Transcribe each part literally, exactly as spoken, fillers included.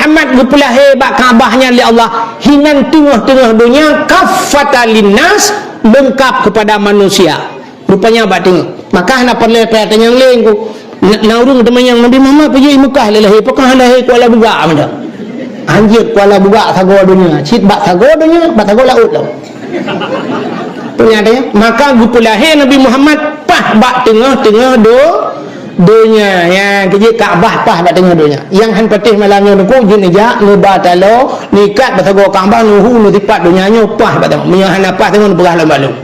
Muhammad geupeulahé bak Ka'bah nyan lé Allah hinan teungoh-teungoh donya, kaffatan linnas, leungkap keupada manusia. Rupanya bak teungoh. Maka hana peureulée tanyong lé ku. Na, na ureuëng teumanyong, "Nabi Muhammad peue jeuet i Meukah lé lahé, pakon hana lahé Kuala Bugak?" Meunan. Hanjeuet Kuala Bugak sagoe donya, cit bak sagoe donya, bak sagoe laôt lom. Peue nyang tanyong? Maka geupeulahé Nabi Muhammad paih bak teungoh-teungoh do-, donya. Ya, keujeuet Ka'bah paih bak teungoh donya. Nyang han patéh malam nyoe Teungku, jeuet neujak, neuba taloe, neuikat bak sagoe Ka'bah, neuhu, neusipat donya nyoe paih bak teungoh. Meunyoe hana paih teungoh, neupeugah lom bak lôn.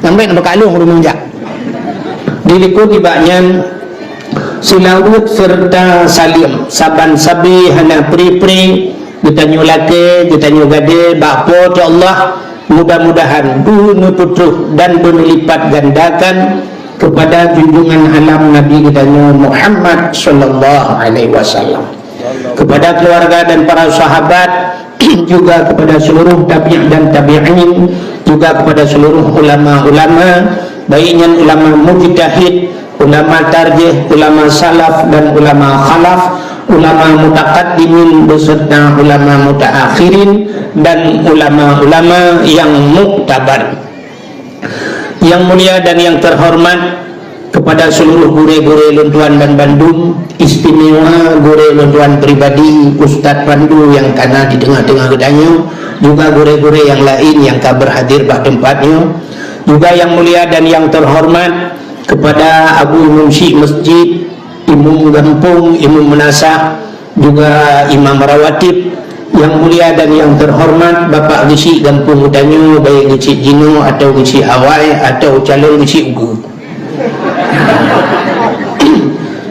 Nyang bèk neupeugah lôn ureuëng neujak. Dilikot nibak nyan, seulaweuet seureuta saleuem saban sabe hana pri-pri geutanyoe lakée, geutanyoe gadée bak Po teu Allah. Mudah-mudahan beuneupeutrôh dan beuneulipat gandakan keupada junjungan alam Nabi geutanyoe Muhammad sallallahu alaihi wasallam, keupada keluarga dan para sahabat, juga kepada seluruh tabi' dan tabi'in, juga kepada seluruh ulama-ulama, baik nyan ulama mujtahid, ulama tarjih, ulama salaf dan ulama khalaf, ulama mutaqaddimin beserta ulama mutaakhirin, dan ulama-ulama yang muktabar. Yang mulia dan yang terhormat, kepada seluruh gurée-gurée lôn tuan banbandum, istimewa gurée lôn tuan pribadi, Ustaz Pandu nyang ka na di teungoh-teungoh geutanyoe, juga gurée-gurée nyang laén nyang ka berhadir bak teumpat nyoe, juga yang mulia dan yang terhormat kepada Abu Imum Syik Masjid, Imum Gampông, Imum Meunasah, juga Imam Rawatib, yang mulia dan yang terhormat Bapak Geuchik Gampông geutanyoe, baik Geuchik Jinoe atau Geuchik Awai atau calon Geuchik Ukeue.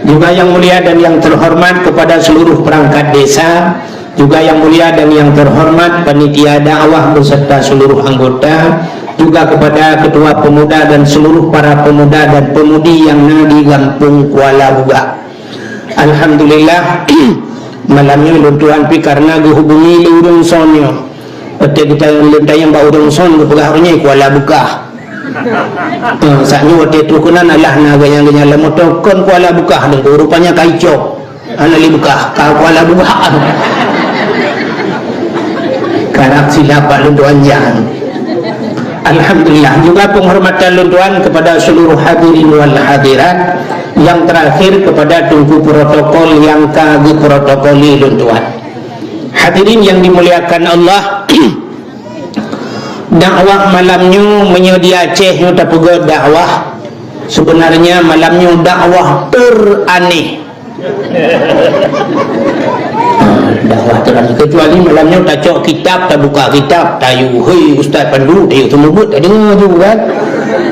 Juga yang mulia dan yang terhormat kepada seluruh perangkat desa, juga yang mulia dan yang terhormat panitia dakwah beserta seluruh anggota, juga kepada ketua pemuda dan seluruh para pemuda dan pemudi yang na di Gampông Kuala Bugak. Alhamdulillah, malam nyoe lôn tuan pi karena geuhubungi lé ureuëng son nyoe. Watée geutanyoe lôn tanyong bak ureuëng son, geupeugah ureuëng nyan Kuala Bukah. Eh, saat nyoe watée trok keunan alah na ganyang-ganyang lam moto, kon Kuala Bukah deungon rupanya ka icok. Hana lé Bukah, ka Kuala Bukah. Karab silap bak lôn tuan nyan. Alhamdulillah, juga penghormatan lôn tuan kepada seluruh hadirin wal hadirat, yang terakhir kepada teungku protokol nyang ka geuprotokoli lôn tuan. Hadirin yang dimuliakan Allah, dakwah malam nyoe meunyoe di Aceh nyoe tapeugah dakwah, sebenarnya malam nyoe dakwah teraneh. Ah, dakwah teraneh. Kecuali malam nyoe tacok kitab, tabuka kitab, tayue, "Hei, Ustaz Pandu," tayue seumeubeuet, tadeungoe ju kan.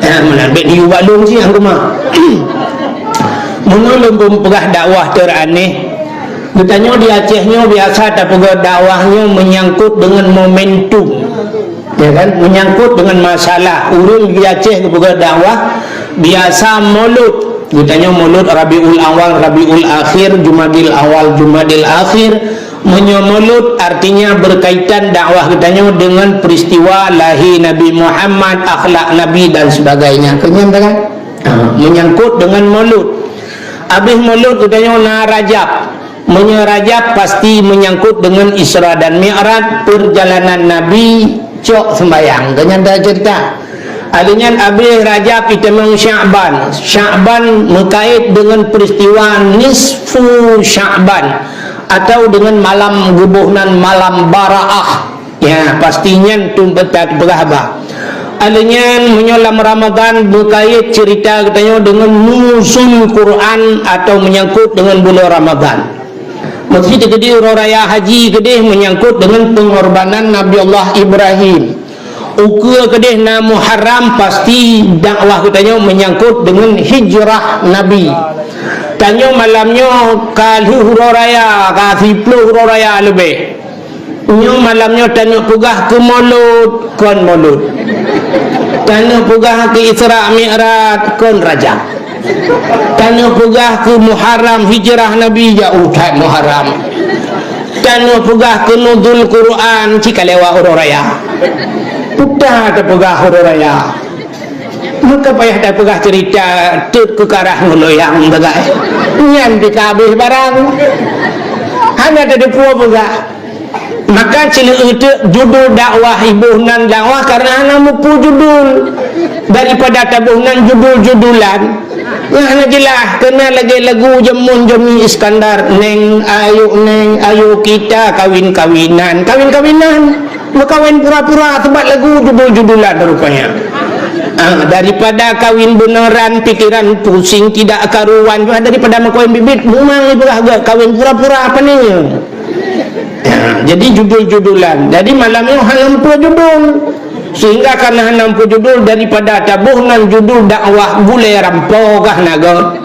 Ah, meunan bèk diyue bak lôn siang keumah. Meunyoe lôn peugah dakwah teraneh, geutanyoe di Aceh nyoe biasa tapeugah dakwah nyoe menyangkut dengan momentum. Ya kan? Menyangkut dengan masalah ureuëng di Aceh geupeugah dakwah, biasa Maulud. Geutanyoe Maulud Rabiul Awal, Rabiul Akhir, Jumadil Awal, Jumadil Akhir. Meunyoe Maulud artinya berkaitan dakwah geutanyoe dengan peristiwa lahé Nabi Muhammad, akhlak Nabi dan sebagainya. Keunyan kan? Ha, menyangkut dengan Maulud. Abéh Maulud geutanyoe na Rajab. Meunyoe Rajab pasti menyangkut dengan Isra dan Mi'raj, perjalanan Nabi cok sembahyang. Keunyan tacerita. Aleuh nyan abéh Rajab itamong Sya'ban. Sya'ban meukait dengan peristiwa nisfu Sya'ban atau dengan malam geuboh nan malam Bara'ah. Ya, pasti nyan tu beta peugah haba. Aleuh nyan meunyoe lam Ramadan meukait cerita geutanyoe dengan nuzul Quran atau menyangkut dengan bulan Ramadan. Meusti keudéh uroe raya haji keudéh menyangkut dengan pengorbanan Nabi Allah Ibrahim. Ukeue keudéh na Muharram pasti dakwah geutanyoe menyangkut dengan hijrah Nabi. Tanyoe malam nyoe ka lheueh uroe raya, ka siplôh uroe raya leubeh. Nyoe malam nyoe taneuk peugah keu Maulud, kon Maulud. Taneuk peugah keu Isra Mi'raj, kon Rajab. Taneuk peugah keu Muharram hijrah Nabi, jak utat Muharram. Taneuk peugah keu Nuzul Quran, cit ka lewat uroe raya. Peue tapeugah uroe raya. Meuka payah tapeugah cerita teuk keukarah ngon loyang bagai. Nyan pih ka habéh barang. Hana tateupeue peugah. Maka sineuk teuk judul dakwah iboh nan dakwah karena hana mupeue judul. Daripada taboh nan judul-judulan, nyang hana jeulaih, keunan lagée lagu jameun Joni Iskandar, "Neng, ayo Neng, ayo kita kawin-kawinan." Kawin-kawinan, meukawen pura-pura, sabab lagu judul-judulan rupanya. Ah, daripada kawin beuneran, pikiran pusing tidak karuan, daripada meukawen biet-biet, mumang ipeugah gét kawin pura-pura, apa ni? Ya, jadi judul-judulan. Jadi malam nyoe hana mupeue judul. Sehingga karena hana mupeue judul, daripada taboh nan judul dakwah gulée rampo kah naga.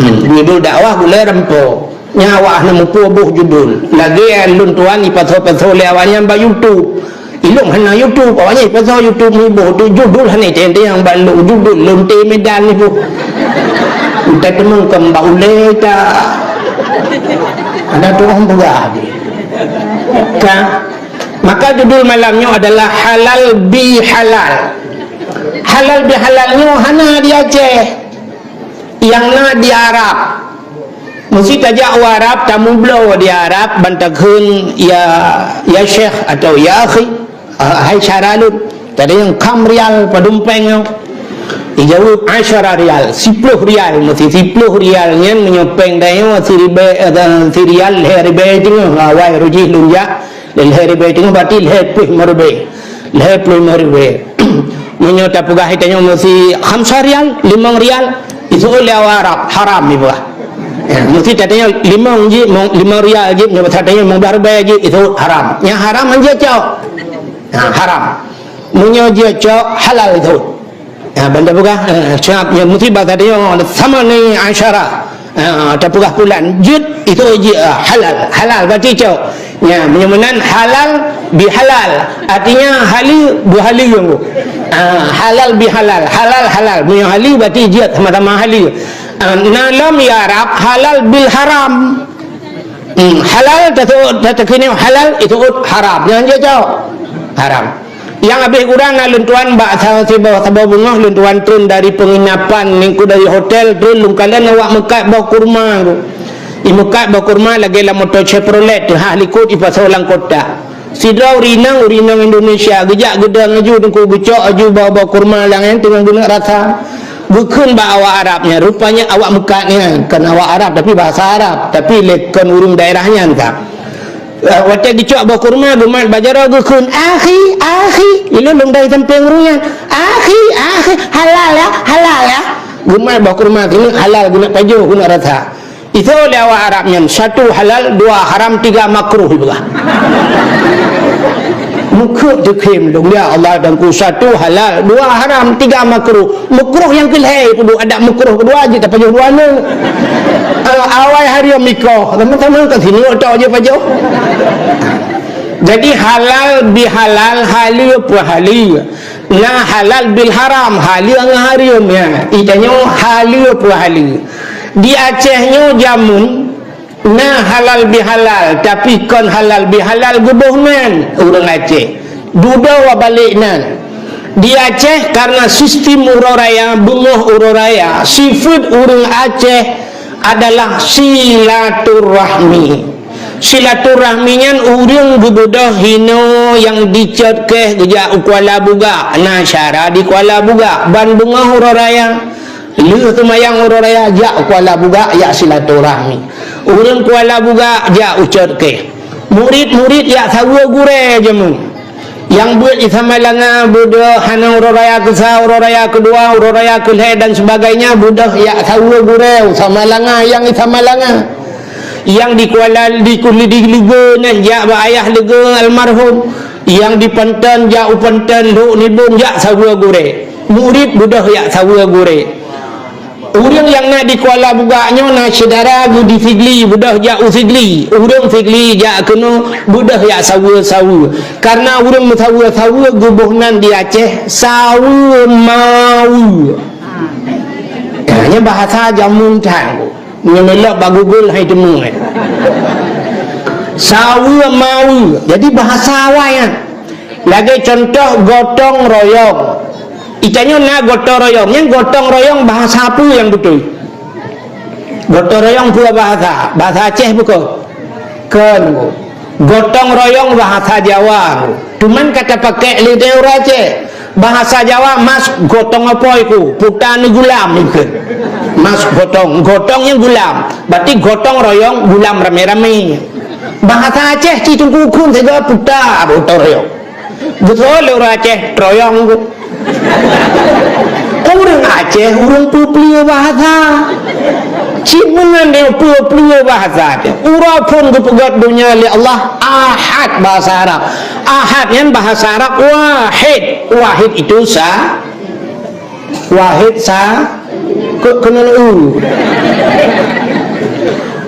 Hmm, judul dakwah gulée rampo. Nyan awak hana mupeue boh judul. Lagée lôn tuan ipasoe-pasoe lé awak nyan bak YouTube. Ilôn hana YouTube, awak nyan ipasoe YouTube ni boh tu judul hana teuntang nyang bak lôn judul lonte Medan ni boh. Entah teumangkam bak ulée ta. Ada tu orang peugah. Ka. Maka judul malam nyoe adalah halal bi halal. Halal bi halal nyoe hana di Aceh. Nyang na di Arab. Meusi tajak u Arab, tamubloe di Arab, ban takheun, "Ya, ya Syekh," atau, "Ya akhi, ah, hai syara lôn." Tadi nyang, "Kam rial padum péng nyoe?" Ijaweueb, "Asyara rial, siploh rial." Meusi siploh rial nyan meunyoe péng tanyoe siribée, eh, sirial lhée ribée teungoh, awai rujih lôn jak. Lhée ribée teungoh berarti lhée ploh limong ribée. Lhée ploh limong ribée. Meunyoe tapeugah tanyoe meusi khamsa rial, limong rial, iseuôt lé awak Arab, haram ipeugah. Ya, meusi tatanyoe limong jih, mong-, limong rial jih, meunyoe basa tanyoe limong blaih ribée jih, iseuôt haram. Nyang haram hanjeuet cok. Ha, haram. Meunyoe jeuet cok, halal iseuôt. Ya, ban tapeugah, eh, siap, ya, meusi basa tanyoe, thamani asyara. Ah, tapeugah pulan jeuet, itu jeuet, ah, halal. Halal berarti cok. Ya, meunyoe meunan halal bi halal. Artinya haleue bu haleue. Ah, halal bi halal. Halal, halal. Meunyoe haleue berarti jeuet sama-sama haleue. Ah, na lom ya Arab halal bil haram. Hmm, halal, tatu-, tatakini halal, itu haram. Jangan jeuet cok. Haram. Nyang habéh kurang na lôn tuan bak sa-, siboh saboh beungoh lôn tuan treun dari penginapan, ningku dari hotel treun lôn kalon awak meukat boh kurma tu. Imeukat boh kurma lagée lam moto Chevrolet teuhah likot ipasoe lam kotak. Sidroe ureueng inong, ureueng inong Indonesia geujak geudong laju teungku geucok laju boh-boh kurma lam nyan teungoh geuneuk rasa. Geukheun bak awak Arab nyan, rupanya awak meukat nyan, kon awak Arab tapi bahasa Arab, tapi lé kon ureueng daerah nyan ka. Eh, watée geucok boh kurma, geumat bak jaroe geukheun, "Akhi, akhi." Ilôn lôn dai sampéng ureueng nyan, "Akhi, akhi, halal ya, halal ya." Geumat boh kurma keuneuk halal, geuneuk pajoh, geuneuk rasa. Iseuôt lé awak Arab nyan, satu halal, dua haram, tiga makruh ipeugah. Meukeuk teukhém lôn, ya Allah dan ku, satu halal, dua haram, tiga makruh. Makruh nyang keulhée peuduek, adak makruh keudua jeuet tapajoh dua nyoe. Eh, awai hareuem ikoh, teuma-teuma ka sinoe tok jeuet pajoh. Jadi halal bi halal, haleue peu haleue. Na halal bil haram, haleue ngon hareuem nyan. Itanyoe haleue peu haleue. Di Aceh nyoe jameun na halal bi halal, tapi kon halal bi halal geuboh nan ureueng Aceh. Dudoe balék nan. Di Aceh karena sistem uroe raya, beungoh uroe raya, sifeuet ureueng Aceh adalah silaturahmi. Silaturahmi nyan ureueng geubeudôh hinoe nyang dicot keh geujak u Kuala Bugak, na syara di Kuala Bugak, ban beungoh uroe raya. Lheueh seumayang uroe raya jak u Kuala Bugak jak silaturahmi. Ureueng Kuala Bugak jak u cot keh. Murit-murit jak saweue gurée jameun. Nyang beuet i Samalanga beudôh hana uroe raya keusa, uroe raya keudua, uroe raya keulhée dan sebagainya beudôh jak saweue gurée u Samalanga nyang i Samalanga. Nyang di Kuala di, di Leuge nan jak bak ayah Leuge almarhum. Nyang di Panton jak u Panton Lhok Nibong jak saweue gurée. Murit beudôh jak saweue gurée. Ureueng nyang na di Kuala Bugak nyoe na syedara geuh di Sigli, beudôh jak u Sigli. Ureueng Sigli jak keunoe, beudôh jak saweue-saweue. Karena ureueng meusaweue-saweue geuboh nan di Aceh, saweue maweue. Nyan bahasa jameun that. Nyoe lôn lok bak Google hai teumé. Saweue maweue. Jadi bahasa awai nyan. Lagée contoh gotong royong. Itanyoe na gotong royong. Nyan gotong royong bahasa peue nyang beutôi? Gotong royong peue bahasa? Bahasa Aceh bukan? Kon, gotong royong bahasa Jawa. Cuman ka tapakèk lé ureueng Aceh. Bahasa Jawa, "Mas, gotong apoi ku, puta neugulam," ikheun. Mas gotong, gotong nyang gulam. Berarti gotong royong, gulam ramé-ramé. Bahasa Aceh cit teungku, kon sigoe puta gotong royong. Beutôi lé ureueng Aceh, troyong tu. Ureueng Aceh, ureueng peue-peue bahasa. Cit meunan dia peue-peue bahasa dia. Uroe phon geupeugöt donya lé Allah, Ahad bahasa Arab. Ahad nyan bahasa Arab wahid. Wahid itu sa-, wahid sa-, ke-, keunan u.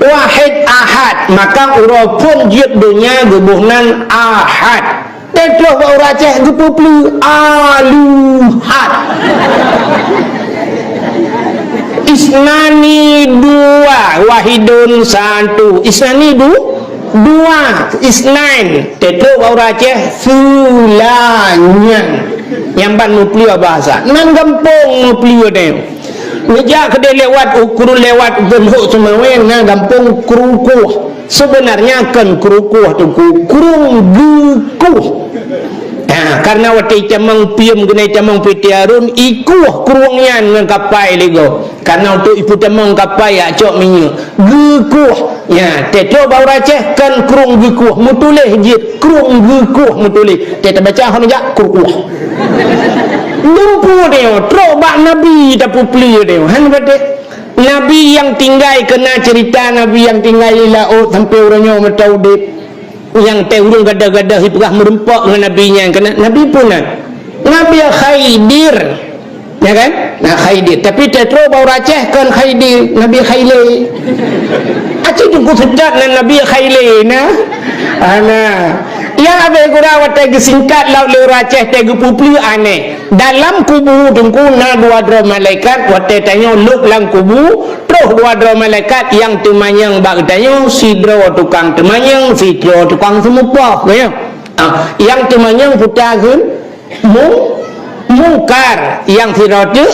Wahid Ahad. Maka uroe phon jeuet donya geuboh nan Ahad. Teutroh bak ureueng Aceh geupeue-peue, aluhat. Isnani dua, wahidun satu. Isnani du-, dua, isnain. Teutroh bak ureueng Aceh, sulanyan. Nyang ban meupleue bahasa. Nan gampông meupleue deh. Neujak keudeh lewat, u kru-, lewat Teulhok Seumawén, na gampông Krukoh. Sebenarnya kon Krukoh teungku, Krueng Geukoh. Ha, karena watèe itamong piem keunan itamong P T Harun, ikoh krueng nyan ngon kapai lé gob. Karena untuk ipeutamong kapai jak cok minyeuk. Geukoh. Ya, teutroh bak ureueng Aceh kon Krueng Geukoh, meutuléh jeuet Krueng Geukoh meutuléh. Teuh tabaca hana jak Krukoh. Lumpu dia, trok bak Nabi tapeupleue dia. Han beutôi. Nabi nyang tinggai, keunan cerita Nabi nyang tinggai di laôt sampai uroe nyoe meuta udép. Nyang teuh ureueng gadoh-gadoh jipeugah meureumpok ngon Nabi nyan keunan. Nabi peue nan? Nabi Khidir. Ya kan? Nah, Khidir. Tapi teutroh bak ureueng Aceh kon Khidir, Nabi Khailé. Aci teungku seutôt nan Nabi Khailé na. Ana. Nyang abéh gura watèe geusingkat lom lé ureueng Aceh teuh geupeupleue aneh. Dalam kubu teungku na dua droe malaikat, watèe tanyoe lôb lam kubu, troh dua droe malaikat nyang teumanyong bak geutanyoe, sidroe tukang teumanyong, sidroe tukang seumeupoh, ya. Ah, nyang teumanyong peue takheun? Mu-, Mungkar, nyang sidroe teuk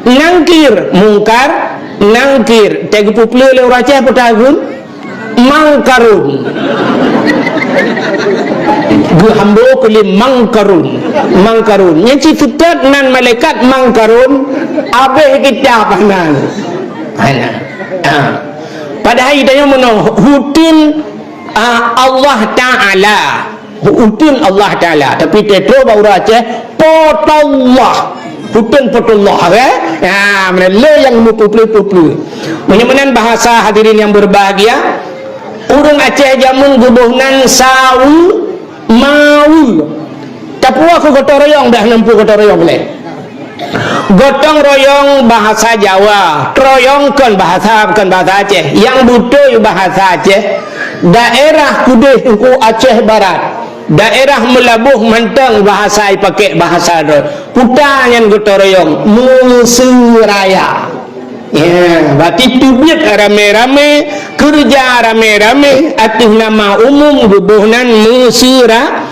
Nangkir, Mungkar, Nangkir. Teuh geupeupleue lé ureueng Aceh peue takheun? Mangkarun. Geuhambo keu lé Mangkarun. Mangkarun. Nyang cit seutôt nan malaikat Mangkarun, abéh kitab nan. Hana. Ha. Padahai tanyoe meunoe, huteun, ah, Allah Taala. Huteun Allah Taala. Tapi teutroh bak ureueng Aceh, Potollah. Huteun Potollah, eh? Ha, meunan lé nyang meupeupleue-peupleue. Meunyoe meunan bahasa hadirin yang berbahagia, ureueng Aceh jameun geuboh nan saweue, maweue. Tapuwoe keu gotong royong dah, nampu gotong royong lé. Gotong royong bahasa Jawa, troyong kon bahasa, kon bahasa Aceh. Nyang beutôi bahasa Aceh, daerah keudeh teungku Aceh Barat, daerah Meulaboh mantong bahasa ipakék bahasa droe. Peue ta nyan gotong royong, meuseuraya. Ya, berarti teubiet ramé-ramé, keureuja ramé-ramé, ateueh nama umum geuboh nan meuseura-,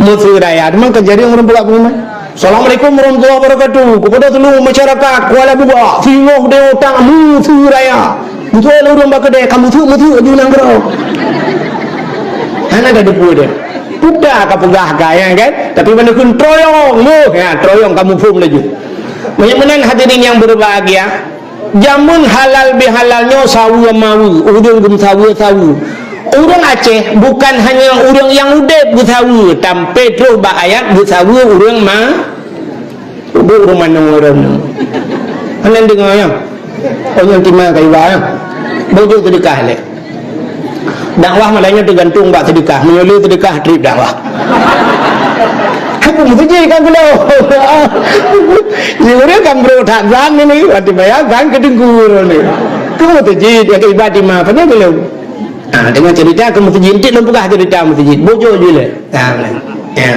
meuseuraya. Teuma ka jadi ureueng peugah pengumuman. Assalamualaikum warahmatullahi wabarakatuh. Kepada seluruh masyarakat Kuala Bubak, singoh deh utang meuseuraya. Beutôi lé ureueng bak keudè ka meuseuk-meuseuk ju nanggroe. Hana ka deungoe deh. Peue ta ka peugah ka, ya kan? Tapi ban kheun troyong, moh, ya, troyong ka muphom laju. Meunyoe meunan hadirin yang berbahagia, jameun halal bihalal nyoe saweue maweue, ureueng geumeusaweue saweue. Ureueng Aceh bukan hanya ureueng nyang udeb geusaweue, sampai troh bak ayat geusaweue ureueng ma-, udeb ureueng manong ureueng. Hana deungoe nyoe. Oh, nyoe tima ka iba nyoe. Bujur teudeukah lé. Dakwah malam nyoe teugantung bak seudeukah. Meunyoe le seudeukah, trép dakwah. Aku meuseujid kan keunoe. Ni ureueng kan brok that zan ni, ni. Watèe bayar zan keu teungku ni. Aku meuseujid, ya, keu ibadat di ma, pane belum. Ha, deungon cerita keu meuseujid, enteuk lôn peugah cerita meuseujid. Bujur ju lé. Ha, ya.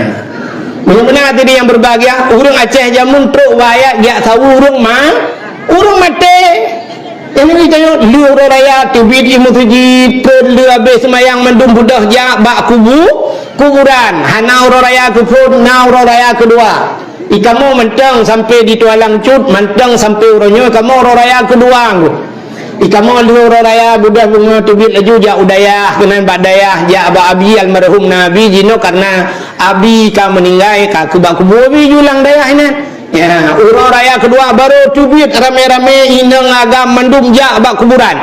Meunyoe meunan hadirin yang berbahagia, ureueng Aceh jameun trok bak ayat jak saweue ureueng ma-, ureueng maté. Nyang nyoe tanyoe lheueh uroe raya teubiet i meuseujid, phon lheueh abéh seumayang mandum beudôh jak bak kubu-, kuburan. Hana uroe raya keuphon, na uroe raya keudua. I kamoe mantong sampai di Tualang Cut, mantong sampai uroe nyoe kamoe uroe raya keudua. Di kamoe lheueh uroe raya, beudôh beungoh teubiet laju jak u dayah, keunan bak dayah, jak bak abi almarhum na abi jinoe, karena abi ka meuninggai, ka keu bak kubu abi ju lam dayah inan. Ya, uroe raya keudua barô teubiet ramé-ramé inong agam mandum jak bak kuburan.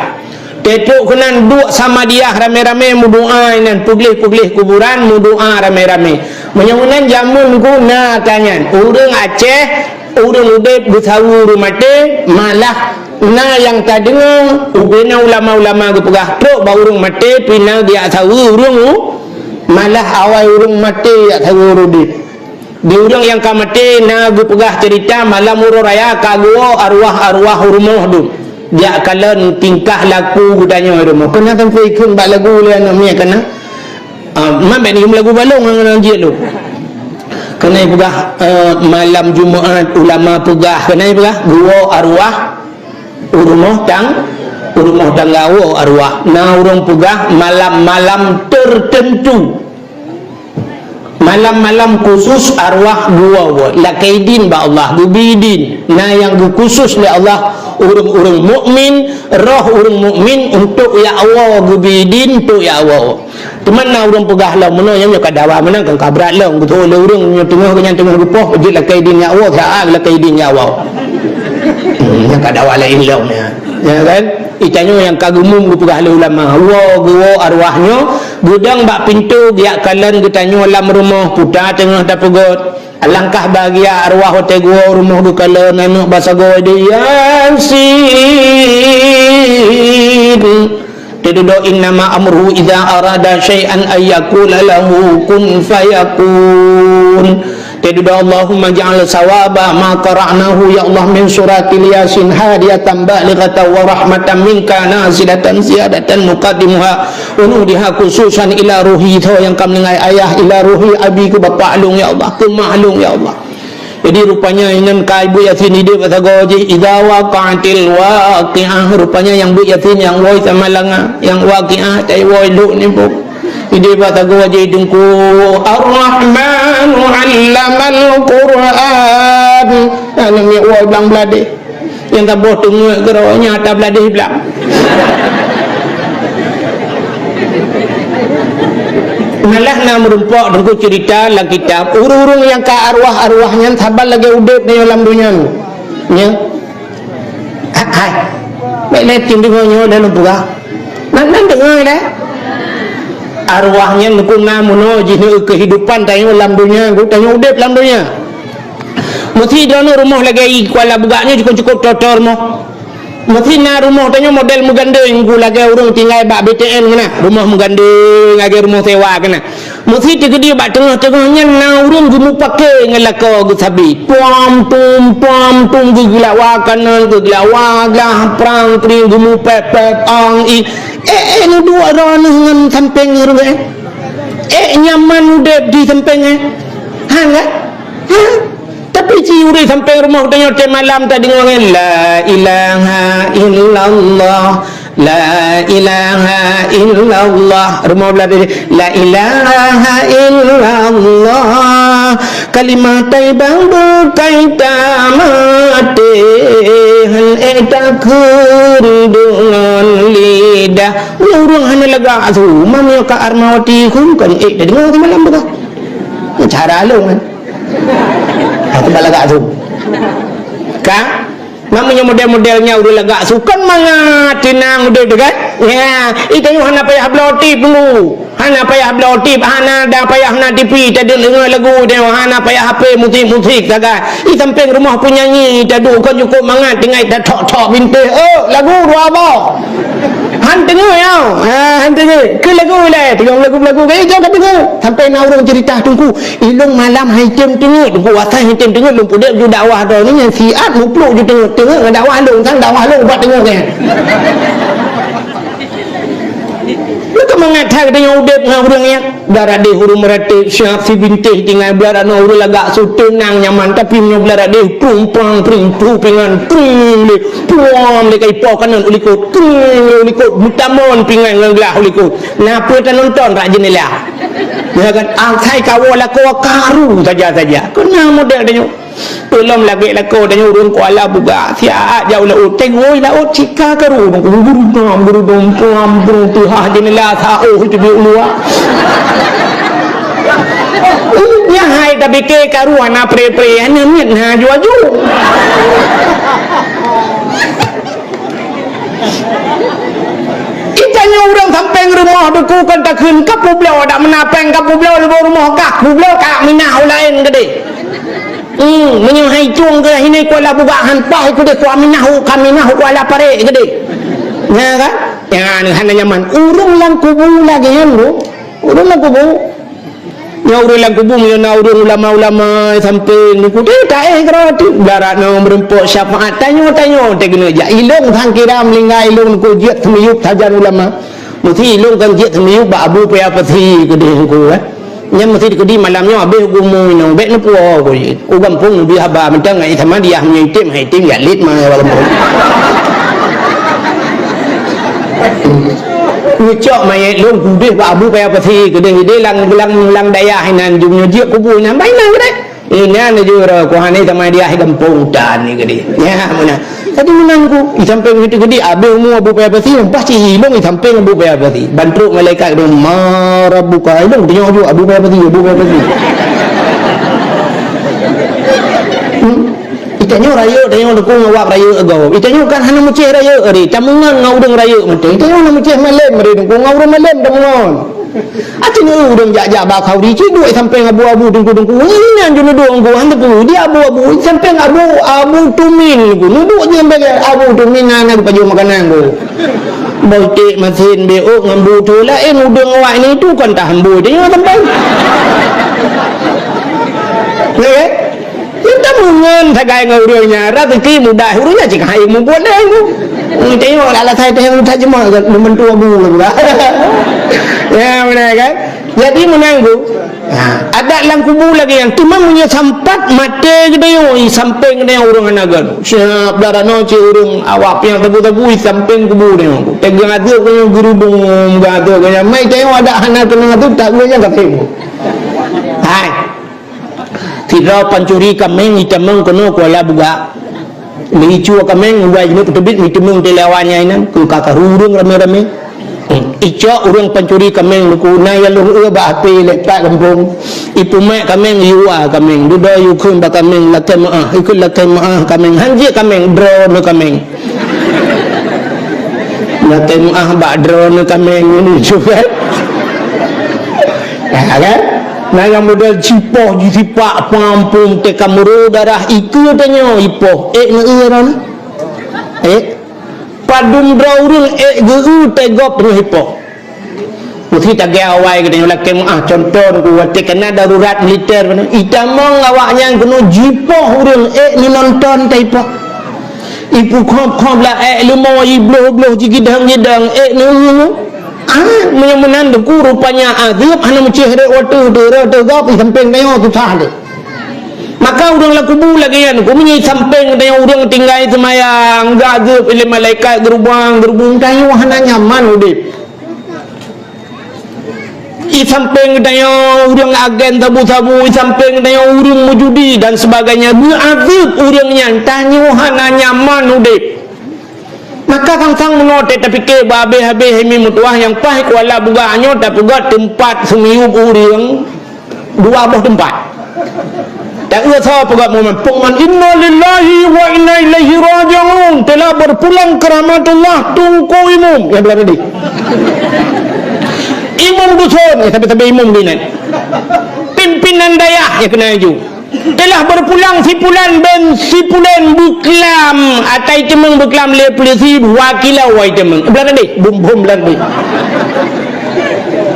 Teutôk keunan duek samadiyah ramé-ramé meudoa inan, peugleh-peugleh kuburan meudoa ramé-ramé. Meunyoe meunan jameun guna tanyan, ureuëng Aceh, ureuëng udeb geusaweue ureuëng maté, malah na nyang tadeungoe ubena ulama-ulama geupeugah trok bak ureuëng maté pih na geujak saweue ureuëng u-, malah awai ureuëng maté jak saweue ureuëng udeb. Di ureuëng nyang ka maté na geupeugah ceurita malam uroe raya ka geuwoe arwah-arwah u rumoh dum. Jak kalon tingkah laku geutanyoe rumoh. Keunan sampoe ikheun bak lagu lé aneuk miet kana. Ah, man bèk ngieng lagu balong ngon jiet lu. Keunan peugah, eh, malam Jumaat ulama peugah, keunan peugah geuwoe arwah u rumoh tang-, u rumoh tangga woe arwah. Na ureuëng peugah malam-malam tertentu. Malam-malam khusus arwah geuwoe-woe, lakée idin bak Allah, geubri idin. Na nyang geukhusus lé Allah ureuëng-ureuëng mukmin, roh ureuëng mukmin untuk jak woe, geubri idin untuk jak woe. Teuma na ureuëng peugah lom, meunoe nyan ka dawa meunan kan ka brat lom, geutôh lé ureuëng nyoe teungoh, nyan teungoh geupoh, jeuet lakée idin jak woe, saát lakée idin jak woe. Hmm, nyan ka dawa laén lom nyan. Ya kan? Itanyoe nyang ka geumum geupeugah lé ulama, woe geuwoe arwah nyoe, geudong bak pintoe geujak kalon geutanyoe lam rumoh, puta teungoh tapeugot. Alangkah bahagia arwah watée geuwoe rumoh geukalon aneuk basagoe di Yasin. Teududoe innama amruhu idza arada syai'an ayyakula lahu kun fayakun. Teududoe Allahumma ja'al sawaba ma qara'nahu ya Allah min suratil Yasin hadiyatan balighatan wa rahmatan minka nazilatan ziyadatan nuqaddimuha wa nuhdiha khususan ila ruhi tho nyang ka meuninggai ayah, ila ruhi abi keu bapak lôn ya Allah, keu mak lôn ya Allah. Jadi rupanya inan ka ibu Yasin idéh bak sagoe jih idza waqa'atil waqi'ah, rupanya nyang bu Yasin nyang woe sama langa, nyang waqi'ah tai woe lhok ni bu. Idéh bak sagoe jih Teungku, Ar-Rahmanu 'allamal Qur'an. Aneuk miet woe blang bladeh. Nyang taboh teungeut keudroe nyan ata bladeh blang. Malah na meurumpok Teungku ceurita lam kitab, ureuëng-ureuëng nyang ka arwah-arwah nyan saban lagée udeb nyoe lam donya nyoe. Nya. Hai. Bèk lé tim deungoe nyoe dah lôn peugah. Nan, nan deungoe dah. Arwah nyan Teungku na meunoe jih nyoe keuhidupan tanyoe lam donya, tanyoe udeb lam donya. Meusi droeneuh rumoh lagée ié Kuala Bugak nyoe cukup-cukup toe-toe rumoh. Meusi na rumoh tanyoe model meugandeng Teungku lagée ureuëng tinggai bak B T N keunan, rumoh meugandeng lagée rumoh sewa keunan. Meusi teukeudi bak teungoh-teungoh nyan na ureuëng geumupake ngon lakoe geusabe. Puam tum puam tum geugeulawa kanan geugeulawa glah prang pring geumupep-pep ong i. Eh, eh, neuduek droeneuh ngon sampéng ureuëng, eh. Eh, nyaman udeb di sampéng, eh. Han kan? Ha? Tapi ci ureuëng sampéng rumoh tanyoe tiep malam tadeungoe ngon, "La ilaha illallah, la ilaha illallah." Rumoh blah tadi, "La ilaha illallah, kalimah thayyibah bukai tamaté, han ék takheun deungon lidah." Ureuëng hana lagak su, meunyoe ka Armawati hum kan ék tadeungoe semalam tu kan. Cara lôn kan. Aku dah lagak su. Ka? Meunyoe model-model nyan ureuëng lagak su, kon mangat teunang udeb tu kan? Ya, itu nyoe hana payah bloe tip dulu. Hana payah bloe tip, hana dah payah na T V, tadeungoe lagu nyoe, hana payah H P musik-musik sagai. Di sampéng rumoh penyanyi, taduek kon cukup mangat, tinggai tathok-thok binteh. Oh, lagu dua boh. Han teungoe ya. Ha, han teungoe. Keu lagu ilée, teungoe lagu-lagu gaya jauh ka teungoe. Sampai na ureuëng cerita Teungku, ilong malam hai tem teungoe, Teungku asai hai tem teungoe, lôn pudek ju dakwah droe ni nyang siat mupluk ju teungoe, teungoe ngon dakwah lôn, sang dakwah lôn buat teungoe kan. Lu keu mangat that geutanyoe udeb ngon ureuëng nyan. Blah radeh ureuëng meuratéb siap sibinteh tinggai blah ranoe ureuëng lagak su teunang nyaman, tapi meunyoe blah radeh prumpang pring pru pingan pring lé puam lé kai po kanan u likot, kring lé u likot, meutamon pingan ngon glah u likot. Na peue tanonton rak jeundela. Ya kan? Asai kawoe lakoe karu saja-saja. Keunan model tanyoe. Lom lagèe lakoe tanyoe ureueng Kuala Bugak, siat jak u laôt, teungoh laôt cika karu, gurudong, gurudong, pam, pam, teuhah jeundela saôh teubiet u luwa. Nyan hai tapike karu hana pre-pre, hana miet, hana aju-aju. Itanyoe ureueng sampéng rumoh Teungku kon takheun ka peubloe, dak meunan péng ka peubloe lubong rumoh kah, peubloe ka minah u laén keudeh. Hmm, meunyoe hai tueng keu hinoe Kuala Bugak han paih keudeh, Kuala Minah, Kuala Minah, Kuala Parek keudeh. Nya kan? Nya, hana nyaman. Ureueng lam kubu lagèe nyan tu. Ureueng lam kubu. Nyoe ureueng lam kubu, meunyoe na ureueng ulama-ulama sampéng Teungku, eh, taéh keudroe tu. Blah rat nyoe meureumpok syafaat. Tanyoe-tanyoe teuh keuneuk jak. Ilong sang kira meuninggai ilong Teungku jeuet seumiyueb sajan ulama. Meusti ilong kan jeuet seumiyueb bak Abu Paya Pasi keudeh Teungku, eh. Nyan meusti keudeh malam nyoe habéh geumu inoe, bèk neupuwoe ku jih. U gampông neubri haba mantong ngon Isa Madiah, meunyoe item, hai item, ya lét ma u gampông. Neucok manyét lôn keudeh bak Abu Paya Pasi keudeh, deh lam, lam, lam dayah inan, jum nyoe jeuet kubu inan, bah inan keudeh. Inan neujura ku hana Isa Madiah gampông tan ni keudeh. Nya, meunan. Jadi meunan ku, di sampéng itu geudik, abéh umu Abu Paya Pasi, leupah cit ilong di sampéng Abu Paya Pasi. Ban trok malaikat keunoe, "Ma rabbuka?" Ilong tanyong ju Abu Paya Pasi, Abu Paya Pasi. Hmm. Itanyoe rayeuk, tanyoe dukung awak rayeuk agoe. Itanyoe kan hana meucéh rayeuk ari, tamungon ngon ureueng rayeuk mantong. Itanyoe hana meucéh malém ari, dukung ngon ureueng malém tamungon. Até nyoe ureueng jak-jak bak khauri, cit duek sampéng abu-abu teungku-teungku. Nyan ju neuduek ngon geuh, han teupeu. Di abu-abu, sampéng abu, abu tumin ngon geuh. Neuduek jih sampéng abu tumin na, na geupajoh makanan ngon geuh. Beutek masin beuk ngon bu tu laén udeueng awak nyan tu kon tahan bu teuh nyoe sampéng. Ya, ya? Nyan tamungon sagai ngon ureueng nyan, raseuki mudah ureueng nyan cit hai mubuet lé. Tengok lah, lah sai teuh nyang tajeumak kan, membantu abu lah bukan. Ya, benar kan? Jadi meunan ku. Ha, adat lam kubu lagèe nyan. Teuma meunyoe sampat maté geutanyoe, i sampéng geutanyoe ureueng hana geuh. Siap darah nyoe cit ureueng awak piang tabu-tabu i sampéng kubu geutanyoe. Teungoh azeub geutanyoe geurubong, geuazeub geutanyoe. Mai tanyoe adat hana keunong azeub, tak geutanyoe nyan kafé. Hai. Sidroe pancuri kaméng itamong keunoe Kuala Bugak. Lé icue kaméng, ugai jineuk peuteubiet, iteumeung di lawan nyan inan, keu ka karu ureueng ramé-ramé. Hmm. Icok ureueng pancuri kaméng Teungku, na nyang lôn eu bak H P lé pat gampông. Ipeumat kaméng, iyue kaméng, dudoe iyue kheun bak kaméng, lakèe meu'ah, ikheun lakèe meu'ah kaméng, han jeuet kaméng, droeneuh kaméng. Lakèe meu'ah bak droeneuh kaméng nyoe juga. Ya kan? Na nyang model jipoh jisipak pampung teuka meurô darah ikeue tanyoe ipoh. Ék neueu droeneuh? Ék? Padum droe ureueng ék geu-eu teugob tanyoe ipoh. Meusti tagèe awai geutanyoe lakèe meu'ah, contoh Teungku watèe keunan darurat militer, itamong awaknyan keunoe jipoh ureueng ék neunonton taipoh. Ipeukhop-khop lam ék leumo, ibloh-bloh jigidang-gidang ék neu. Ah, meunyoe meunan Teungku rupanya azeub hana meucéh rot watèe teuh, rot teuh gob, i sampéng tanyoe susah teuh. Maka ureueng lam kubu lagèe nyan Teungku, meunyoe i sampéng tanyoe ureueng tinggai seumayang, geuazeub lé malaikat geurubang-geurubong, tanyoe hana nyaman udép. I sampéng tanyoe ureueng agen sabu-sabu, i sampéng tanyoe ureueng meujudi dan sebagainya, geuazeub ureueng nyan, tanyoe hana nyaman udép. Maka sang-sang meunoe teuh tapike bak habéh-habéh hai mi meutuwah nyang paih Kuala Bugak nyoe tapeugöt teumpat seumiyueb ureueng dua boh teumpat. Taeu soe peugah muman, peungman, "Innalillahi wa inna ilaihi raji'un." Telah berpulang ke rahmatullah Teungku Imum. Ya, belah tadi. Imum dusun. Ya, tapi-tapi imum dinan. Pimpinan dayah, ya, kena aju. Telah berpulang si pulan bin si pulan beuklam. Atai teumeng beuklam lé polisi dua kilo wai teumeng. Belah tadi. Bum-bum belah tadi.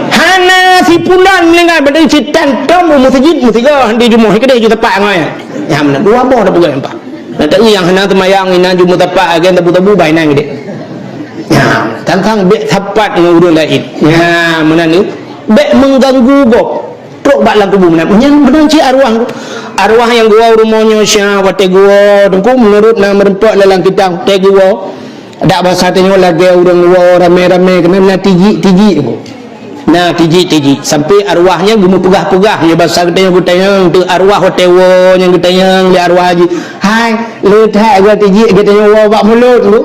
Hana si pulan meuninggai, berarti si tan tom u meuseujid meusigoe di rumoh keudeh ju tepak ngon. Nyan meunan dua boh dah peugah empat. Nah, tapi nyang hana teumayang inan ju meutepak agen tabu-tabu bah inan geude. Nyan, tantang bèk sapat ngon ureueng laén. Nyan, meunan ni. Bèk mengganggu gob. Trok bak lam kubu meunan. Nyan meunan cit arwah. Arwah nyang geuwoe rumoh nyoe sya watèe geuwoe Teungku meunurot na meureumpok lam kitab watèe geuwoe. Dak basa tanyoe lagèe ureueng woe ramé-ramé keunan na tijik-tijik Teungku. Na tijik-tijik sampai arwah nyan geumeupeugah-peugah nyoe basa geutanyoe-geutanyoe teu arwah watée woe nyang geutanyong lé arwah jih. Hai, le that geutanyoe tijik geutanyoe woe bak mulod tu.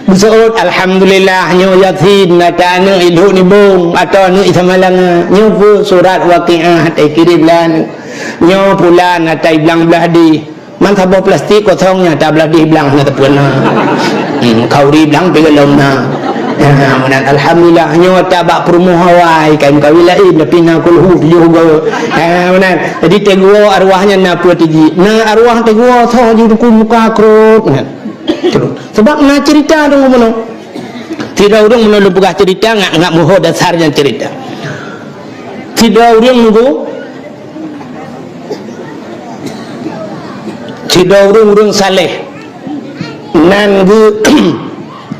Beuseuôt, alhamdulillah, nyoe Yasin, ata aneuk idhok nibong, atau aneuk isamalanga. Nyoe pun surat Waqiah, ata kirém lé aneuk. Nyoe pulan, ata iblang blah dih. Man saboh plastik kosong nyan, ata blah dih blang na teupeu na. Hmm, khauri blang pih golom na. Ha, meunan alhamdulillah, nyoe ata bak peurumoh awai, kai meukawen laén, tapi na kulhu tujoh go. Ha, meunan. Jadi teguo arwah nyan na peue tijik. Na arwah teguo, soe jih teungku muka krot. Nah. Terus. Sebab na cerita dong bunoe. Sidroe ureuëng bunoe lôn peugah cerita ngat, ngat muho dasar nyang cerita. Sidroe ureuëng nunggu, sidroe ureuëng, ureuëng saleh. Nan geuh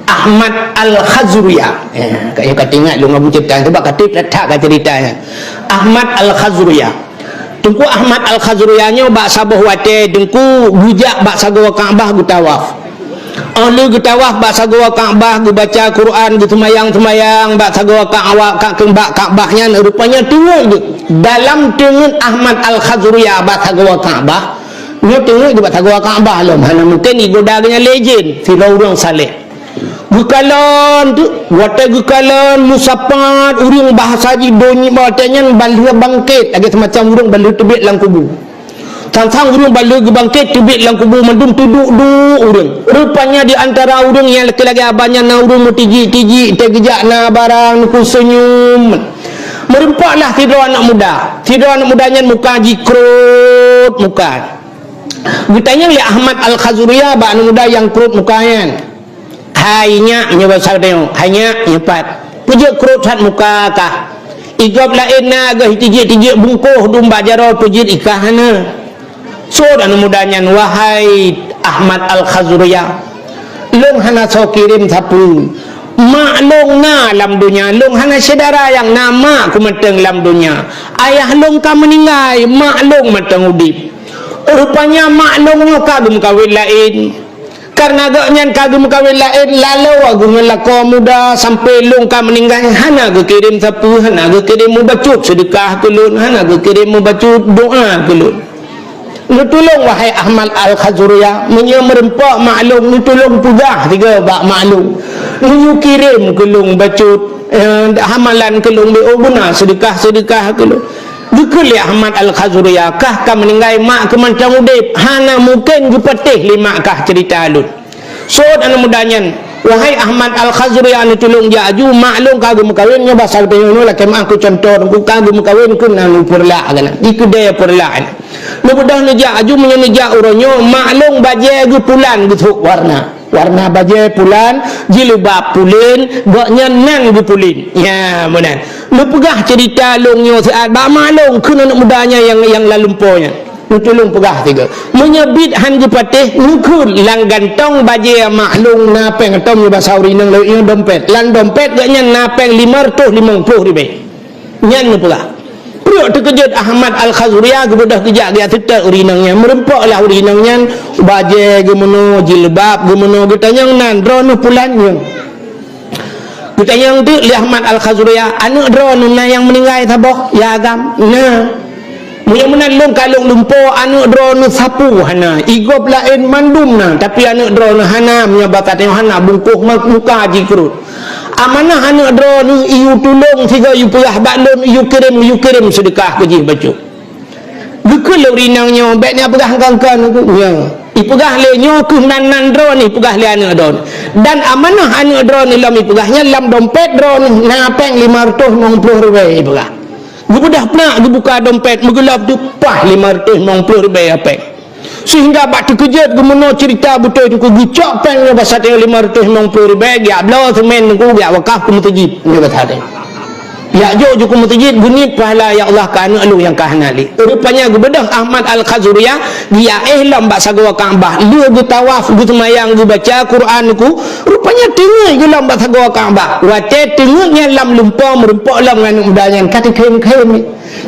Ahmad Al-Khazruya. Ya, ka, ka teuingat lôn ngabu cerita, sebab ka teuingat that ka cerita nyan. Ahmad Al-Khazruya. Teungku Ahmad Al-Khazruya nyoe bak saboh watée Teungku geujak bak sagoe Ka'bah geutawaf. Óh lheueh geutawaf bak sagoe Ka'bah, geubaca Quran, geuseumayang-seumayang bak sagoe Ka'bah, ka, bak Ka'bah nyan, rupanya teungeut geuh. Dalam teungeut Ahmad Al-Khazruya bak sagoe Ka'bah, nyoe teungeut geuh bak sagoe Ka'bah lom, hana mungken igoda geuh nyan lé jén, sidroe ureuëng saleh. Geukalon tu, watée geukalon meusapat ureuëng bahasa jih donya watée nyan ban lheueh bangkét, lagée seumacam ureuëng ban lheueh teubiet lam kubu. Sang-sang ureuëng ban lheueh geubangkét teubiet lam kubu mandum teuduek-duek ureuëng. Rupanya di antara ureuëng nyang lagée-lagée abah nyan na ureuëng meutijik-tijik, teugeujak na barang neupeusenyum. Meurumpok lah sidroe aneuk muda. Sidroe aneuk muda nyan muka jih krot muka. Geutanyong lé Ahmad Al-Khazruya bak aneuk muda nyang krot muka nyan. Hai nyak, meunyoe basa geutanyoe, hai nyak, nyoe pat. Peujeuet krot that muka kah. Igob laén na geuh tijik-tijik bungkôh dum bak jaroe peujeuet ikah hana. Sot aneuk muda nyan, wahai Ahmad Al-Khazruya, lôn hana soe kirém sapeue. Mak lôn na lam donya, lôn hana syedara nyang na mak kumantong lam donya. Ayah lôn ka meuninggai, mak lôn mantong udeb. Rupanya mak lôn nyoe ka geumeukawen laén. Kareuna gobnyan ka geumeukawen laén, laloe geuh ngon lakoe muda sampoe lôn ka meuninggai, hana geukirém sapeue, hana geukirém meubacut seudeukah keu lôn, hana geukirém meubacut doá keu lôn. Neutulông, wahai Ahmad Al-Khazruya, meunyoe meurumpok mak lôn, neutulông peugah sigoe bak mak lôn. Neuyue kirém keu lôn bacut, eh, hamalan keu lôn, beu beuna seudeukah-seudeukah keu lôn. Geukheun lé Ahmad Al-Khazruya, kah ka meuninggai, mak keu mantong udeb, hana mungken geupatéh lé mak kah ceurita lôn. Sot aneuk muda nyan, wahai Ahmad Al-Khazruya, neutulông jak aju, mak lôn ka geumeukawen nyoe basa geutanyoe nyoe, lakée meuáh keu cuntoh, ka geumeukawen keu nan u Peureulak keunan, di keudée Peureulak nyan. Neubeudôh neujak aju, meunyoe neujak uroe nyoe, mak lôn bajée geuh pulan geusôk warna. Warna bajée pulan, jilbab pulen, gobnyan nan geupulen. Nya, meunan. Neupeugah ceurita lôn nyoe siat bak mak lôn, kheun aneuk muda nyan nyang, nyang lam lumpoe nyan. Neutulông peugah sigoe. Meunyoe biet han geupatéh, neukheun lam gantong bajée mak lôn na péng, atau meunyoe basa ureuëng inong lawét nyoe dompet. Lam dompet gobnyan na péng lima reutôh limong ploh ribée. Nyan neupeugah. Pruet teukeujot Ahmad Al-Khazruya geubeudôh geujak geujak seutôt ureuëng inong nyan. Meurumpok lah ureuëng inong nyan, bajée geumeunoe, jilbab geumeunoe, geutanyong nan, droeneuh pulan nyoe. Geutanyong teuk lé Ahmad Al-Khazruya, aneuk droeneuh na nyang meuninggai saboh, ya agam? Na. Meunyoe meunan lôn ka lôn lumpoe, aneuk droeneuh sapeue hana, igob laén mandum na, tapi aneuk droeneuh hana, meunyoe basa tanyoe hana, bungkôh ma-, muka jih krot. Amanah aneuk droeneuh iyue tulông sigoe iyue peugah bak lôn, iyue kirém, iyue kirém seudeukah keu jih bacut. Geukheun lé ureuëng inong nyoe, bék neupeugah kon-kon, nyoe. Ipeugah lé nyoe keuh nan-nan droeneuh, ipeugah lé aneuk droeneuh. Dan amanah aneuk droeneuh lom ipeugah nyan lam dompet droeneuh na péng lima reutôh limong ploh ribée ipeugah. Geubeudôh peunak geubuka dompet meugeulop teuk paih lima reutôh limong ploh ribée péng. Seuhingga bak teukeujot geumeunoe ceurita beutôi teungku geucok péng nyoe basa tanyoe lima reutôh limong ploh ribée, geujak bloe seumén teungku geujak wakaf keu meuseujid nyoe basa tanyoe. Jak jok ju keu meuseujid geuniet pahala ya Allah keu aneuk lôn nyang ka hana lé. Rupanya geubeudôh Ahmad Al-Khazruya geujak éh lom bak sagoe Ka'bah, lheueh geutawaf, geuseumayang, geubaca Quran teungku, rupanya teungeut geuh lom bak sagoe Ka'bah. Watée teungeut nyan lam lumpoe meurumpok lom ngon aneuk muda nyan ka teukhém-khém.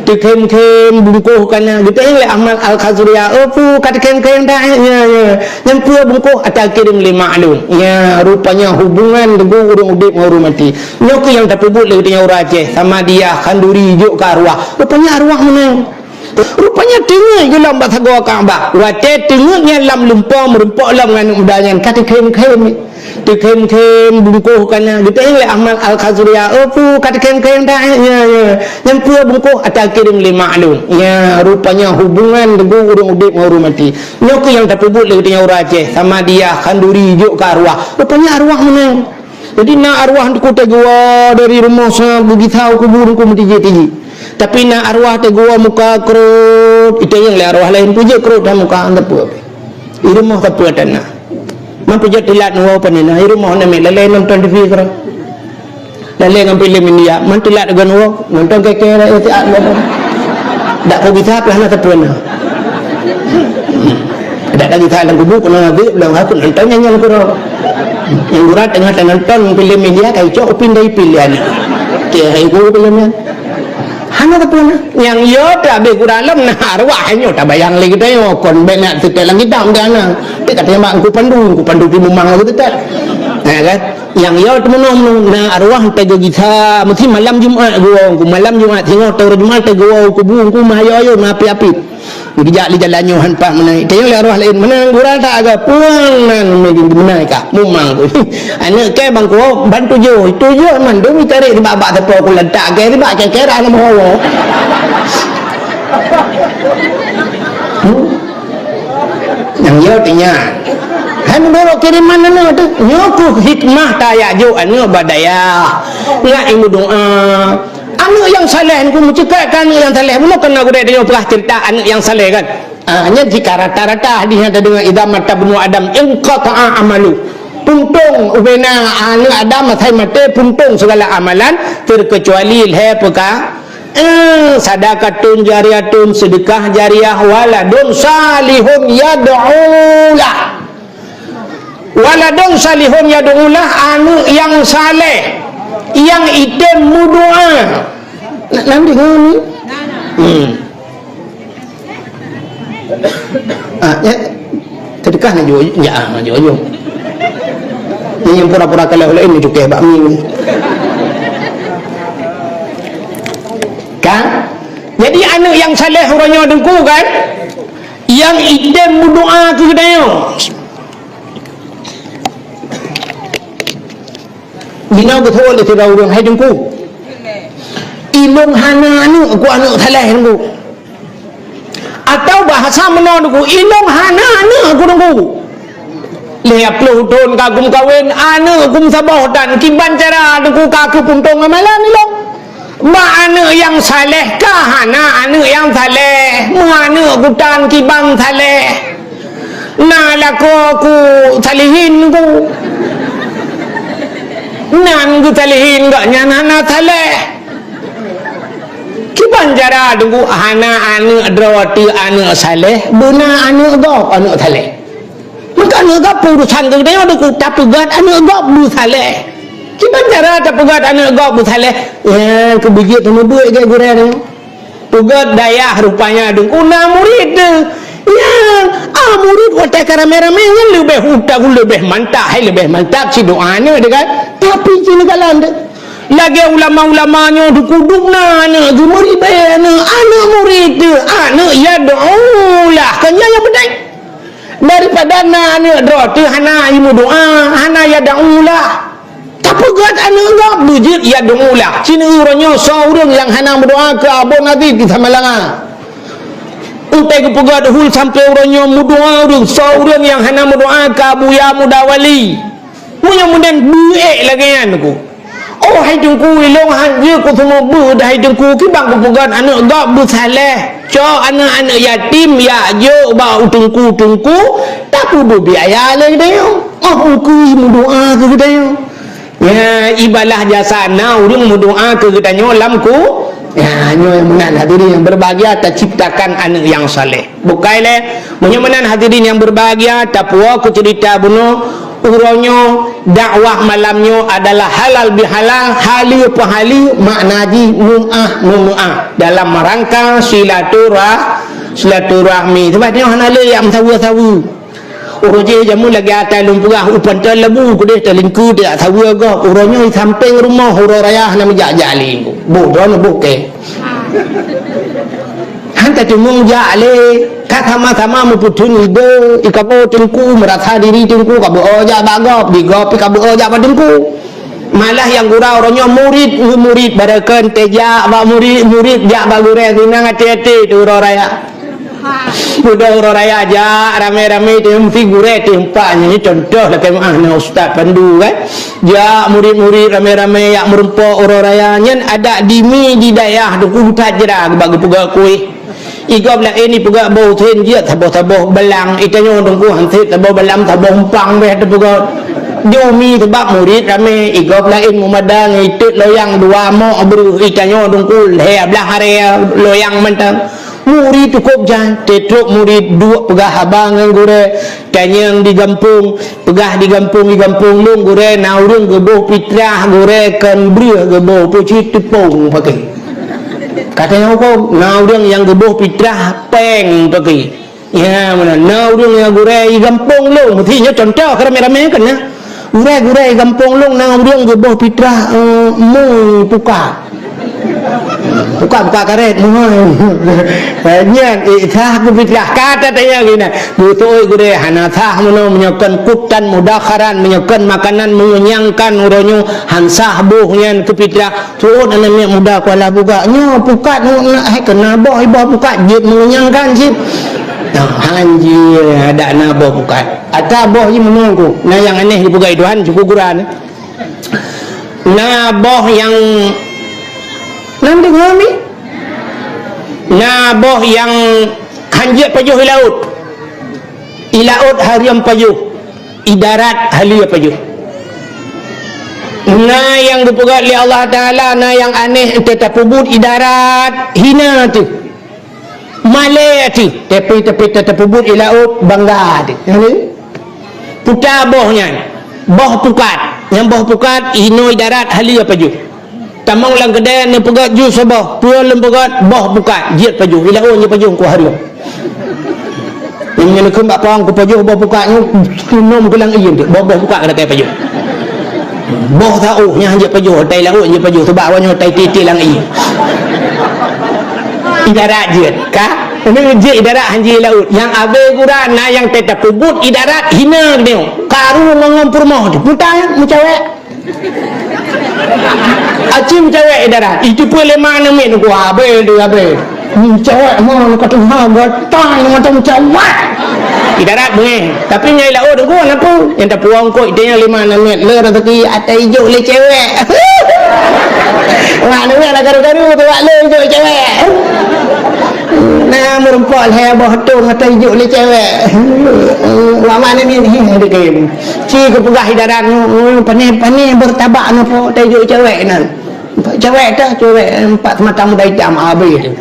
Teukhém-khém bungkôh ka na, geutanyong lé Ahmad Al-Khazuria, "Oh, peue ka teukhém-khém dak, eh?" "Nya, nya." "Nyan peue bungkôh?" "Ata kirém lé mak lôn." Nya, rupanya hubungan teungku ureuëng udeb ngon ureuëng maté. Nyoe keuh nyang tapeubuet lé geutanyoe ureuëng Aceh, sama dia khanduri jok keu arwah. Rupanya arwah meunan. Rupanya teungeut gohlom bak sagoe Ka'bah. Watée teungeut nyan lam lumpoe meurumpok lom ngon aneuk muda nyan ka teukhém-khém. Teukhém-khém bungkôh ka na, geutanyong lé Ahmad Al-Khazuria, "Oh, peue ka teukhém-khém dak, eh?" "Nya, nya." "Nyan peue bungkôh?" "Ata kirém lé mak lôn." Nya, rupanya hubungan teungku ureuëng udeb ngon ureuëng maté. Nyoe keuh nyang tapeubuet lé geutanyoe ureuëng Aceh, sama dia khanduri jok keu arwah. Rupanya arwah meunan. Jadi na arwah teungku teugoe dari rumoh sa geugisa u kubu teungku meutijik-tijik. Tapi na arwah teugoe muka krot, itanyong lé arwah laén, "Peue jeuet krot that muka?" "Hana peue." "I rumoh sapeue tan na?" "Man peue jeuet teulat neuwoe pane na, i rumoh na miet lalée nonton T V keudroe. Lalée ngon filem India, man teulat deungon woe, nonton keke rakyat siat woe." "Dak keu gisa pih hana sapeue na. Dak lagée that lam kubu keunoe na geuh, lom aku nonton nyan nyang keudroe. Nyang gura teungoh tanonton filem India, kai cok upin dari pilihan. Keu hai guru filem nyan." Hana sapeue na. Nyang yo tabeh gura lom na arwah nyoe tabayang lé geutanyoe kon bèk na teutek lam kitab dah na. Tek katanya mak Engku Pandu, Engku Pandu pi mumang lagée teutek. Ya kan? Nyang yo teumeunoe na arwah teugoe gisa meusti malam Jumat geuwoe, malam Jumat singoh tahu Jumat teugoe kubu Engku mah ayo-ayo na api-api. Geujak lé jalan nyoe han paih meunan. Tanyong lé arwah laén, "Meunan gura that aga puang nan meunan ka mumang." Aneuk kèe bang kuwoe ban tujoh, tujoh mandum itarek sibak bak teupeu ku letak kèe sibak kèe-kèe dah lam hawa. Hmm? Nyang yo tanya. Hai meunurot kiriman aneuk tu, nyoe keuh hikmah tajak jok aneuk bak dayah. Ngat imeudoa. Aneuk nyang saleh Engku meuceukat keu aneuk nyang saleh. Bunoe keunoe gurée tanyoe peugah ceurita aneuk nyang saleh kan. Ah, nyan jika rata-rata hadis nyang tadeungoe, "Idza mata ibnu Adam inqata'a amalu." Puntông ubena aneuk Adam asai maté, puntông segala amalan terkecuali lhée peuka-, eh, sadaqatun jariyatun, sedekah jariah, waladun salihun yad'u lah. Waladun salihun yad'u lah, aneuk nyang saleh, nyang item meudoa. Nak nanti ngani? Hmm. Ah, ya. Sedekah nak jujur, ya, ah, nak jujur. Ini yang pura-pura kalah oleh ini cukai bak mi. Kan? Jadi aneuk nyang saleh uroe nyoe Teungku kan? Nyang item meudoa keu geutanyoe. Bina beutôi lé sidroe ureuëng, "Hai Teungku, ilôn hana aneuk, aku aneuk saleh Teungku." Atau bahasa meunoe Teungku, "Ilôn hana aneuk aku Teungku. Lhée ploh thon ka aku meukawen, aneuk aku meusaboh tan, kiban cara Teungku ka aku puntông amalan ilôn." Bak aneuk nyang saleh ka hana aneuk nyang saleh, meuaneuk kutan kiban saleh. Na lakoe ku salihin ku. Nan geusalihin gobnyan hana saleh. Kiban cara Teungku hana aneuk droe teuh aneuk saleh, beuna aneuk gob aneuk saleh. Maka aneuk gob peurusan geutanyoe Teungku, tapeugét aneuk gob beusaleh. Kiban cara tapeugét aneuk gob beusaleh? Ya, keubeujeuet teumeubeuet gét gurée nyoe. Peugét dayah rupanya Teungku na murit teuh. Ya, ah murit watée ka ramé-ramé nyan leubeh utak, leubeh mantap, hai leubeh mantap si doa aneuk deh kan. Tapi si neugalan deh. Lagée ulama-ulama nyoe Teungku dum na aneuk, geumeuribée aneuk, aneuk murit teuh, aneuk yad'u lah. Kan nyan nyang penting. Daripada na aneuk droe teuh hana imeudoa, hana yad'u lah. Tapeugét aneuk gob beujeuet yad'u lah. Sineuk uroe nyoe soe ureuëng nyang hana meudoa keu Abon Aziz di Samalanga. Utai geupeugét hul sampoe uroe nyoe meudoa ureuëng, soe ureuëng nyang hana meudoa keu Abuya Muda Wali. Meunyoe meunan beuék lagée nyan ku. Oh hai Teungku, ilôn han jeuet ku seumeubeuet hai Teungku, kiban kupeugét aneuk gob beusaleh. Cok aneuk-aneuk yatim jak jok bak teungku-teungku, tapeubiaya lé geutanyoe. Oh, ukeue meudoa keu geutanyoe. Nya, ibalah jasa na ureuëng meudoa keu geutanyoe lam ku. Nya, nyoe meunan hadirin yang berbahagia, taciptakan aneuk nyang saleh. Bukai lé, meunyoe meunan hadirin yang berbahagia, tapuwoe keu ceurita bunoe, Uroe nyoe dakwah malam nyoe adalah halal bihalal, haleue peuhaleue, makna jih meu'ah meumeu'ah dalam rangka silaturah-, silaturahmi. Sebab nyoe hana lé jak meusaweue-saweue. Uroe jih jameun lagèe ata lôn peugah, u Panton Labu keudeh talingkeue jak saweue gob. Uroe nyoe sampéng rumoh uroe raya hana meujak-jak lé. Boh droeneuh boh kèe. Han tatumeung jak lé, ka sama-sama meupeutheun ide, i kamoe teungku meurasa diri teungku ka beuo jak bak gob, di gob pi ka beuo jak bak teungku. Malah nyang gura uroe nyoe murit ngon murit, barokon teuh jak bak murit, murit jak bak gurèe, sinan até-até teuh uroe raya. Muda uroe raya jak ramé-ramé teuh, meusti gurèe teuh empat nyan, contoh lakèe meu'ah na Ustaz Pandu kan. Jak murit-murit ramé-ramé jak meureumpok uroe raya nyan adat di mi di dayah teungku that jra bak geupeugöt kueh. I gob laén ipeugöt boh usen jeuet saboh-saboh balang, i tanyoe teungku han sép saboh balang, saboh umpang bèh teupeugöt. Di umi sabab murit ramé, i gob laén meumada ngon itot loyang dua mok breuh, i tanyoe teungku lhèe blah aré loyang mantong. Murit cukôp jai, teutrok murit duek peugah haba ngon gurèe, tanyong di gampông, peugah di gampông, di gampông lôn gurèe na ureueng geuboh pitrah, gurèe kon breuh geuboh, peucit teupông paké. Ka tanyong hukôm, na ureueng nyang geuboh pitrah péng paké. Ya, meunan. Na ureueng nyang gurèe di gampông lôn, meusti nyoe contoh keu ramé-ramé kan, ya. Gurèe-gurèe di gampông lôn na ureueng geuboh pitrah, eh, mui pukat. Pukat-pukat karét, mui. Eh, nyan, eh, sah keu pitrah. Ka tatanyong geuh na. Beutôi gurèe, hana sah meunoe, meunyoe kon kutan mudakharan, meunyoe kon makanan mengenyangkan uroe nyoe, han sah boh nyan keu pitrah. Tuôt aneuk miet muda Kuala Bugak nyoe pukat, nyoe na, hai keu na boh, boh pukat jeuet mengenyangkan cit. Nah, han jeuet, adak na boh pukat. Ata boh jih meununggu, na nyang aneh dipeugah Tuhan, cukôp gura nyoe. Na boh nyang, na deungö mi? Na boh nyang han jeuet pajoh i laôt. I laôt hareuem pajoh, i darat haleue pajoh. Na nyang geupeugöt lé Allah Taala, na nyang aneh teuh tapeubuet i darat, hina teuh. Malèe teuh, tapi, tapi teuh tapeubuet i laôt, bangga teuh. Puta boh nyan, boh pukat. Nyang boh pukat, hinoe i darat, haleue pajoh. Tamong lam keudè neupeugöt ju saboh, peue lôn peugöt, boh pukat, jeuet pajoh. I laôt jeuet pajoh, ku hareuem. Nyang nyan kheun bak pawang kupajoh boh pukat nyoe, tunom keu lam ie, boh, boh pukat ka takai pajoh. Boh saôh nyan jeuet pajoh, tai laôt jeuet pajoh, sabab awaknyoe tai tiek-tiek lam ie. I darat jeuet, ka? Ini jeuet i darat han jeuet i laôt. Nyang abée gura na nyang teuh tapeubuet i darat hina nyoe. Karu ngon peurumoh teuh. Puta nyan meucawek. Aci meucawek i darat, itu pun lé ma aneuk miet nunggu abée tu abée. Meucawek ma ka tuha gatai mata meucawek. I darat beungéh, tapi nyang i laôt nunggu na peue? Nyang tapuwoe eungkôt itu nyang lé ma aneuk miet, le raseuki ata ijok lé cewek. Wah, aneuk miet lah garu-garu tu wak le ijok cewek. Nah, meureumpok lhèe boh tong ata ijok lé cewek. Wak ma aneuk miet, heh, dikém. Ci geupeugah i darat nyoe, nyoe pané-pané beureutabak nyoe po, teuh jok cewek nan. Cewek teuh, cewek empat mata muda itam, abéh teuh.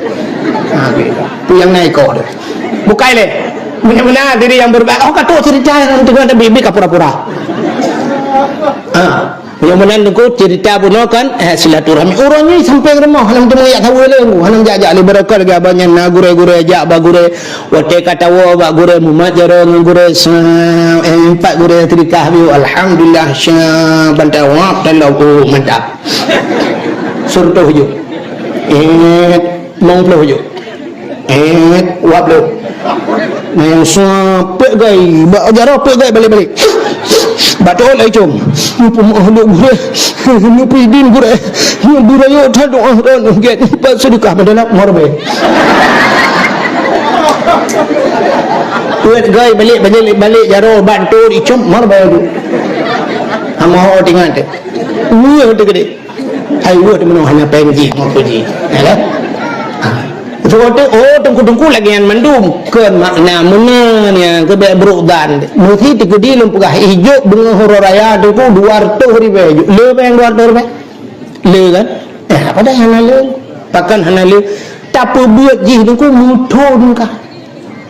Abéh teuh. Tu nyang na iko teuh. Bukai lé. Beuna-beuna diri nyang beureubat. Oh, ka trok cerita nyang teungoh tabi-bi ka pura-pura. Ha. Nyang meunan teungku cerita bunoe kan, eh, silaturahmi. Ureueng nyoe sampéng rumoh, hana meuteumé jak saweue lé, hana jak-jak lé barokah lagèe abang nyan na gurée-gurée jak bak gurée. Watèe ka tawoe bak gurée mumat jaroe ngon gurée sa-, eh, empat gurée teulikah biu, alhamdulillah, sya, ban tawab, dan lau, oh, mantap. Seureutôh ju. Eh, limong ploh ju. Eh, dua ploh. Nah, nyang sa peuet gai, bak jaroe peuet gai balek-balek. Bak teuôt lai com. Mupeumeu'ah lôn gurée, mupeudin gurée, beurayeuk that doá droeneuh gét, pat seudeukah meudalak marbée. Peuet gai balek, balek, balek jaroe ban teuôt icom marbée du. Hana ho teuingat teuh. Weueh teuh geudeh. Hai weueh teuh meunoe hana péng jih, ngon peue jih. Ya kan? Ha. Teungku, oh, teungku-teungku lagèe nyan mandum. Kon makna meunan nyang keu bèk brok dan. Meusi teukeudi lôn peugah ijok beungoh uroe raya teungku dua reutôh ribèe jok. Le péng dua reutôh ribèe? Le kan? Eh, padahai hana le. Pakon hana le? Tapeubeuet jih teungku meuthon kah?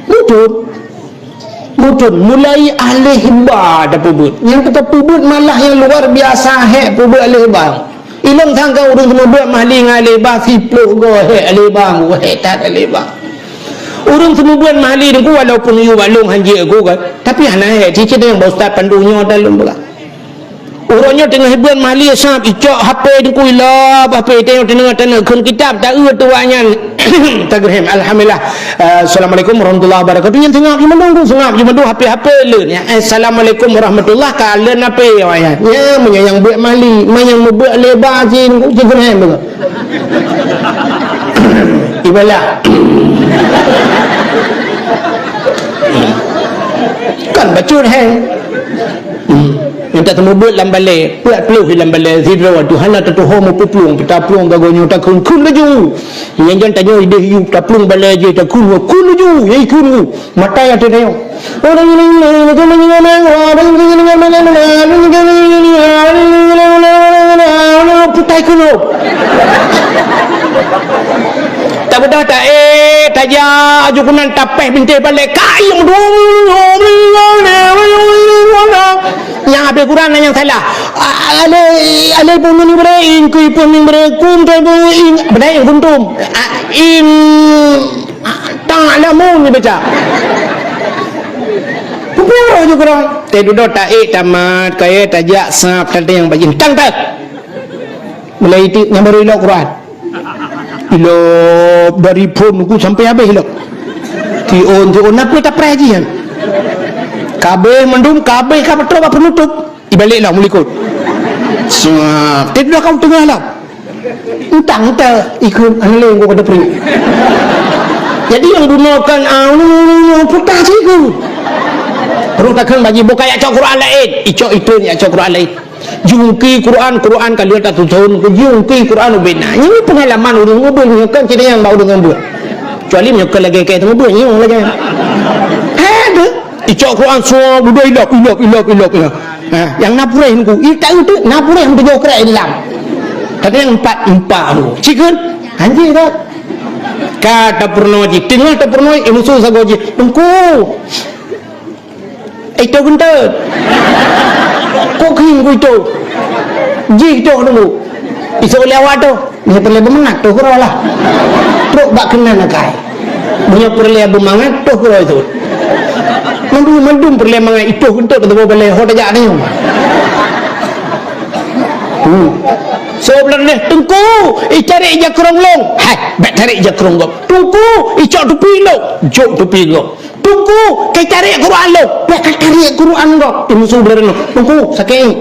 Meuthon. Beutôi, mulai aleh ba tapeubuet. Nyang ka tapeubuet malah nyang luar biasa hék peubuet aleh ba. Ilôn sangka ureuëng seumeubeuet mahli ngon aleh ba siplôh goe hék aleh ba, hék that aleh ba. Ureuëng seumeubeuet mahli nyoe walaupun yue bak lôn hanjeuet ku kan, tapi hana hék cicit nyang bak ustaz pandu nyoe dan lôn peugah. Uroe nyoe teungoh hiburan mahli sab, icok H P teungku ilop H P teungoh teungoh teungoh kheun kitab ta eu tuwah nyan. Tageurhem, alhamdulillah. Eh, assalamualaikum warahmatullahi wabarakatuh. Nyan seungab jimandum tu, seungab jimandum H P H P leun ya. Eh, assalamualaikum warahmatullah ka leun H P awak nyan. Ya, meunyoe nyang buet mahli, meunyoe nyang mubuet leba cin ku cin geurhem tu. Ibalah. Kan bacut hai. Hmm. Nyang tateumeubuet lam balée, peuet ploh lam balée, sidroe tu hana tatuho meupuplueng, taplueng gagoe nyoe takheun, kheun laju. Nyang jan tanyoe ideh yu, taplueng balée jih takheun, kheun laju, ya ikheun. Mata ya teudayo. Putai keunoe. Tabeudôh ta-, eh, tajak aju keunan tapéh bintéh balée, kayong. Nyang habéh Quran nyang salah. A-, ale, ale pun ni bere, in kui pun ni bere, kum tu pun in, bere in kuntum. A, in, a, ta'lamun ni baca. Pupura je Quran. Teududoe taék tamat, kaya tajak sab, tadeng bajin. Tang tak. Mulai itu nyang baru ilok Quran. Ilok dari phon ku sampai habéh ilok. Tiun, tiun, apa tak pernah jian. Kabéh mandum, kabéh ka betul bak penutup. Ibalik lah mulikot. Sab, teududoe kau tengah lah. Entang ta ikut analeng kau kata peri. Jadi yang gunakan ah, putar siku. Terus takkan bagi buka ya cok Quran lain. Icok itu ya cok Quran lain. Jungki Quran, Quran ka lheueh tatuthon, jungki Quran ubena. Ini pengalaman ureuëng ubena, bukan cerita yang bak ureuëng ubena. Kecuali meunyoe lagée kaya teumeubuet, nyoe lagée. Ada. Icok Quran semua, udah ilap, ilap, ilap, ilap, ilap. Ha, yang na pureh nunggu, ita itu, na pureh yang tujuh kerak ilang. Tapi yang empat, empat tu. Cikun, anjing tak? Kata pernah ji, tengah tak pernah, eh, musuh sago ji. Tunggu. Eh, tu kentut. Kok kering ku itu? Jih tu dulu. Isu lewat tu. Dia perlu bermangat tu, kurang lah. Truk bak kena nakai. Punya perlu bermangat tu, kurang itu. Mandum, mandum perlu mangat itu kentut, kata bawa balai, ho tajak ni. Hmm. So, belah ni, tunggu, icari ija kerong long. Hai, bek tarik ija kerong gop. Tunggu, icok tupi lo. Jok tupi gop. Tungku, kai tarik Quran lo. Pek ka tarik Quran lo. Ti musuh beularang lo. Tungku, sakét.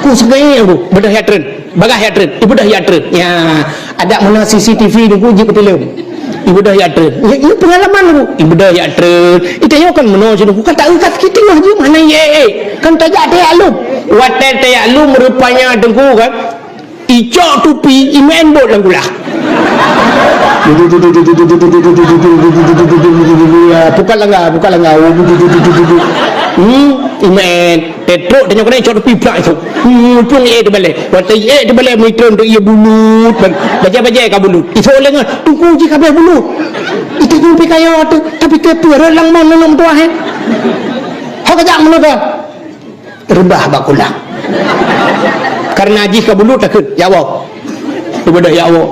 Ku sakét aku. Bedah ya tren. Bagah ya tren. Ibedah ya tren. Ya, ada mana C C T V ni ku ji ke film. Ibedah ya tren. Ya, ini pengalaman aku. Ibedah ya tren. Itu yang kan mana je aku kata engkat kita lah je mana ye. Kan tajak tayak lu. Watai tayak lu merupanya tengku kan. Icok tupi, imen bot lam kulah. Pukat langga, pukat langga. Hmm, imen. Tetrok tanyong kena icok tupi plak itu. Hmm, pun eh tu balai. Waktu eh tu balai mitron tu ia bulut. Bajai-bajai ka bulut. Iso lengah, tunggu ji kabeh bulut. Itu pun pikaya tu, tapi tepi relang mon nonong tuah eh. Hok kejak mulut dah. Reubah bak kulang. Karena jih ka bulut takheun, ya Allah. Ibeudôh ya Allah.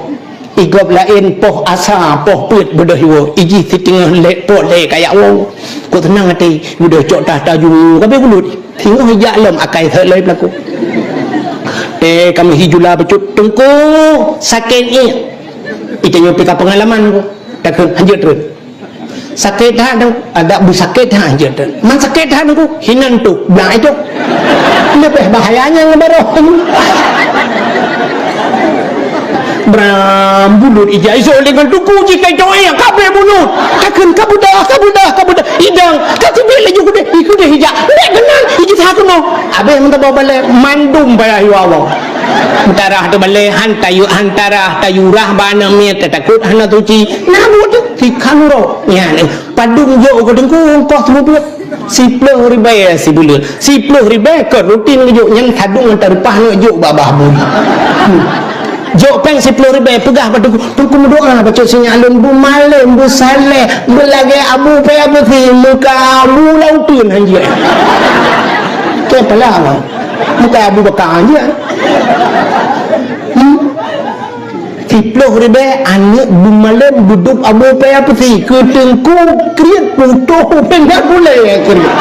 Igop laén poh asa, poh peuet beudôh iwoe. Ijih siteungoh lé poh lé ka ya Allah. Kok seunang até, ibeudôh cok tah taju, kabeh bulut. Singoh ijak lom akai seuet lé pelaku. Eh, kami hijula becut tengku sakét ié. Itu nyoe pika pengalaman ku. Takheun hanjeuet terus. Sakét that dong, agak beusakét that je tu. Man sakét that aku, hinan tu, blang itu. Lebih bahayanya ngebaroh. Bram bulut ija iso dengan tuku ji kai coe kabeh bulut. Takheun kabudah, kabudah, kabudah. Idang, katibik laju kudeh, ikudeh ija. Dek kenal, iji satu no. Habis minta bawa balik, mandum payah ya Allah. Hantarah tu balai, hantayu, hantarah, tayurah, bana miet, tatakut, hana suci. Nah, buat tu, si kanuro. Ya, ni. Padum jok ke dengku, ongkoh seumubit. Siploh ribai sibuleuen. Siploh ribai ke rutin jok. Nyan sadung hantar pah nak jok babah bun. Hmm. Jok péng siploh ribèe, peugah bak teungku, "Teungku meudoa bacut sinyak lôn, beumalém, beusaléh, beulagèe Abu Paya Peusi, meuka Abu Lauteun hanjeuet." Keu peula, meuka Abu Bakar hanjeuet. Hmm? Siploh ribèe aneuk beumalém beudôb Abu Paya Peusi, keu teungku kriet putôh péng dak bulèe kriet.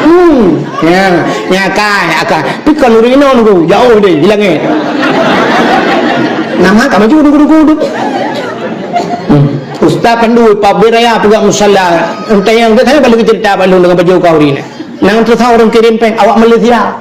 Hmm. Ya, nyan ka, nyan ka. Pi kon ureueng inong tu, jauh deh, di langèt. Nama ka maju duku-duku tu. Hmm. Ustaz Pandu, pabrik raya peugah musala. Entah nyang tu, saya balik cerita Pandu dengan baju kau hari ni. Nang tu tahu orang kirim peng, awak Malaysia.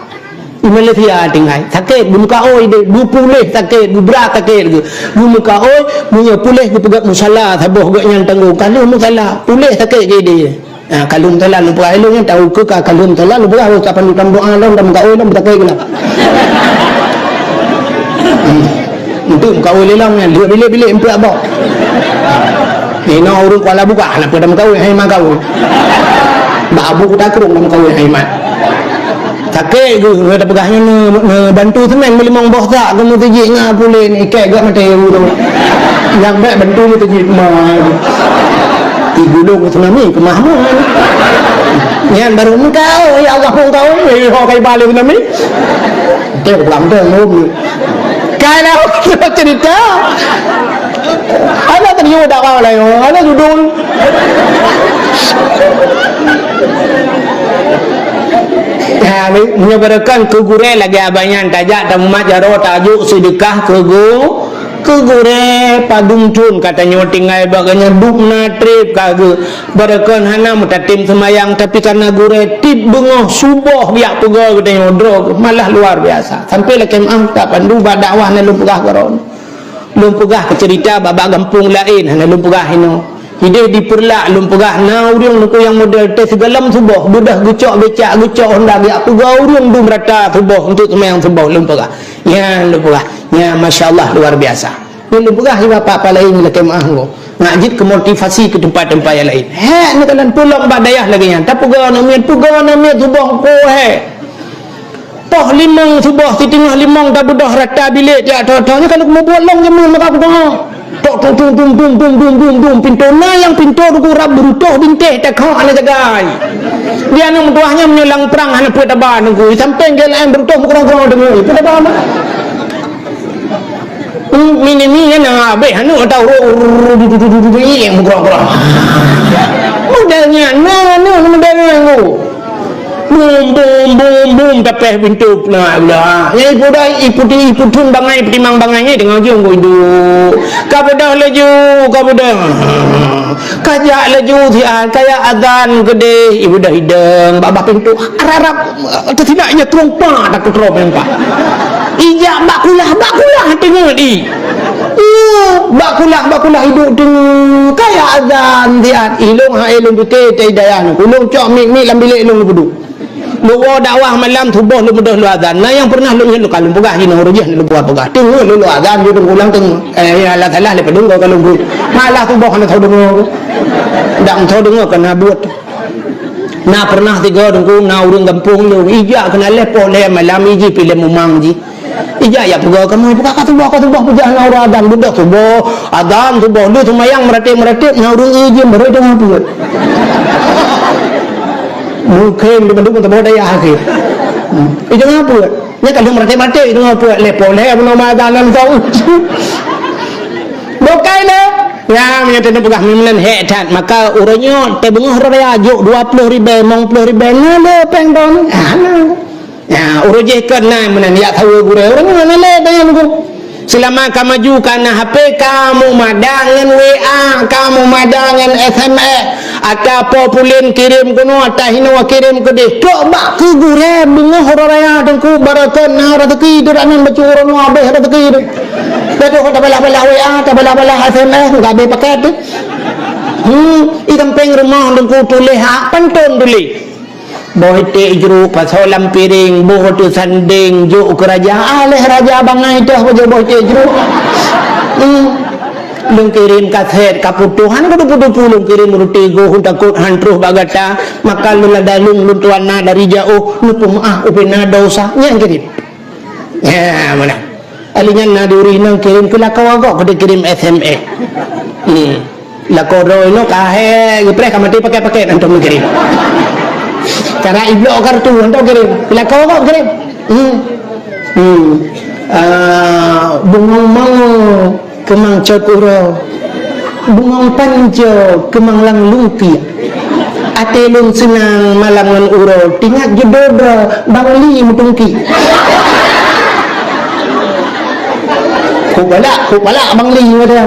Di Malaysia tinggai. Sakét, beumeukawôi deh, beupuléh sakét, beubrat sakét ke. Beumeukawôi, meunyoe puléh geupeugah musala, saboh geuh nyan tanggong. Kalau musala, puléh sakét ke deh. Ha, ka lheueh meutola lôn peugah ilôn nyan, tahu keu ka, ka lheueh meutola lôn peugah, oh, kapan lôn tambah doa lôn, dah meukaôi lôn, meutakoi keunan. Hmm. Untuk meukaôi lé lôn nyan, dua bilik-bilik empat boh. Inoe ureueng Kuala Bugah, hana peue dah meukaôi, hai mak kaôi. Bak Abu Kuta Krueng dah meukaôi, hai mak. Sakét geuh, geuh tapeugah nyoe neu-, neubantu seumén meulimong boh sak, geuh meuteujit ngon puléh ni, ikat geuh maté ureueng. Nyang bèk bantu meuteujit ma. Di gulong tsunami keumah meunan. Nyan baru engkau, ya Allah, engkau, eh, ho kai bale tsunami. Teu pulang teu ngom. Kai dah cerita. Ada tadi dakwah lain, ada judul. Ya, meunyoe barokon keu gurèe lagèe abang nyan tajak tamumat jaroe tajok seudeukah keu gu-, Keu gurèe padum thôn ka tanyoe tinggai bak geuh nyan dum na trép ka geuh. Barokon hana meutatem seumayang, tapi kareuna gurèe tiep beungoh suboh geujak peugah geutanyoe droe geuh, malah luar biasa. Sampai lakèe meu'ah Ustaz Pandu bak dakwah na lôn peugah keudroe. Lôn peugah keu ceurita bak-bak gampông laén, hana lôn peugah inoe. Idéh di Peureulak lôn peugah na ureueng neuk nyang model teuh sigohlom suboh, beudôh geucok becak, geucok honda geujak peugah ureueng dum rata suboh untuk seumayang suboh lôn peugah. Nyan lôn peugah. Nyan masya Allah luar biasa. Nyan lôn peugah di bapak-bapak laén lakèe meu'ah nyoe. Nak jeuet keu motivasi keu teumpat-teumpat nyang laén. Hék, neukalon pulang bak dayah lagèe nyan. Tapeugah aneuk miet, peugah aneuk miet suboh ko hék. Poh limong suboh, siteungoh limong tabeudôh rata bilék jak tho-tho. Nyoe ka lôn meubuet lôn jameun maka kudoa. Tok tung tung tung tung tung tung tung tung, pintoe na nyang pintoe duku rab beureutoh bintéh takha hana jagai. Di aneuk meutuwah nyan meunyoe lam prang hana peue taba nunggu. Sampéng G L M beureutoh meukurong-kurong deungoe. Peue taba na? Hmm, mini-mini nyan na habéh aneuk tahu. Meukurong-kurong. Model nyan na aneuk model nyan tu. Bum, bum, bum, bum, tapéh pintoe na ulah. Nyang ipu dah, ipu ti, ipu thon bangai, peutimang bangai nyan teungoh jeuem iduek. Ka beudôh laju, ka beudôh. Ka jak laju siat, ka jak azan keudéh, ibu dah hidang, bak-bak pintoe. Arab-arab, teusilap inya trumpah, tak keutrom nyang pat. Ijak bak kulah, bak kulah teungeut i. Iya, bak kulah, bak kulah iduek teungeut. Ka jak azan siat, ilôn hai lôn pike cai dayah nyoe. Ulôn cok mik-mik lam bilék lôn leubeudôh. Lôn woe dakwah malam suboh lôn beudôh lôn azan. Na nyang pernah lôn nyan lôn ka lôn peugah jinoe ureueng jih lôn peugah-peugah. Teungoh lôn, lôn azan jeuet lôn pulang teungoh. Eh, ya Allah salah lé padum ka lôn buet. Malah suboh hana tho deungoe. Dak tho deungoe keunan buet. Na pernah tiga teungku na ureueng gampông lôn ijak keunan lhèe poh lhèe malam iji piléh mumang jih. Ijak ya peugah kamoe peugah ka suboh, ka suboh peugah na ureueng azan beudôh suboh. Azan suboh lheueh seumayang meuratéb-meuratéb na ureueng iji baru deungoe peue. Mungken di bandum teuboh dayah akhé. Hmm. Itu ngapa? Nya kalau merate-mate itu ngapa? Lepo le bunoe mata nan kau. Bukai le. Ya, meunyoe teupeugah meunan hek that, maka uroe nyoe teubeungoh raya jok dua puluh ribèe, limong puluh ribèe, na le péng don. Ah, na. Ya, uroe jih kon na meunan yak saweue gurèe. Uroe nyoe na le péng don. Seulama ka maju ka na H P, ka mumadah ngon W A, ka mumadah ngon S M S, ata po pulen kirém keunoe, ata hinoe kirém keudeh. Trok bak keu gurèe beungoh uroe raya teungku, barokon na raseuki, deuh nyan bacut uroe nyoe habéh raseuki deuh. Dah tu tabalah-balah W A, tabalah-balah S M S, ka habéh paket deuh. Hmm, i sampéng rumoh teungku tuléh hak pantôn tuléh. Boh iték jruk pasoe lam piréng, boh teusandéng jok keu raja. Aléh raja bangai teuh bajèe boh iték jruk. Hmm. Lôn kirém kasét ka putôh, han ka dupu-dupu lôn kirém ruti goh, takot han troh bak gata. Maka lôn ladalông lôn tuan na dari jaoh, neupeumeu'ah ubé na desya. Nyan kirém. Ya, meunan. Ali nyan na di ureueng inong kirém keu lakoe gob, keu kirém S M S. Hmm. Lakoe droe inoe ka hék geupreh ka maté paket-paket hantom kirém. Cara iblok kartu hantom kirém. Keu lakoe gob kirém. Hmm. Hmm. Ah, bungong mango keumang cot uroe. Bungong panco keumang lam lungkiek. Até lôn seunang malam ngon uroe, teuingat judô droe Bang Li meutungki. Kok balak, kok balak Bang Li pada.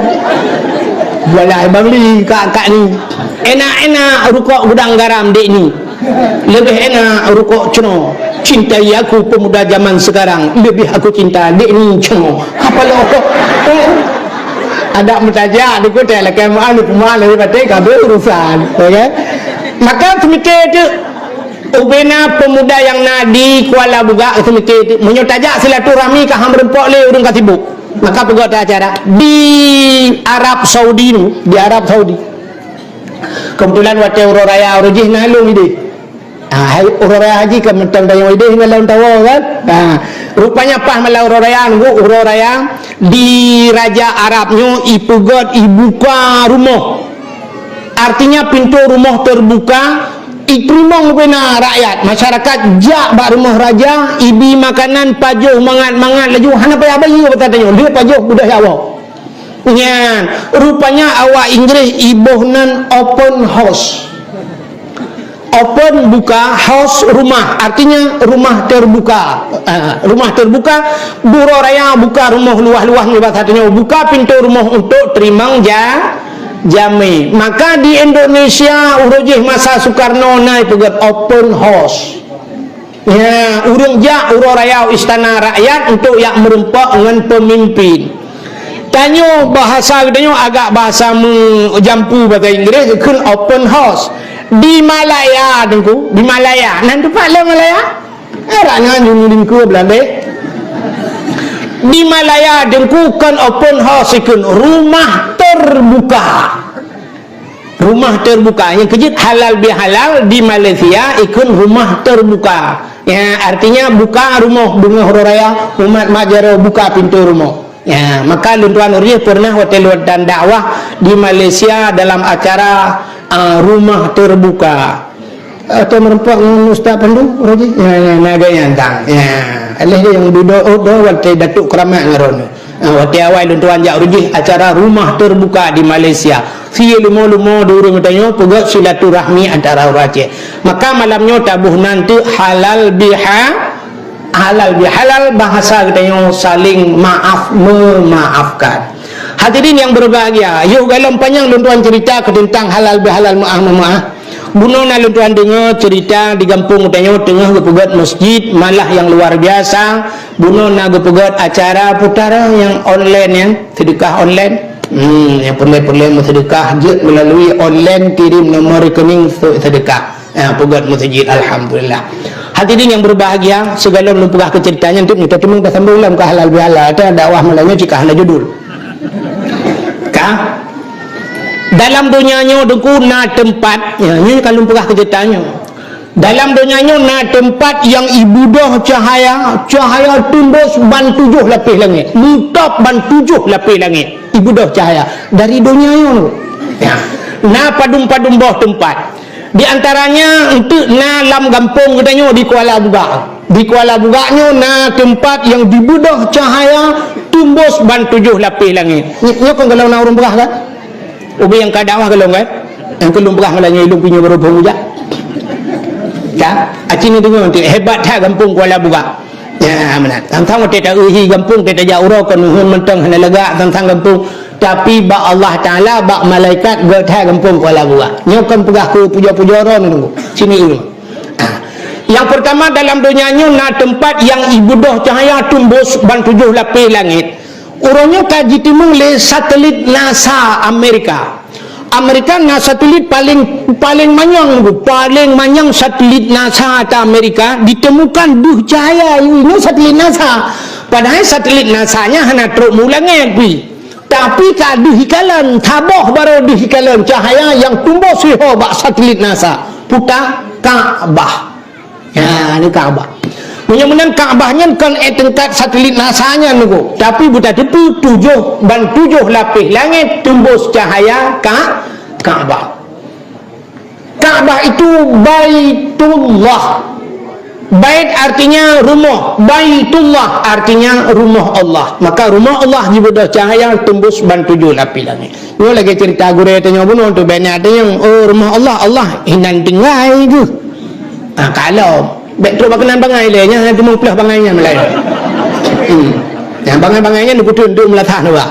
Balak Bang Li kak, kak ni. Enak-enak rukok gudang garam dek ni. Leubeh enak rukok ceunoe. Cintai aku pemuda zaman sekarang, lebih aku cinta dek ni ceunoe. Apa lo? Adak meutajak di kota lakée meu'alif, meu'alif baté kabeh urusan, ya kan? Maka seumiké tu, ubena pemuda nyang na di Kuala Bugak seumiké tu, meunyoe tajak silaturahmi ka han meureumpok lé ureueng ka sibuk. Maka peugah acara di Arab Saudi tu, di Arab Saudi. Keubeutulan watée uroe raya uroe jih na lôn idéh. Ah, hai, uroe raya haji kan mantong tanyoe idéh ngon lôn tawoe kan? Ah, rupanya paih malam uroe raya, nunggu uroe raya di raja Arab nyoe ipeugét ibuka rumoh. Artinya pintoe rumoh teubuka, iteurimong bubena rakyat, masyarakat jak bak rumoh raja, ibi makanan pajoh mangat-mangat laju hana payah bayeue bak tanyoe, lheueh pajoh beudôh jak woe. Nyan, rupanya awak Inggréh iboh nan open house. Open buka, house rumah, artinya rumah terbuka. Ah, rumah terbuka, uroe raya buka rumoh luwah-luwah nibak satanyoe, buka pintoe rumoh untuk teurimong ja-, jamé. Maka di Indonesia uroe jih masa Soekarno na ipeugét open house. Ya, ureueng jak uroe raya u istana rakyat untuk jak meureumpok ngon peumimpin. Tanyoe bahasa geutanyoe agak bahasa meujampu bahasa Inggréh, kheun open house. Di Malaya, Teungku, di Malaya. Nan teumpat le Malaya? Eh, rak nyan jeuet meulingkue Beulanda. Di Malaya, Teungku, kon open house, kheun rumah terbuka. Rumah terbuka. Nyang keujeuet halal bihalal di Malaysia ikheun rumah terbuka. Ya, artinya buka rumoh beungoh uroe raya, umat mak jaroe buka pintoe rumoh. Ya, maka lôn tuan ureueng pernah watée lôn dan dakwah di Malaysia dalam acara, ah, rumah terbuka. Atau meureumpok ngon Ustaz Pandu, uroe jih? Ya, ya, na gaya tang. Ya, leh dia nyang dudoe, oh, doe watée Datuk Keramat ngon droeneuh. Ha, watée awai lôn tuan jak uroe jih acara rumah terbuka di Malaysia. Sie leumo-leumo di ureueng geutanyoe peugét silaturahmi antara ureueng Aceh. Maka malam nyoe taboh nan teuk halal biha-, halal bihalal, bahasa geutanyoe saling maaf memaafkan. Hadirin yang berbahagia, yoh galom panyang lôn tuan cerita keu teuntang halal bihalal, meu'ah meu'ah. Bunoe na lôn tuan deungoe cerita di gampông geutanyoe teungoh geupeugét masjid, malah nyang luar biasa. Bunoe na geupeugét acara putaran nyang online nyan, seudeukah online. Hmm, nyang peureulée-peureulée meuseudeukah jeuet meulalu online, kirém nomor rekening se-, seudeukah. Ya, peugét masjid, alhamdulillah. Hadirin yang berbahagia, sigohlom lôn peugah keu cerita nyan, teuk nyoe tateumeung tasambong lam keu halal bihalal, ata dakwah malam nyoe cit ka hana judul. Ka? Dalam donya nyoe Teungku na teumpat, ya, nyoe ka lôn peugah keu cerita nyoe. Dalam donya nyoe na teumpat nyang ibeudôh cahaya, cahaya teumbôs ban tujoh lapéh langét, meutôb ban tujoh lapéh langét, ibeudôh cahaya dari donya nyoe. Ya. Na padum-padum boh teumpat. Di antaranya eunteuk na lam gampông geutanyoe di Kuala Bugak. Di Kuala Bugak nyoe na teumpat nyang jibeudôh cahaya teumbôs ban tujoh lapéh langét. Nyoe, nyoe kon golom na ureueng peugah kan? Ubé nyang ka dakwah golom kan? Nyang keu lôn peugah malam nyoe lôn punya baru phôn ujak. Ka? Aci ni deungoe tu hebat that gampông Kuala Bugak. Ya, meunan. Tang-tang watée ta-eu hi gampông, watée tajak uroe kon nuhun mantong hana lagak tang-tang gampông. Tapi bak Allah Taala, bak malaikat, gét that gampông Kuala Bugak. Nyoe kon peugah keu pujoe-pujoe droe ni Teungku. Sini dulu. Ha. Yang pertama dalam donya nyoe na teumpat nyang ibeudôh cahaya teumbôs ban tujoh lapéh langét. Uroe nyoe ka jiteumeung lé satelit NASA Amerika. Amerika na satelit paléng, paléng manyang, paléng manyang satelit NASA ata Amerika ditemukan deuh cahaya, nyoe satelit NASA. Padahai satelit NASA nyan hana trok mu langét pi. Tapi ka deuh ikalon, saboh barô deuh ikalon cahaya nyang tumbôs siho bak satelit NASA. Peue ta? Ka'bah. Ya, ni Ka'bah. Meunyoe meunan Ka'bah nyan kon ék teungkat satelit NASA nyan, Teungku, tapi beutateupeue tujoh ban tujoh lapéh langét teumbus cahaya Ka-, Ka'bah. Ka'bah itu Baitullah. Bait artinya rumoh, Baitullah artinya rumoh Allah. Maka rumoh Allah jibeudôh cahaya teumbus ban tujoh lapéh langét. Nyoe lagèe cerita gurèe tanyoe bunoe tu, bèk na tanyong, "Oh, rumoh Allah, Allah hinan tinggai keuh?" Ah, kalau bèk trok bak keunan bangai lé, nyan hana teumeupeugah bangai nyan meulayan. Hmm. Nyang bangai-bangai nyan dikutun tu meulatah nura.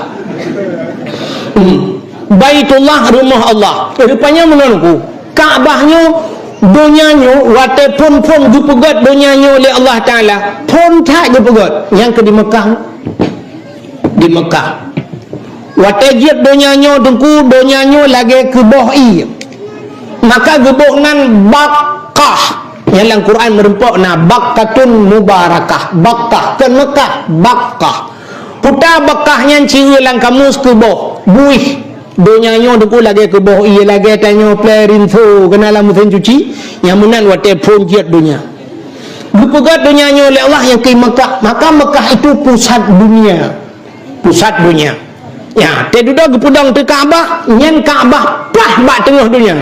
Hmm. Baitullah, rumoh Allah. Eh, rupanya meunan ku. Ka'bah nyoe, donya nyoe, watèe phon-phon geupeugöt donya nyoe lé Allah Taala, phon that geupeugöt. Nyang keu di Mekah, di Mekah. Watèe jeuet donya nyoe, Teungku, donya nyoe lagèe keuboh ié. Maka geuboh nan Bakkah. Nyang lam Quran meureumpok na Bakkatun Mubarakah. Bakkah, kon Mekah, Bakkah. Kuta Bakkah nyan ci lam kamus keuboh, buih. Donya nyoe Teungku lagèe keuboh ié, lagèe tanyoe plè rinso keunan lam meusén cuci, nyang meunan watèe phon jeuet donya. Geupeugöt donya nyoe lé Allah nyang keu Mekah, maka Mekah itu pusat dunia. Pusat dunia. Ya, teududoe geupeudong teu Ka'bah, nyan Ka'bah paih bak teungoh donya.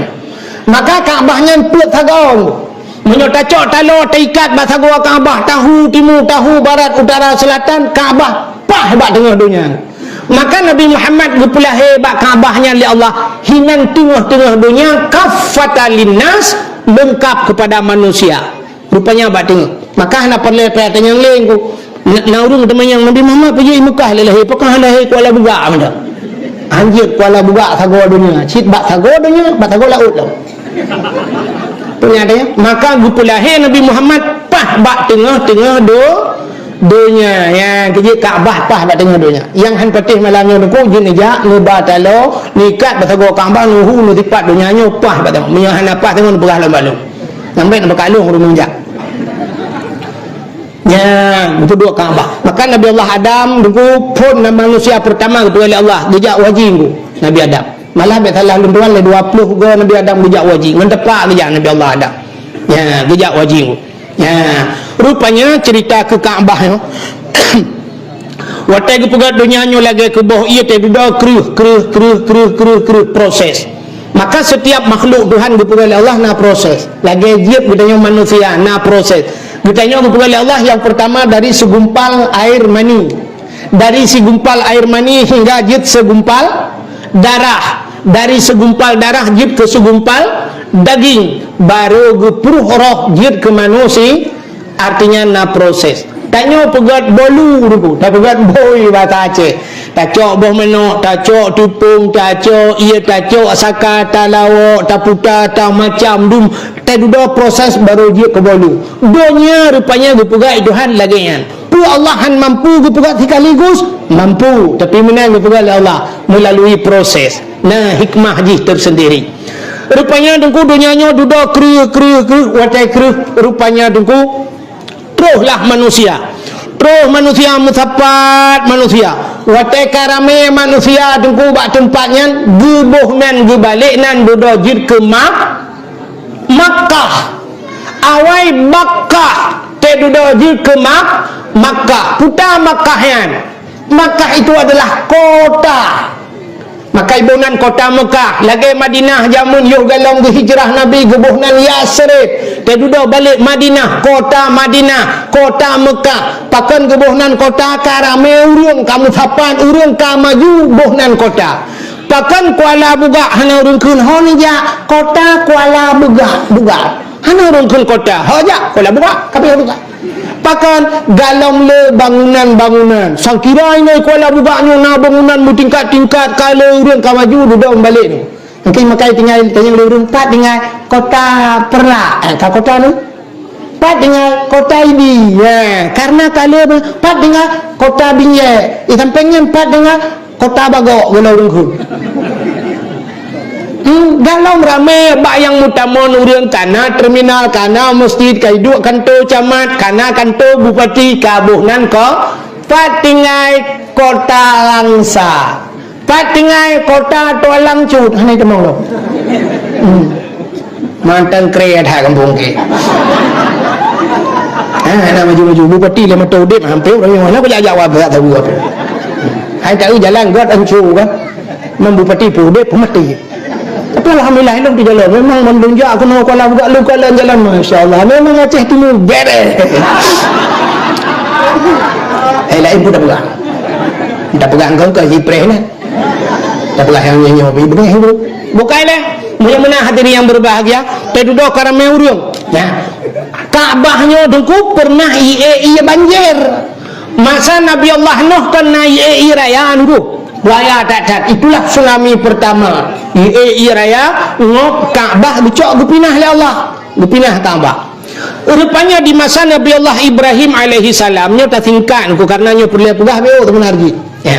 Maka Ka'bah nyan peuet sagoe. Meunyoe tacok taloe teuikat bak sagoe Ka'bah, tahu timu, tahu barat, utara, selatan, Ka'bah paih bak teungoh donya. Maka Nabi Muhammad geupeulahé bak Ka'bah nyan lé Allah, hinan teungoh-teungoh donya, kaffatan linnas, leungkap keupada manusia. Rupanya bak teungoh. Maka hana peureulèe tanyong lé Teungku. Na, na ureueng teumanyong, "Nabi Muhammad peue jeuet i Mekah lé lahé? Pakon hana lahé Kuala Bugak mantong?" Hanjeuet Kuala Bugak sagoe donya. Cit bak sagoe donya, bak sagoe laôt lom. Peue nyang tanyong? Maka geupeulahé Nabi Muhammad paih bak teungoh-teungoh do-, donya. Ya, keu jeuet Ka'bah paih bak teungoh donya. Nyang han patéh malam nyoe Teungku, jeuet neujak, neuba taloe, neuikat bak sagoe Ka'bah, neuhu, neusipat donya nyoe paih bak teungoh. Meunyoe hana paih teungoh, neupeugah lom bak lôn. Nyang bèk na beukalon ureueng meunjak. Nyan, beutôi duek Ka'bah. Maka Nabi Allah Adam, Teungku, phon nan manusia peurtama geupeugah lé Allah, geujak u haji, Teungku, Nabi Adam. Malah bèk salah lôn tuan, lé dua ploh goe Nabi Adam geujak u haji. Ngon teumpat geujak Nabi Allah Adam. Nyan, geujak u haji, Teungku. Nyan, rupanya cerita keu Ka'bah nyoe. Watèe geupeugöt donya nyoe lagèe keuboh ié, teududoe kreueh, kreueh, kreueh, proses. Maka setiap makhluk Tuhan geupeugöt lé Allah na proses. Lagèe jeuet geutanyoe manusia na proses. Geutanyoe geupeugöt lé Allah nyang peurtama dari segumpal air mani. Dari segumpal air mani hingga jeuet segumpal darah. Dari segumpal darah jeuet keu segumpal daging. Baru geupruh roh jeuet keu manusia. Artinya na proses. Tanyoe peugöt bolu Teungku, tapeugöt bôi basa Aceh. Tacok boh manok, tacok teupông, tacok ié, tacok saka, talawok, taputa, tamacam dum. Teududoe proses baru jeuet keu bolu. Donya rupanya geupeugöt Tuhan lagèe nyan. Peue Allah han mampu geupeugöt sikaligus? Mampu, tapi meunan geupeugöt lé Allah melalui proses. Na hikmah jih tersendiri. Rupanya Teungku donya nyoe dudoe kreueh, kreueh, kreueh, watèe kreueh, rupanya Teungku troh lah manusia. Troh manusia meusapat manusia. Watèe ka ramé manusia Teungku bak teumpat nyan, geuboh nan geubalek nan dudoe jeuet keu Mak-, Makkah. Awai Bakkah, teududoe jeuet keu Mak-, Makkah. Peue ta Makkah nyan? Makkah itu adalah kota. Maka iboh nan kota Mekah, lagèe Madinah jameun yoh galom geuhijrah Nabi geuboh nan Yasrib. Teududoe balek Madinah, kota Madinah, kota Mekah. Pakon geuboh nan kota? Ka ramé ureueng, ka meusapat ureueng, ka maju boh nan kota. Pakon Kuala Bugak hana ureueng kheun ho neujak kota Kuala Bugak, Bugak. Hana ureueng kheun kota, ho jak Kuala Bugak, ka piôh Bugak. Pakon galom lé bangunan-bangunan. Sangkira inoe Kuala Bugak nyoe na bangunan beutingkat-tingkat, ka lé ureueng ka maju dudoe meubalek nyoe. Mungkin makai tinggai tanyong lé ureueng, pat tinggai kota Perak, eh, ka kota nyoe? Pat tinggai kota Idi, eh, karena ka lé, pat tinggai kota Binjai. Eh, sampéng nyan pat tinggai Kota Bagok, gohlom ureueng kheun. Hmm, galom ramé bak nyang meutamong ureueng, kana terminal, kana meuseujid, ka iduek kanto camat, kana kanto bupati, ka boh nan ko, pat tinggai kota Langsa. Pat tinggai kota Tualang Cut, hana itamong lom. Hmm. Mantong kre that gampông kèe. Ha, na maju-maju. Bupati lé mata udép, hampir ureueng nyoe. Na kujak-jak wa berat tabu apa. Hai tahu jalan gèt ancu kan. Memang bupati pun udép, pun mati. Tapi alhamdulillah, ilong di jalan. Memang mandum jak keunoe Kuala Bugak, lu Kuala jalan, masya Allah. Memang Aceh Timur, beres. Eh, lain pun dah pegang. Dah pegang kau, kau jipreh lah. Dah pegang yang nyoe, nyoe, beres tu. Bukai lé. Meunyoe meunan hadirin yang berbahagia, teududoe ka ramé ureueng. Ya. Ka'bah nyoe teungku pernah ié-ié banjir. Masa Nabi Allah Nuh kon na ié-ié raya anu tu. Raya that-that. Itulah tsunami pertama. Ié-ié raya ngop Ka'bah geucok geupinah lé Allah. Geupinah Ka'bah. Rupanya di masa Nabi Allah Ibrahim alaihi salam, nyoe tasingkat ku karena nyoe peureulèe peugah beu teumeunar jih. Ya.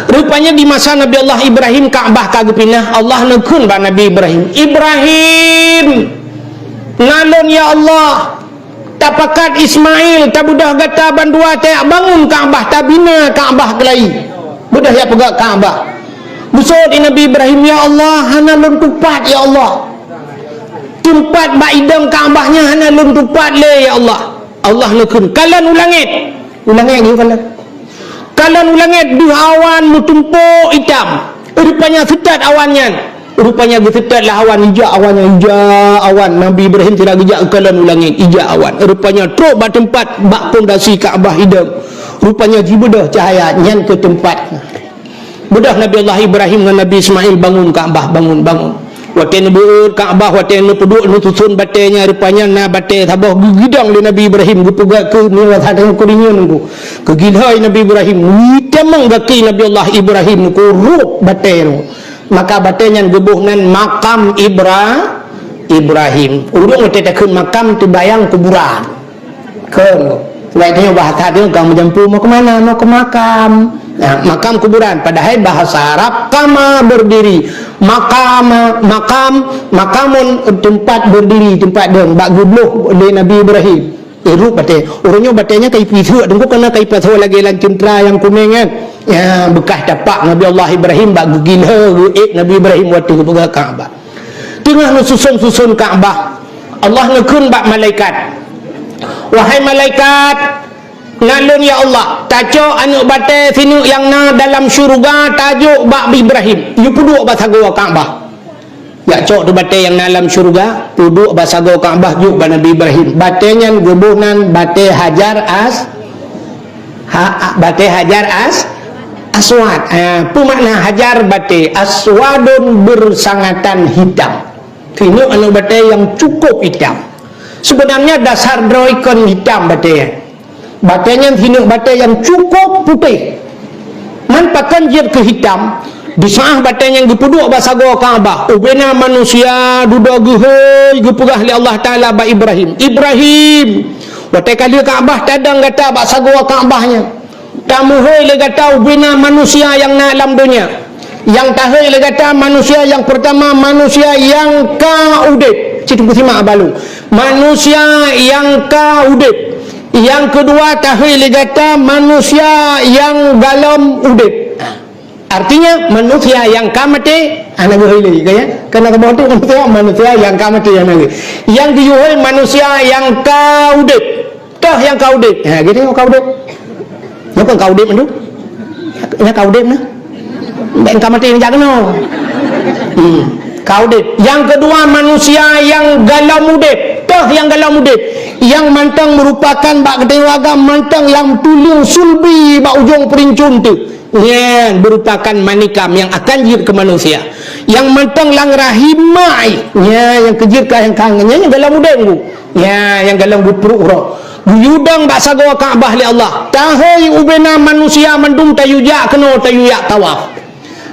Rupanya di masa Nabi Allah Ibrahim Ka'bah ka geupinah, Allah neukheun bak Nabi Ibrahim, "Ibrahim, nalôn ya Allah, tapakat Ismail, tabeudôh gata bandua tajak bangun Ka'bah, tabina Ka'bah keulayi. Beudôh jak peugöt Ka'bah." Beuseuôt di Nabi Ibrahim, "Ya Allah, hana lôn tupat ya Allah. Teumpat bak idong Ka'bah nyan hana lôn tupat lé ya Allah." Allah neukheun, "Kalon u langét." U langét geuyue kalon. Kalon u langét deuh awan meutumpôk itam. Rupanya seutôt awan nyan. Rupanya geuseutôt lah awan, ijak awan nyan, ijak awan. Nabi Ibrahim sira geujak kalon u langét, ijak awan. Rupanya trôk bak teumpat, bak pondasi Ka'bah idong. Rupanya jibeudôh cahya nyan keu teumpat. Beudôh Nabi Allah Ibrahim ngon Nabi Ismail bangun Ka'bah, bangun, bangun. Watèe neubeuet Ka'bah, watèe neupeuduek neususon batèe nyan, rupanya na batèe saboh geugidong lé Nabi Ibrahim, geupeugah keu nyoe saboh keurinyeun ku. Keu gilhôi Nabi Ibrahim, jitamong gaki Nabi Allah Ibrahim ku rôh batèe nyoe. Maka batèe nyan geuboh nan makam Ibra-, Ibrahim. Ureueng watèe takheun makam teubayang kuburan. Kheun, wai tanyoe bahasa tanyoe ka meujampu, mau ke mana? Mau ke makam. Nah, makam kuburan. Padahai bahasa Arab kama berdiri. Makam, makam, makamun tempat berdiri, tempat dong. Bak geubloh lé Nabi Ibrahim. Eh, rôh batèe. Ureueng nyoe batèe nyan ka ipiseuk, teungku keunan ka ipasoe lagèe lam ceuntra nyang kunéng nyan. Ya, bekas tapak Nabi Allah Ibrahim bak geugilhôi geuék Nabi Ibrahim watèe geupeugah Ka'bah. Teungoh neususon-suson Ka'bah, Allah neukheun bak malaikat, "Wahai malaikat, nalôn ya Allah, tacok aneuk batèe sineuk nyang na dalam syeuruga tajok bak Ibrahim, yue peuduek bak sagoe Ka'bah." Jak cok teuh batèe nyang na lam syeuruga, peuduek bak sagoe Ka'bah, jok bak Nabi Ibrahim. Batèe nyan geuboh nan batèe Hajar As-, ha, batèe Hajar As-, Aswad. Ha, peue makna Hajar? Batèe, aswadun, bersangatan hitam. Sineuk aneuk batèe nyang cukup itam. Sebenarnya dasar droe kon hitam batèe. Batèe nyan sineuk batèe nyang cukup putéh. Man pakon jeuet keu hitam, di saat batèe nyan geupeuduek bak sagoe Ka'bah, ubena manusia dudoe geuhôi geupeugah lé Allah Taala bak Ibrahim, "Ibrahim, watèe ka lheueh Ka'bah tadong gata bak sagoe Ka'bah nyan." Tameuhôi lé gata ubena manusia nyang na lam donya. Nyang tahôi lé gata manusia nyang peurtama, manusia nyang ka udép. Cit teungku simak balu. Manusia nyang ka udép. Nyang keudua tahôi lé gata manusia nyang galom udép. Artinya manusia nyang ka maté, hana geuhôi lé, ka ya? Karena kamoe tu manusia, manusia nyang ka maté hana geuhôi. Nyang geuyue hôi manusia nyang ka udép. Toh nyang ka udép. Ha, gitu ka udép. Nyoe kan ka udép tu. Nyang ka udép na. Bèk ka maté jak keunoe. Hmm. Ka udép. Nyang keudua manusia nyang galom udép. Toh nyang galom udép. Nyang mantong merupakan bak geutanyoe agam mantong lam tuleueng sulbi bak ujong peurincun tu. Nyan merupakan manikam nyang akan jeuet keu manusia. Nyang mantong lam rahim mak, nyan nyang keujeuet ka nyang kangen, nyan nyang galom udép tu. Nyan nyang galom geupeuruek uroe. Geuyue dong bak sagoe Ka'bah lé Allah. Tahôi ubena manusia mandum tayue jak keunoe tayue jak tawaf.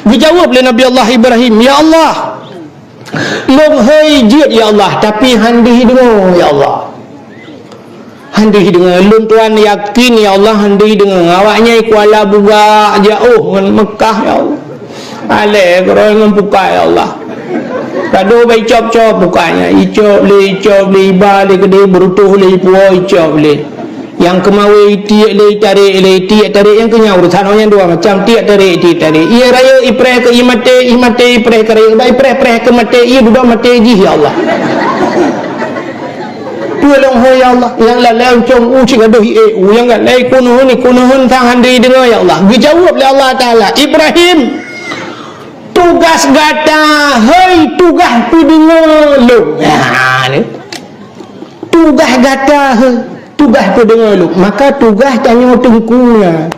Geujaweueb lé Nabi Allah Ibrahim, "Ya Allah, lôn hôi jeuet ya Allah, tapi han deuh deungoe ya Allah." Han deuh deungoe, lôn tuan yakin, ya Allah, han deuh deungoe. Awaknyan i Kuala Bugak, jiôh ngon Meukah, ya Allah. Alèh keudroe ngon pukat, ya Allah. Ka deuh bak icop-cop pukat nyan. Icop lé, icop lé, iba lé keudéh, beurutoh lé, ipuwoe, icop lé. Nyang keumawé itiek lé, itarek lé, itiek tarek nyang keu nyan urusan awaknyan dua macam, tiek tarek, itiek tarek. Ié rayeuk ipreh keu ié maté, ié maté ipreh keu rayeuk, bak ipreh-preh keu maté, ié dudoe maté jih, ya Allah. Peue lôn hôi, ya Allah? Nyang lalée uncong u sigadoh ié u, nyang lalée kuneuheun, kuneuheun sang han deungoe, ya Allah. Geujaweueb lé Allah Taala, "Ibrahim, tugaih gata hôi tugaih peudeungoe lôn." Ha, ni. Tugaih gata hôi tugaih peudeungoe lôn. Maka tugaih tanyoe teungku nyan.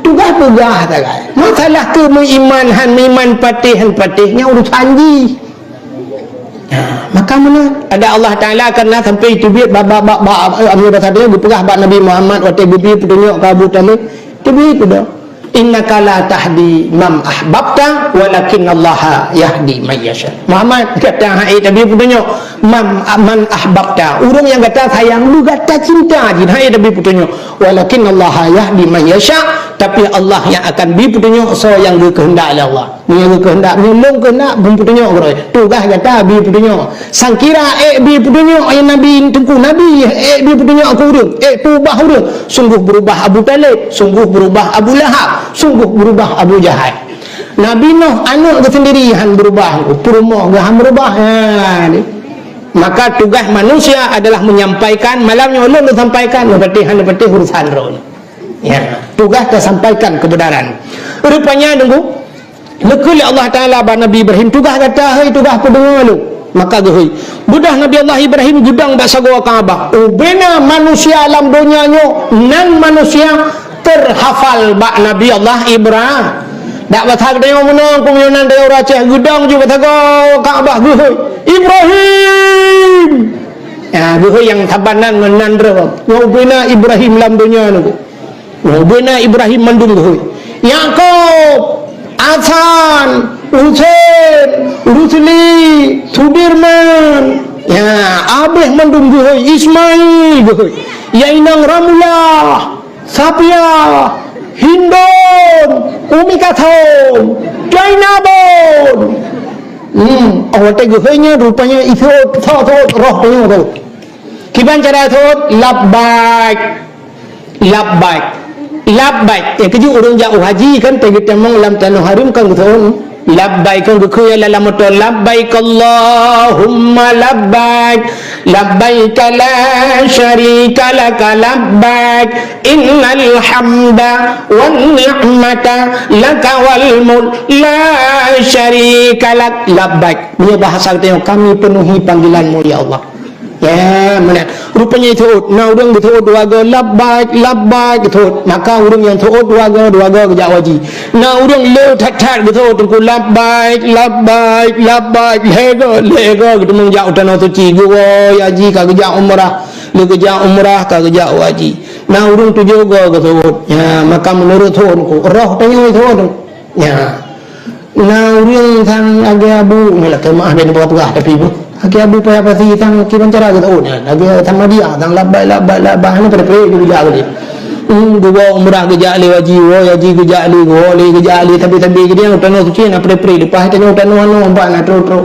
Tugaih peugah sagai. Masalah keu meuiman han meuiman patéh han patéh, nyan urusan jih. Ha, maka meunan, ada Allah Taala akan na sampai teubiet bak, bak, bak, bak, eh, Abu Bakar dia geupeugah bak Nabi Muhammad watée geubri peutunyok keu Abu Thalib, teubiet tu dah. "Innaka la tahdi man ahbabta, walakinnallaha yahdi man yasha." Muhammad, gata han ék tabri peutunyok man, man ahbabta. Ureuëng nyang gata sayang, lu gata cinta jih, han ék tabri peutunyok. "Walakinnallaha yahdi man yasha," tapi Allah nyang akan bri peutunyok soe nyang geukeuheundak lé Allah. Meunyoe geukeuheundak, meunyoe lôn keuheundak, bri peutunyok keudroe. Tugaih gata bri peutunyok. Sangkira ék bri peutunyok, ai Nabi, Teungku Nabi, ék bri peutunyok keu ureuëng, ék peubah ureuëng. Sungguh beurubah Abu Thalib, sungguh beurubah Abu Lahab, sungguh beurubah Abu Jahal. Nabi Nuh aneuëk geuh sendiri han beurubah, peurumoh geuh han beurubah. Ha, ni. Maka tugaih manusia adalah menyampaikan, malam nyoe ulôn sampaikan, neupatéh han neupatéh urusan droe. Ya, tugaih tasampaikan kebenaran. Rupanya, Teungku, neukheun lé Allah Taala bak Nabi Ibrahim, "Tugaih gata hôi tugaih peudeungoe lôn." Maka geuhôi. Beudôh Nabi Allah Ibrahim geudong bak sagoe Ka'bah. Ubena manusia lam donya nyoe, nan manusia terhafal bak Nabi Allah Ibrahim. Dak basa geutanyoe meunan, keu meunan daerah Aceh geudong ju bak sagoe Ka'bah geuhôi, "Ibrahim!" Ya, geuhôi nyang saban nan meunan droe. Nyoe ubena Ibrahim lam donya nyoe. Nyoe ubena Ibrahim mandum geuhôi. Yakub, Hasan, Husein, Rusli, Sudirman. Ya, abéh mandum geuhôi. Ismail geuhôi. Ya inong Ramulah, Safia, Hindun, Umi Kalsum, Zainabun. Hmm, oh, watée geuhôi nyan rupanya ithot, thot, thot, roh tanyoe tu. Kiban cara thot, labbaik. Labbaik. Labbaik. Nyang keujeuet ureuëng jak u haji kan, teugeutamong lam tanoh hareuem kan geuthon. Labbaik kan geukheun lam moto, "Labbaik Allahumma labbaik. Labbaik la syarika laka labbaik. Innal hamda wan ni'mata laka wal mulk la syarika lak." Labbaik. Meunyoe bahasa geutanyoe, "Kami penuhi panggilan-Mu, ya Allah." Ya, meunan. Rupanya ithot, na ureuëng geuteuôt dua goe, "Labbaik, labbaik," geuteuôt. Maka ureuëng nyang teuôt dua goe, dua goe geujak u haji. Na ureuëng le that-that geuteuôt, Teungku, "Labbaik, labbaik, labbaik," lhée goe, lhée goe geuteumong jak u Tanoh Suci. Geuwoe haji ka geujak umrah, le geujak umrah ka geujak u haji. Na ureuëng tujoh goe geuteuôt. Ya, maka meunurot thon, Teungku, roh tanyoe thon. Ya. Na ureuëng sang lagée Abu, nyoe lakée meuah ben peugah-peugah, tapi bu, lagée Abu Paya Pasi sang kiban cara geuh taun nyan, lagée Samadiyah sang labbaik, labbaik, labbaik, hana peureupré geujak lé. Hmm, geuwoe umrah geujak lé haji, woe haji geujak lé, woe lé geujak lé, tapi-tapi geudiang u Tanoh Suci na peureupré, leupah tanyoe u tanoh anoe empat na trok-trok.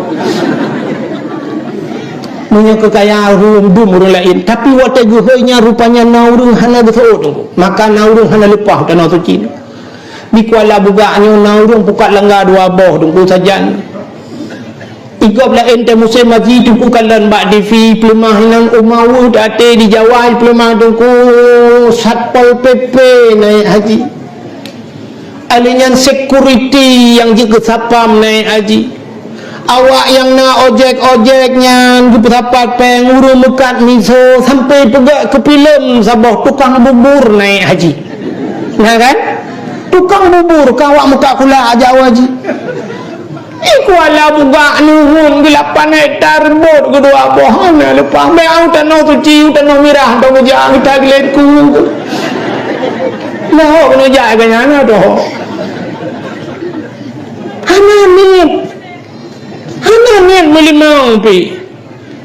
Meunyoe keu kaya ureuëng dum ureuëng laén, tapi watée geuhôi nyan rupanya na ureuëng hana geuteuôt, maka na ureuëng hana leupah u Tanoh Suci. Di Kuala Bugak nyoe na ureuëng pukat langga dua boh, Teungku, sajan. Di gob laén teuh musém haji, Teungku, kalon bak T V, peuleumah inan umawu até di Jawa, peuleumah, Teungku, Satpol P P naik haji. Ahli nyan security nyang jeuet keu satpam naik haji. Awak nyang na ojek-ojek nyan geupeusapat péng, ureuëng meukat miseue sampai peugét keu filem saboh tukang bubur naik haji. Na kan? Tukang bubur ka awak meukat kulak jak u haji. Di Kuala Bugak nuhun geulapan hektar bot keudua boh hana leupah. Bèk u Tanoh Suci, u Tanoh Mirah, tong geujak geuta geulet ku. Lahok keuneuk jak keu nyan na doh. Hana niet. Hana niet meulimong pih.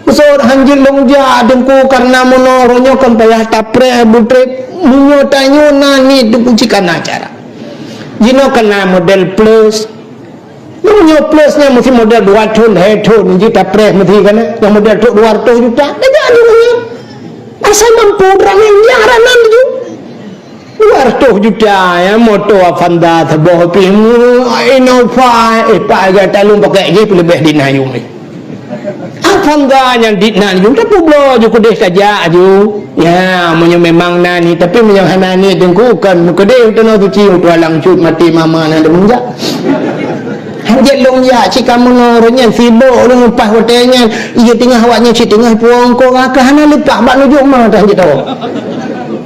Beusôt hanjeuet lôn jak Teungku, karna meunoe uroe nyoe kon payah tapreh beutrép. Meunyoe tanyoe na niet Teungku cit kana cara. Jinoe kana model plus. Meunyoe plus nyan meusti model dua thon, lhèe thon jih tapreh meusti kana. Nyang model trok dua ratus juta, dah jadi meunyoe. Asai mampu droeneuh nyan ranan ju. Dua ratus juta, ya, moto Avanza saboh pih, Innova, eh, Pak, harga taleueng pakai jih peuleubeh di Nayung ni. Apa Kon ga nyang dit na ju, tapi bloe ju keudeh tajak ju. Ya, meunyoe memang na ni, tapi meunyoe hana ni, Teungku, kon keudeh u Tanoh Suci, u tualang cut maté mama na deungon jak. Hanjeuet lôn jak, cit ka meungoe uroe nyan sibok lôn leupah watée nyan, iya teungoh awak nyan cit teungoh puwong ko, ka hana leupah bak nujuk ma dah jitawök.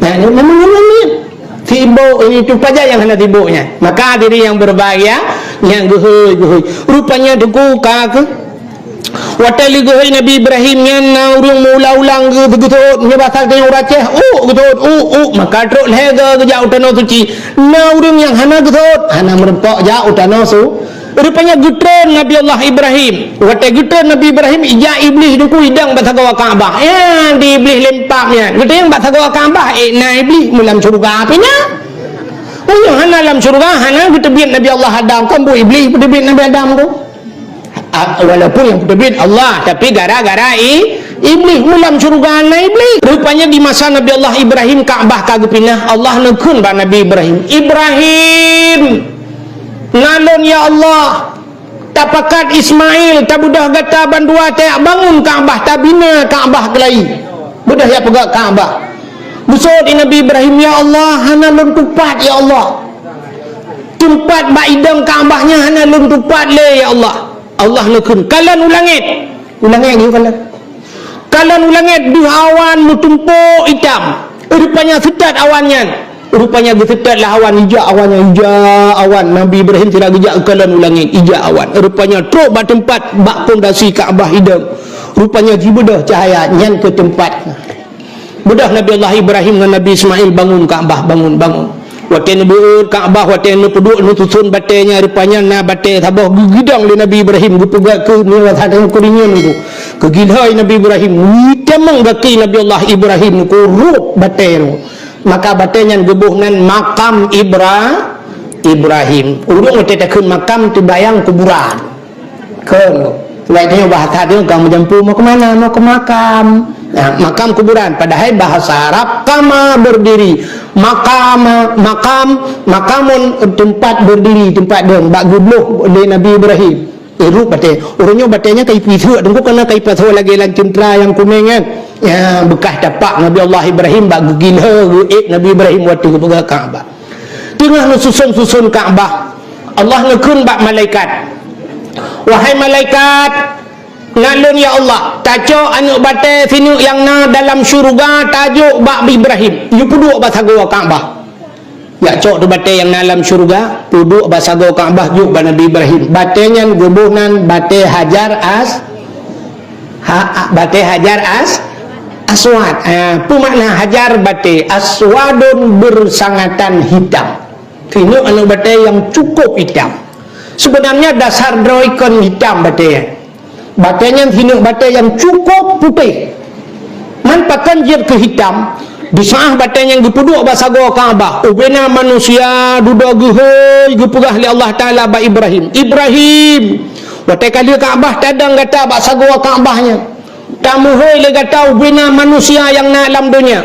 Nah, memang hana niat. Sibok itu paja nyang hana sibok nyan. Maka diri nyang berbahagia, nyang geuhôi-geuhôi. Rupanya Teungku ka keuh. Watée lé geuhôi Nabi Ibrahim nyan na ureuëng meuulang-ulang geu-, geuseuôt, meunyoe basa geutanyoe ureuëng Aceh, "Uk," geuseuôt, "Uk, uk." Maka trok lhée goe geujak u Tanoh Suci. Na ureuëng nyang hana geuseuôt, hana meureumpok jak u Tanoh Su-, Rupanya geutreun Nabi Allah Ibrahim. Watée geutreun Nabi Ibrahim, ijak Iblih Teungku idong bak sagoe Ka'bah. Ya, di Iblih lempap nyan. Geutreun bak sagoe Ka'bah, eh, na Iblih meulam syeuruga pih na. Meunyoe hana lam syeuruga, hana geuteubiet Nabi Allah Adam. Kan buet Iblih peuteubiet Nabi Adam tu. Ah, walaupun nyang peuteubiet Allah, tapi gara-gara i-, Iblih meulam syeuruga na Iblih. Rupanya di masa Nabi Allah Ibrahim Ka'bah ka geupinah, Allah neukheun bak Nabi Ibrahim, "Ibrahim, na lôn ya Allah." Tapakat Ismail, tabeudôh gata bandua tajak bangun Ka'bah, tabina Ka'bah keulayi. Beudôh jak peugöt Ka'bah. Beuseuôt di Nabi Ibrahim, "Ya Allah, hana lôn tupat, ya Allah. Teumpat bak idong Ka'bah nyan hana lôn tupat lé, ya Allah." Allah neukheun, "Kalon u langét." U langét nyoe kalon. Kalon u langét deuh awan meutumpôk itam. Rupanya seutôt awan nyan. Rupanya geuseutôt lah awan, ijak awan nyan, ijak awan. Nabi Ibrahim sira geujak kalon u langét, ijak awan. Rupanya trok bak teumpat, bak pondasi Ka'bah idong. Rupanya jibeudôh cahya nyan keu teumpat. Beudôh Nabi Allah Ibrahim ngon Nabi Ismail bangun Ka'bah, bangun, bangun. Watée neubeuet Ka'bah, watée neupeuduek neususon batée nyan, rupanya na batée saboh geugidong lé Nabi Ibrahim, geupeugah keu nyoe that nyang keurinyeun tu. Keu gilhôi Nabi Ibrahim, itamong gaki Nabi Allah Ibrahim, keu ruek batée tu. Maka batée nyan geuboh nan makam Ibra-, Ibrahim. Ureuëng watée takheun makam teubayang kuburan. Kheun, lagée nyoe bahasa dia ka meujampu mau ke mana? Mau ke makam. Nah, makam kuburan. Padahai bahasa Arab kama berdiri. Makam, makam, makamun tempat berdiri, tempat dia. Bak geubloh lé Nabi Ibrahim. Eh, ruek batée. Ureuëng nyoe batée nyan ka ipiseuk, deungon kana ka ipasoe lagée lam ceuntra nyang kunéng nyan. Ya, beukah tapak Nabi Allah Ibrahim bak geugilhô geuék Nabi Ibrahim watée geupeugah Ka'bah. Teungoh neususon-suson Ka'bah, Allah neukheun bak malaikat, "Wahai malaikat, na lôn ya Allah, tacok aneuëk batée sineuk nyang na dalam syeuruga tajok bak Ibrahim, yue peuduek bak sagoe Ka'bah." Jak cok tu batée nyang na lam syeuruga, peuduek bak sagoe Ka'bah jok bak Nabi Ibrahim. Batée nyan geuboh nan batée Hajar As-, ha, ha, batée Hajar As-, Aswad. Ha, peue makna Hajar batée? Aswadun bersangatan hitam. Sineuk aneuëk batée nyang cukup hitam. Seubeunarnya dasar droe kon hitam batée nyan. Batée nyan sineuk batée nyang cukup putéh. Man pakon jeuet keu hitam, di saát batée nyan geupeuduek bak sagoe Ka'bah, ubena manusia dudoe geuhôi geupeugah lé Allah Taala bak Ibrahim, "Ibrahim, watée ka lheueh Ka'bah tadong gata bak sagoe Ka'bah nyan." Tameuhôi lé gata ubena manusia nyang na lam donya.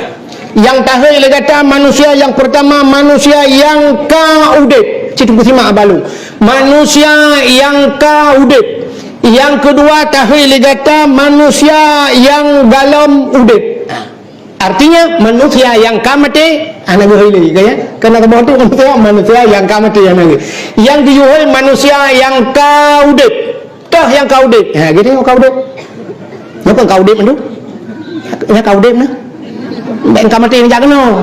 Nyang tahôi lé gata manusia nyang peurtama, manusia nyang ka udeb. Cit teungku simak balong. Manusia nyang ka udeb. Nyang keudua tahôi lé gata manusia nyang galom udeb. Artinya manusia nyang ka maté hana geuhôi lé, ya. Karena kamoe tu manusia, manusia nyang ka maté hana geuhôi. Nyang geuyue hôi manusia nyang ka udeb. Toh nyang ka udeb. Ha, gitu ka udeb. Nyoe kon ka udeb tu. Nyang ka udeb nah. Bèk ka maté jak keunoe.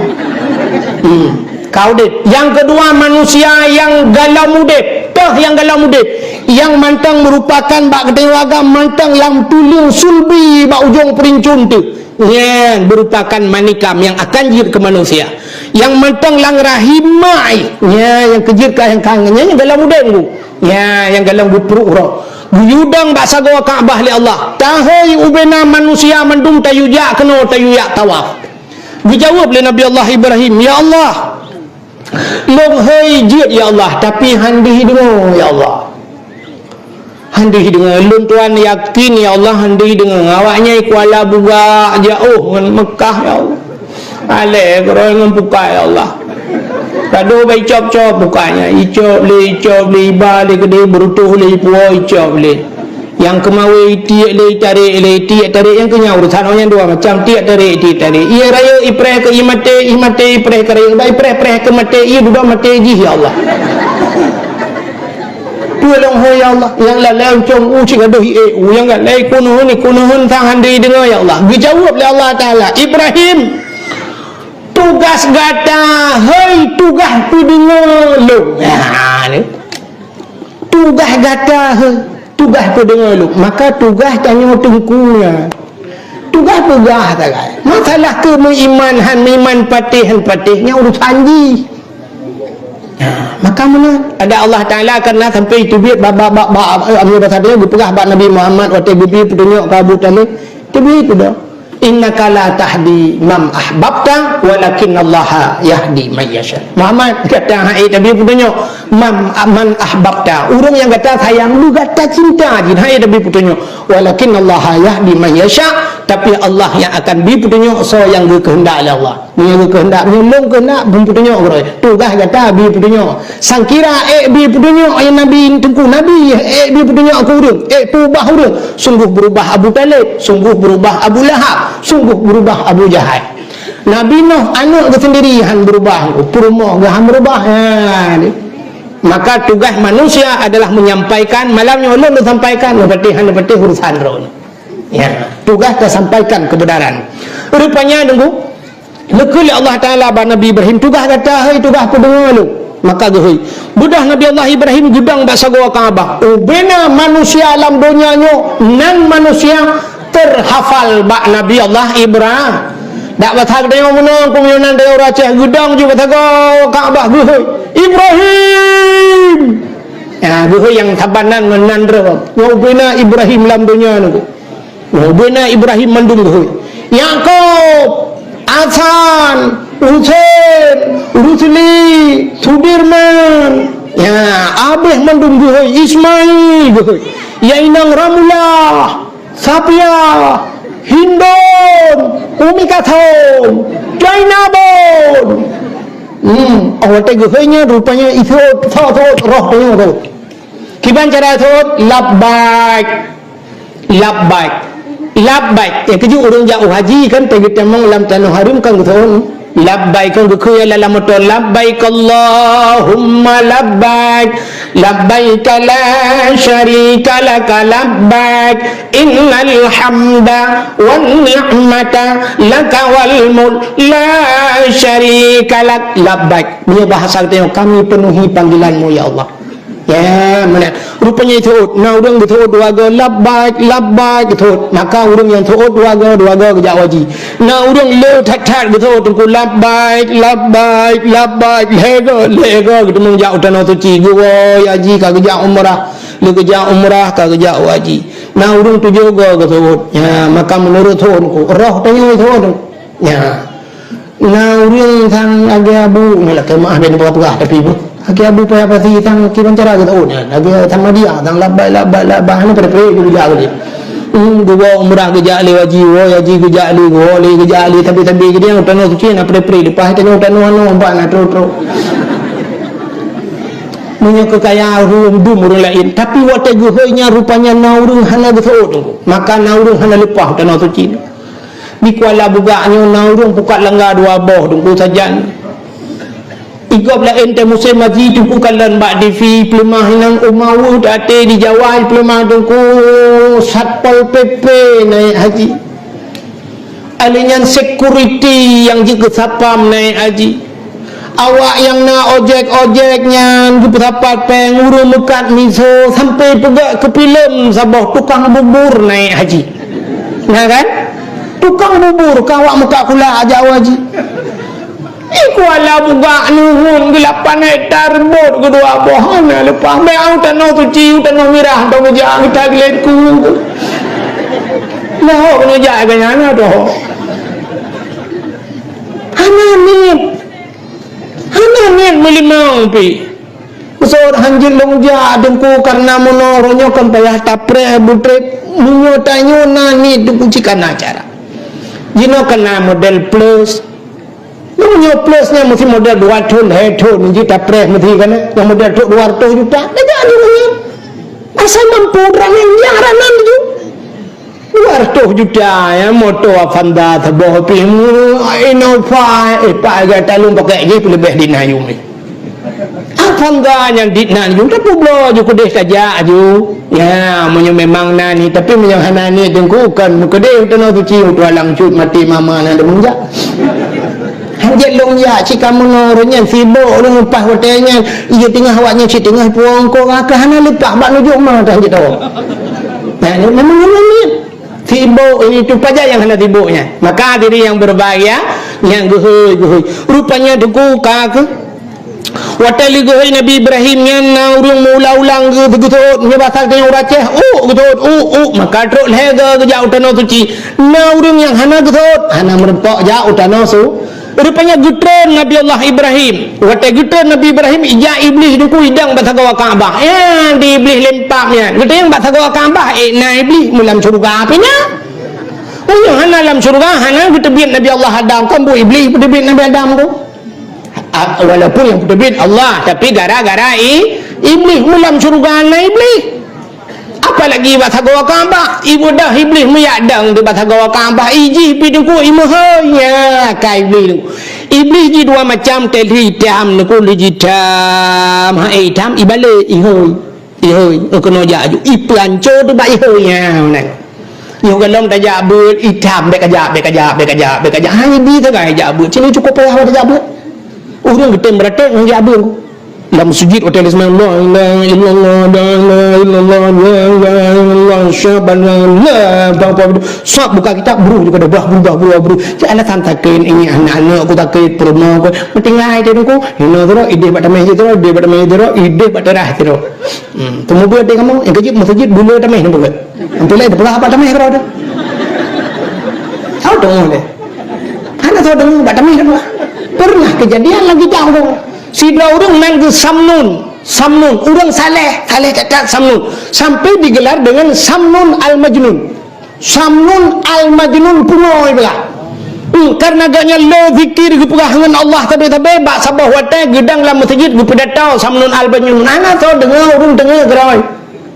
Hmm. Ka udeb. Nyang keudua manusia nyang galom udeb. Toh nyang galom udeb. Nyang mantong meurupakan bak geutanyoe agam mantong lam tuléng sulbi bak ujong peurincon teuh. Nyan meurupakan manikam nyang akan jeuet keu manusia. Nyang mantong lam rahim mak, nyan nyang keujeuet ka nyang kangen, nyan nyang galom udeb tu. Nyan nyang galom geupruek uroe. Geuyue dong bak sagoe Ka'bah lé Allah. Tahôi ubena manusia mandum tayue jak keunoe tayue jak tawaf. Geujaweueb lé Nabi Allah Ibrahim, "Ya Allah, lôn hôi jeuet ya Allah, tapi han deuh deungoe ya Allah." Han deuh deungoe, lôn tuan yakin ya Allah han deuh deungoe. Awaknyan i Kuala Bugak jak oh ngon Meukah ya Allah. Alèh keudroe ngon pukat ya Allah. Padub bak icop-cop pukat nyan, icop lé, icop lé, iba lé keudéh, beurutoh lé, ipuwoe icop lé. Nyang keumawe itiek lé itarek lé itiek tarek nyang keu nyan urusan awak nyan dua macam, tiek tarek tiek tarek. Ié rayeuk ipreh keu ié maté, ié maté ipreh keu rayeuk, bah ipreh-preh keu maté, ié dudoe maté jih ya Allah. Tulông ho ya Allah, nyang lalai uncong u cit gadoh ié, u nyang galai kunuhun kunuhun sang hana deungoe ya Allah. Geujaweueb lé Allah Taala, Ibrahim, tugaih gata hei tugaih peudeungoe lôn. Ha ni. Tugaih gata hei tugaih peudeungoe lôn. Maka tugaih tanyoe teungku nyan. Tugaih peugah sagai. Masalah keu meuiman han meuiman patéh han patéh nyan urusan jih. Ha, maka meunan ada Allah Taala karena sampai teubiet bak bak bak bak eh, Abu Bakar dia geupeugah bak Nabi Muhammad watée geubri peutunyok keu Abu Talib. Teubiet tu dah. Innaka la tahdi man ahbabta walakinnallaha yahdi man yasha. Muhammad kata hai Nabi peutunyok man, man ahbabta. Ureuëng yang gata sayang lu gata cinta jin hai Nabi peutunyok. Walakinnallaha yahdi man yasha, tapi Allah yang akan bri peutunyok soe nyang geukeuheundak lé Allah. Meunyoe geukeuheundak, meunyoe lôn keuheundak, bri peutunyok keudroe. Tugaih gata bri peutunyok. Sangkira ék bri peutunyok, ya Nabi, teungku Nabi, ék bri peutunyok keu ureuëng, ék peubah ureuëng. Sungguh beurubah Abu Talib, sungguh beurubah Abu Lahab, sungguh beurubah Abu Jahal. Nabi Nuh aneuk geuh sendiri han beurubah, peurumoh geuh han beurubah. Ha, ni. Maka tugaih manusia adalah menyampaikan, malam nyoe ulôn sampaikan, leupah han leupah urusan droeneuh. Ya, tugaih tasampaikan kebenaran. Rupanya nunggu, neukheun lé Allah Taala bak Nabi Ibrahim, tugaih gata hei tugaih peudeungoe lôn. Maka geuhôi. Beudoh Nabi Allah Ibrahim geudong bak sagoe Ka'bah. Ubena manusia lam donya nyoe nan manusia terhafal bak Nabi Allah Ibrahim. Dak basa geutanyoe meunan, peumiyunan tanyoe ureuëng Aceh geudong ju bak sagoe Ka'bah geuhôi. Ibrahim! Ya, geuhôi nyang saban nan ngon nan droe. Ngon ubena Ibrahim lam donya nunggu. Ngon ubena Ibrahim mandum geuhôi. Yakub, Hasan, Husein, Rusli, Sudirman. Ya, abeh mandum geuhôi. Ismail geuhôi. Ya inong Ramulah, Safia, Hindon, Umi Kathom, Jainabon. Hmm, oh, watée geuhôi nyan rupanya iseuôt, seuôt, seuôt, roh tanyoe seuôt. Kiban cara seuôt, labbaik. Labbaik. Labbaik. Ya, keujeuet ureuëng jak u haji kan, teugeutamong lam tanoh hareuem kan geuseuôt. Labbaik kan geukheun lam moto, labbaik Allahumma labbaik. Labbaik la syarika laka labbaik. Innal hamda wan ni'mata laka wal mulk la syarika lak. Labbaik. Meunyoe bahasa geutanyoe, kami penuhi panggilanmu ya Allah. Ya, meunan. Rupanya seuôt. Na ureuëng geuseuôt dua goe, labbaik, labbaik, geuseuôt. Maka ureuëng nyang seuôt dua goe, dua goe geujak u haji. Na ureuëng le that-that geuseuôt teungku, labbaik, labbaik, labbaik, lhée goe, lhée goe geuteumong jak u Tanoh Suci. Geuwoe haji ka geujak umrah, le geujak umrah ka geujak u haji. Na ureuëng tujoh goe geuseuôt. Ya, maka meunurot seuôt teungku. Roh tanyoe seuôt teungku. Ya. Na ureuëng sang lagée Abu, nyoe lakée meu'ah ben peugah-peugah tapi bu. Lagée Abu Paya Pasi sang kiban cara geutanyoe nyan. Lagée Samadiyah sang labbaik, labbaik, labbaik, hana preh-preh geujak lé. Hmm, geuwoe umrah geujak lé haji, woe haji geujak lé, woe lé geujak lé, tapi-tapi geudiang u Tanoh Suci na preh-preh, leupah tanyoe u tanoh anoe empat na trok-trok. Meunyoe keu kaya ureuëng dum ureuëng laén, tapi watée geuhôi nyan rupanya na ureuëng hana geuseuôt teungku. Maka na ureuëng hana leupah u Tanoh Suci. Di Kuala Bugak nyoe na ureuëng pukat langga dua boh teungku sajan. Igob laén teuh musém haji teungku kalon bak T V peuleumah inong uma weueh até di Jawa peuleumah teungku Satpol P P naik haji. Alé nyan security nyang jeuet keu satpam naik haji. Awak nyang na ojek-ojek nyan geupeusapat péng ureuëng meukat miseue sampai peugah keu filem saboh tukang bubur naik haji. Na kan? Tukang bubur ka awak meukat kulak jak u haji. Di Kuala Bugak nuhun geulapan hektar bot keudua boh hana leupah. Meu'ah u Tanoh Suci, u Tanoh Mirah, tong geujak geuta geulet ku. Lahok keuneuk jak keu nyan na doh. Hana niet. Hana niet meulimong pih. Sot hanjeuet lôn jak teungku karena meunoe uroe nyoe kan payah tapreh butrép. Meunyoe tanyoe na niet teungku cit kana cara. Jinoe kana model plus. Meunyoe plus nyan meusti model dua thon, lhée thon jeuet tapreh meusti kana. Nyang model trok dua ratus juta. Dah jadi lôn nyan. Asai mampu droeneuh, jak droeneuh laju. Dua ratus juta, ya, moto Avanza saboh pih, Innova, eh, pat gata lôn pakai jih peuleubeh di na yum. Avanza nyang di na yum, tapi bloe ju keudeh tajak aju. Ya, meunyoe memang na ni, tapi meunyoe hana ni, Teungku, kon keudeh u Tanoh Suci, u Tualang Cut, maté mama na deungon jak. Hanjeuet lôn jak, cit ka meungoh uroe nyan, sibok lôn leupah watèe nyan, iya teungoh awak nyan cit teungoh pulang ko, ka hana leupah bak nujuk ma dah hanjeuet tawoe. Nah, ni memang hana niat. Sibok ini tu paja nyang hana sibok nyan. Maka diri nyang berbahagia, nyang geuhôi-geuhôi. Rupanya Teungku ka keuh. Watèe lé geuhôi Nabi Ibrahim nyan na ureueng meuulang-ulang geu-, geuseuôt, nyoe basa geutanyoe ureueng Aceh, "Uk," geuseuôt, "Uk, uk." Maka trok lhèe goe geujak u Tanoh Suci. Na ureueng nyang hana geuseuôt, hana meurumpok jak u Tanoh Su-, Rupanya geutreun Nabi Allah Ibrahim. Watèe geutreun Nabi Ibrahim, ijak Iblih Teungku idong bak sagoe Ka'bah. Ya, di Iblih lempap nyan. Geutanyong bak sagoe Ka'bah, eh, na Iblih, meulam syeuruga pih na. Meunyoe hana lam syeuruga, hana geuteubiet Nabi Allah Adam, kon buet Iblih peuteubiet Nabi Adam tu. Ah, walaupun nyang peuteubiet Allah, tapi gara-gara i-, Iblih, meulam syeuruga na Iblih. Apalagi bak sagoe Ka'bah, ibeudôh Iblih meuyak dong di bak sagoe Ka'bah, ijih pih Teungku imeuhôi, nya ka Iblih tu. Iblih jih dua macam, teuh lheueh itam, Teungku, lheueh jih itam, ha, eh, itam, ibalek, ihôi. Ihôi, oh, keunoe jak aju. Ipeuanco tu bak ihôi, nya, meunan. Yoh gohlom tajak beuet, itam, bèk kajak, bèk kajak, bèk kajak, bèk kajak. Ha, ibi sagai jak beuet. Cit nyoe cukup payah tajak beuet. Ureueng geutem meuratéb ngon jak beuet. Lam sujud watèe lé seumayang, "La ilaha illallah, la ilaha illallah, la ilaha illallah, asyhadu an la ilaha illallah." Sab buka kitab, bru juga dah, bah, bru, bah, bru, bah, bru. Cit alasan sakét, ini aneuk-aneuk ku sakét, peurumoh ku. Meutinggai teuh Teungku. Hino sidroe, idéh bak tameh sidroe, idéh bak tameh sidroe, idéh bak teurah sidroe. Hmm, teumeubuet di kamoe, nyang keujeuet meuseujid buleue tameh neubuet. Nyang peureulèe teupeugah bak tameh keudroe teuh. Soe deungö lé? Hana soe deungö bak tameh teupeugah. Pernah kejadian lagi jauh. Sidroe ureueng nan geuh Samnun. Samnun, ureueng saleh, saleh that-that Samnun. Sampai digelar dengan Samnun Al-Majnun. Samnun Al-Majnun pungo ibarat. Hmm, karena gobnyan le zikir geupeugah ngon Allah sabe-sabe, bak saboh watèe geudong lam meuseujid geupeudato Samnun Al-Majnun. Hana soe deungö, ureueng deungö keudroe.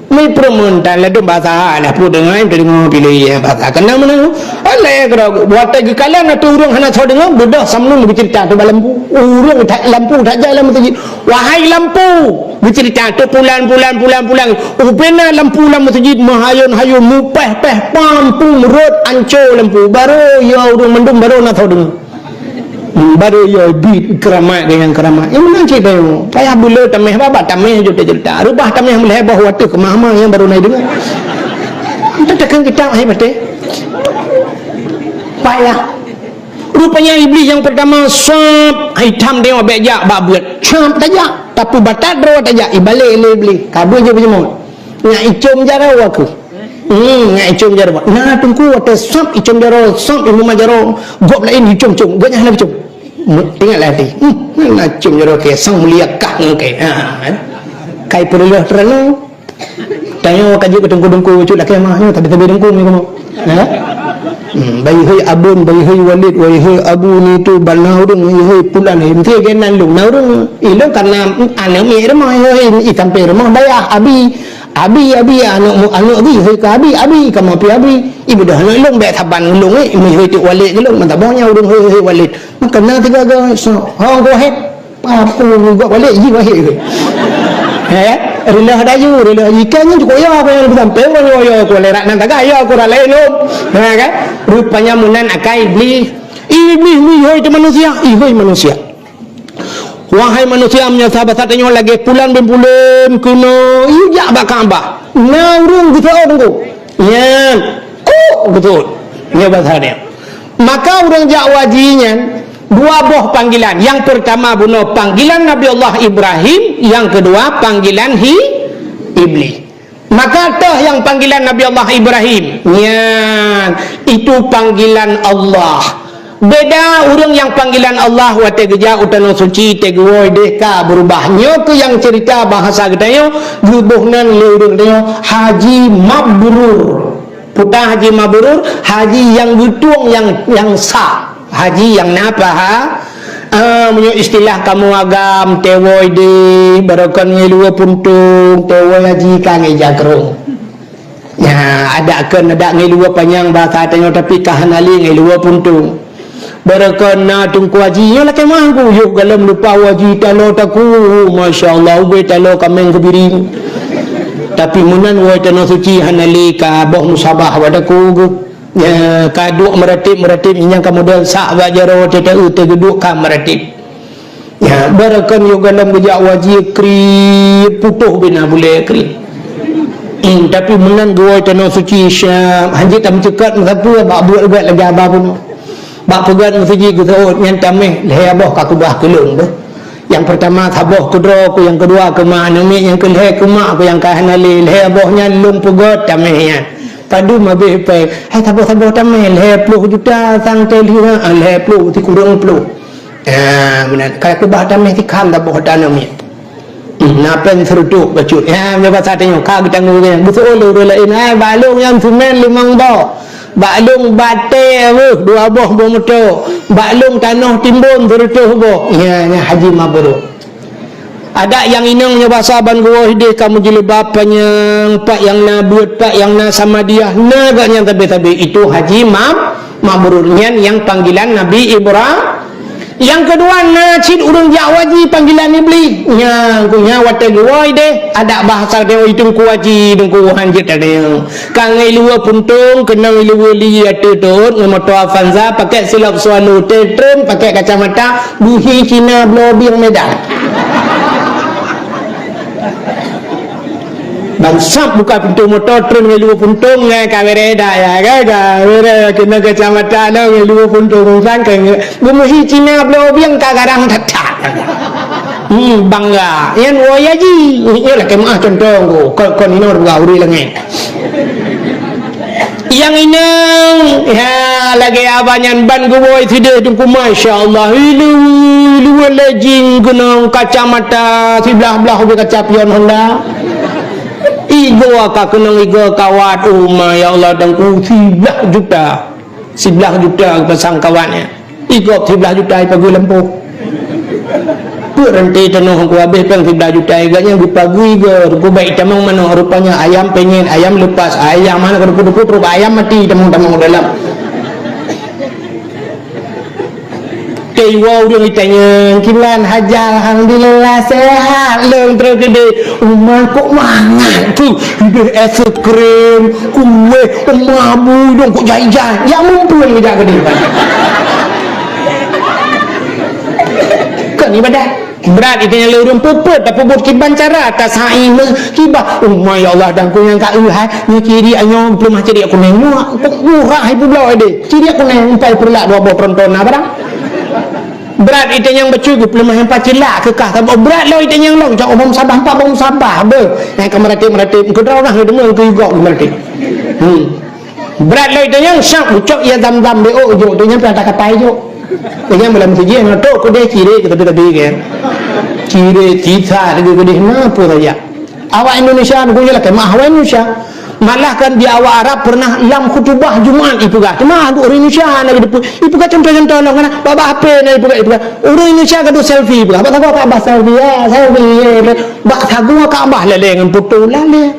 Meupeureumeun tan ladôm basa, dah peue deungö, teudeungö piléh, ya, basa. Keunan meunan, oleh keudroe, watèe geukalon ateueh ureueng hana soe deungö, beudôh Samnun geuceurita teuh bak lampu. Ureueng that lampu that jai lam meuseujid. Wahai lampu, geuceurita teuh pulan, pulan, pulan, pulan. Ubena lampu lam meuseujid meuhayôn-hayôn, mupèh-pèh, pampung rhot anco lampu. Barô yo ureueng mandum barô na soe deungö. Hmm, barô yo bit keuramat deungon keuramat. Nyang meunan cit deungö. Payah buleue tameh babah tameh jeuet ceurita. Reubah tameh meulhèe boh watèe keumah-mah nyang barô na deungö. Entah takheun kitab hai patéh. Payah. Rupanya Iblih nyang peurtama sab, hai tham deungö bèk jak bak beuet. Sab tajak, tapeubatat droe tajak, ibalek lé Iblih. Ka beuet jih peunyumoe. Nyak icom jaroe aku. Hmm, nyak icom jaroe. Nah, Teungku watèe sab icom jaroe, sab imeuma jaroe, gob laén icom-com, gobnyan hana icom. Ingat lah hati. Hmm, nah icom jaroe kèe, sang mulia kah ngon kèe. Ha, kan? Kai peureulèe teurang. Tanyoe ka jeuet keu teungku-teungku cut lakèe mah nyoe, tapi-tapi teungku nyoe kamoe. Ya? Hmm, bayi hei abon, bayi hei walid, bayi hei abu ni tu bana ureueng, bayi hei pulan, hei mesti geunan lôn. Na ureueng ilôn karena aneuk miet rumoh, hei, i sampéng rumoh dayah, abi, abi, abi, aneuk mu-, aneuk abi, hei ka abi, abi, kamoe pi abi. Ibu dah aneuk lôn bèk saban lôn, eh, mi hei tu walid keu lôn, mantap boh nyan ureueng hei, hei walid. Maka na tiga ga, so, hong go hei. Apa juga balik ji wahid ke? Eh, reuloh dayuh, reuloh ikan nyan cukup ya, apa yang disampaikan, ya, ya, aku lerak nan tagah, ya, aku ralai lom. Ha, kan? Rupanya meunan akai Iblih. Iblih, ihoi tu manusia, ihoi manusia. Wahai manusia, meunyoe sahabat tanyoe lagèe pulan bin pulan keunoe, ijak bak Ka'bah. Na ureueng geuseuôt teungku. Nyan, kok geuseuôt. Nyan bahasa dia. Maka ureueng jak u haji nyan, dua boh panggilan. Nyang peurtama bunoe panggilan Nabi Allah Ibrahim, nyang keudua panggilan hi Iblih. Maka toh nyang panggilan Nabi Allah Ibrahim, nyan itu panggilan Allah. Beda ureueng nyang panggilan Allah watèe geujak u Tanoh Suci, teuh geuwoe deh ka beurubah. Nyoe keuh nyang ceurita bahasa geutanyoe, geuboh nan lé ureueng geutanyoe Haji Mabrur. Peue ta haji mabrur, haji nyang geutueng nyang, nyang sa. Haji nyang na paha-, Ah, meunyoe istilah kamoe agam, teuwoe deh, barokon ngon luwa puntông, teuwoe haji ka ngon ija krông. Nyan, adak kheun, adak ngon luwa panyang bahasa tanyoe, tapi ka hana lé ngon luwa puntông. Barokon na Teungku Haji, nyoe lakée meu'ah ku, yoh gohlom lupa haji taloe takue, masya Allah, ubé taloe kaméng keubiring. Tapi meunan woe tanoh suci hana lé ka boh musabah bak takue geuh. Nya, ka duek meuratéb-meuratéb, nyang ka model sak bak jaroe, teuta-eu teugeuduek ka meuratéb. Nya, barokon yoh gohlom geujak haji kriet, putôh bina bulée kriet. Hmm, tapi meunan geuwoe tanoh suci, Syam, hanjeuet tameuceukat meusapeue bak buet gét lagée haba bunoe. Bak peugét meuseujid geuseuôt nyan taméh lhée boh ka keubah keu lôn beuh. Nyang peurtama saboh keudroe ku, nyang keudua keu ma aneuk miet, nyang keulhée keu mak ku nyang ka hana lé. Lhée boh nyan lôn peugét taméh nyan. Padum habéh péng. Hai saboh-saboh taméh lhée ploh juta sang teuh lheueh, ah, lhée ploh sikureueng ploh. Ah, meunan. Ka keubah taméh sikham saboh aneuk miet. Hmm, na péng seureutôh bacut. Ya, meunyoe basa tanyoe, ka geutanggong geuh. Geuseuôt lé ureueng laén, "Hai, bak lôn nyan seumén limong boh. Bak lôn batée, beuh, dua boh boh moto. Bak lôn tanoh timbon seureutôh boh." Nya, nya haji mabrur. Adak nyang inong nyoe basa ban geuwoe deh ka meujeuleuba panyang, pat nyang na beuet, pat nyang na samadiah, na gak nyang tabe-tabe. Itu haji mab-, mabrur. Nyan nyang panggilan Nabi Ibra-, Nyang keudua, na cit ureueng jak haji panggilan Iblih. Nyang ku nyan watée geuwoe deh, adak bahasa tanyoe Teungku Haji, Teungku Haji tanyoe. Ka ngon luwa puntông, keunong luwa li ateueh tôt, ngon moto Avanza, pakai silop Swallow, teutrön pakai kacamata, buhi Cina bloe bieng Medan. Ban sab buka pintoe moto, trön ngon luwa puntông, ngai ka bereh dak ya, kan? Ka bereh, keunoe kacamata nyoe ngon luwa puntông, sang ka nge-, geumeuhi Cina bloe bieng ka garang that-that. Hmm, bangga. Nyan woe haji. Nyoe lakée meu'ah cuntoh ku. Kon, kon inoe buka ureueng langét. Nyang inong, ya, lagée haba nyan ban geuwoe sideh Teungku, masya Allah. Ilu, ilu lejing keunong kacamata siblah-blah ubé kaca pion Honda. Igoe ka keunong igoe kawat, oh ma, ya Allah, Teungku, siblah juta. Siblah juta geupasang kawatnya. Igob siblah juta ipageue lampôh. Peue ranté tanoh ku habéh péng siblah juta, gobnyan geupageue igoe, geubaik tamong manok, rupanya ayam penyet, ayam lepas, ayam hana keudukut-dukut, trok ayam mati tamong-tamong dalam. Teuwoe ureueng itanyong, "Kiban haja?" "Alhamdulillah, sehat lôn." Trok keudeh, "Uma, kok mangat tu? Ideh es krim, kueh, uma bu dong kok jai-jai." Ya mumpung jak keudeh. Kon ibadah. Brat itanyong lé ureueng peuet, tapeubuet kiban cara, tasai meuh kiban. "Uma, ya Allah, Teungku nyang ka eu hai, nyoe ciri nyoe, peuleumah ciri kuneng. Nyoe, kok murah hai peubloe deh. Ciri kuneng, empat peureulak dua boh tronton na barang." Brat itanyong bacut, peuleumah nyang pacilak keukah saboh. Brat lom itanyong lom, cok boh sabah, empat boh sabah. Beuh, nyang ka meuratéb-meuratéb, keudroe ureueng deungoe keu igob meuratéb. Hmm. Brat lom itanyong, syak ucok ya zam-zam B O jok, itanyong pih ata kapai jok. Itanyong malam sijih, nyoe tok keudeh cirét, tapi-tapi kan. Cirét, sisa, lagi keudeh, na peue saja. Awak Indonesia, bukan je lah, kemah awak Indonesia. Malah kan di awak Arab pernah lam khutubah Jumat ipeugah. Cuma untuk orang Indonesia hana gitu. Ipeugah contoh-contoh lah, kan. Bak, bak H P na ipeugah, ipeugah. Orang Indonesia gaduh selfie ipeugah. Bak sagoe Kaabah selfie, ya, selfie, ya. Bak sagoe Kaabah laleng ngon foto laleng.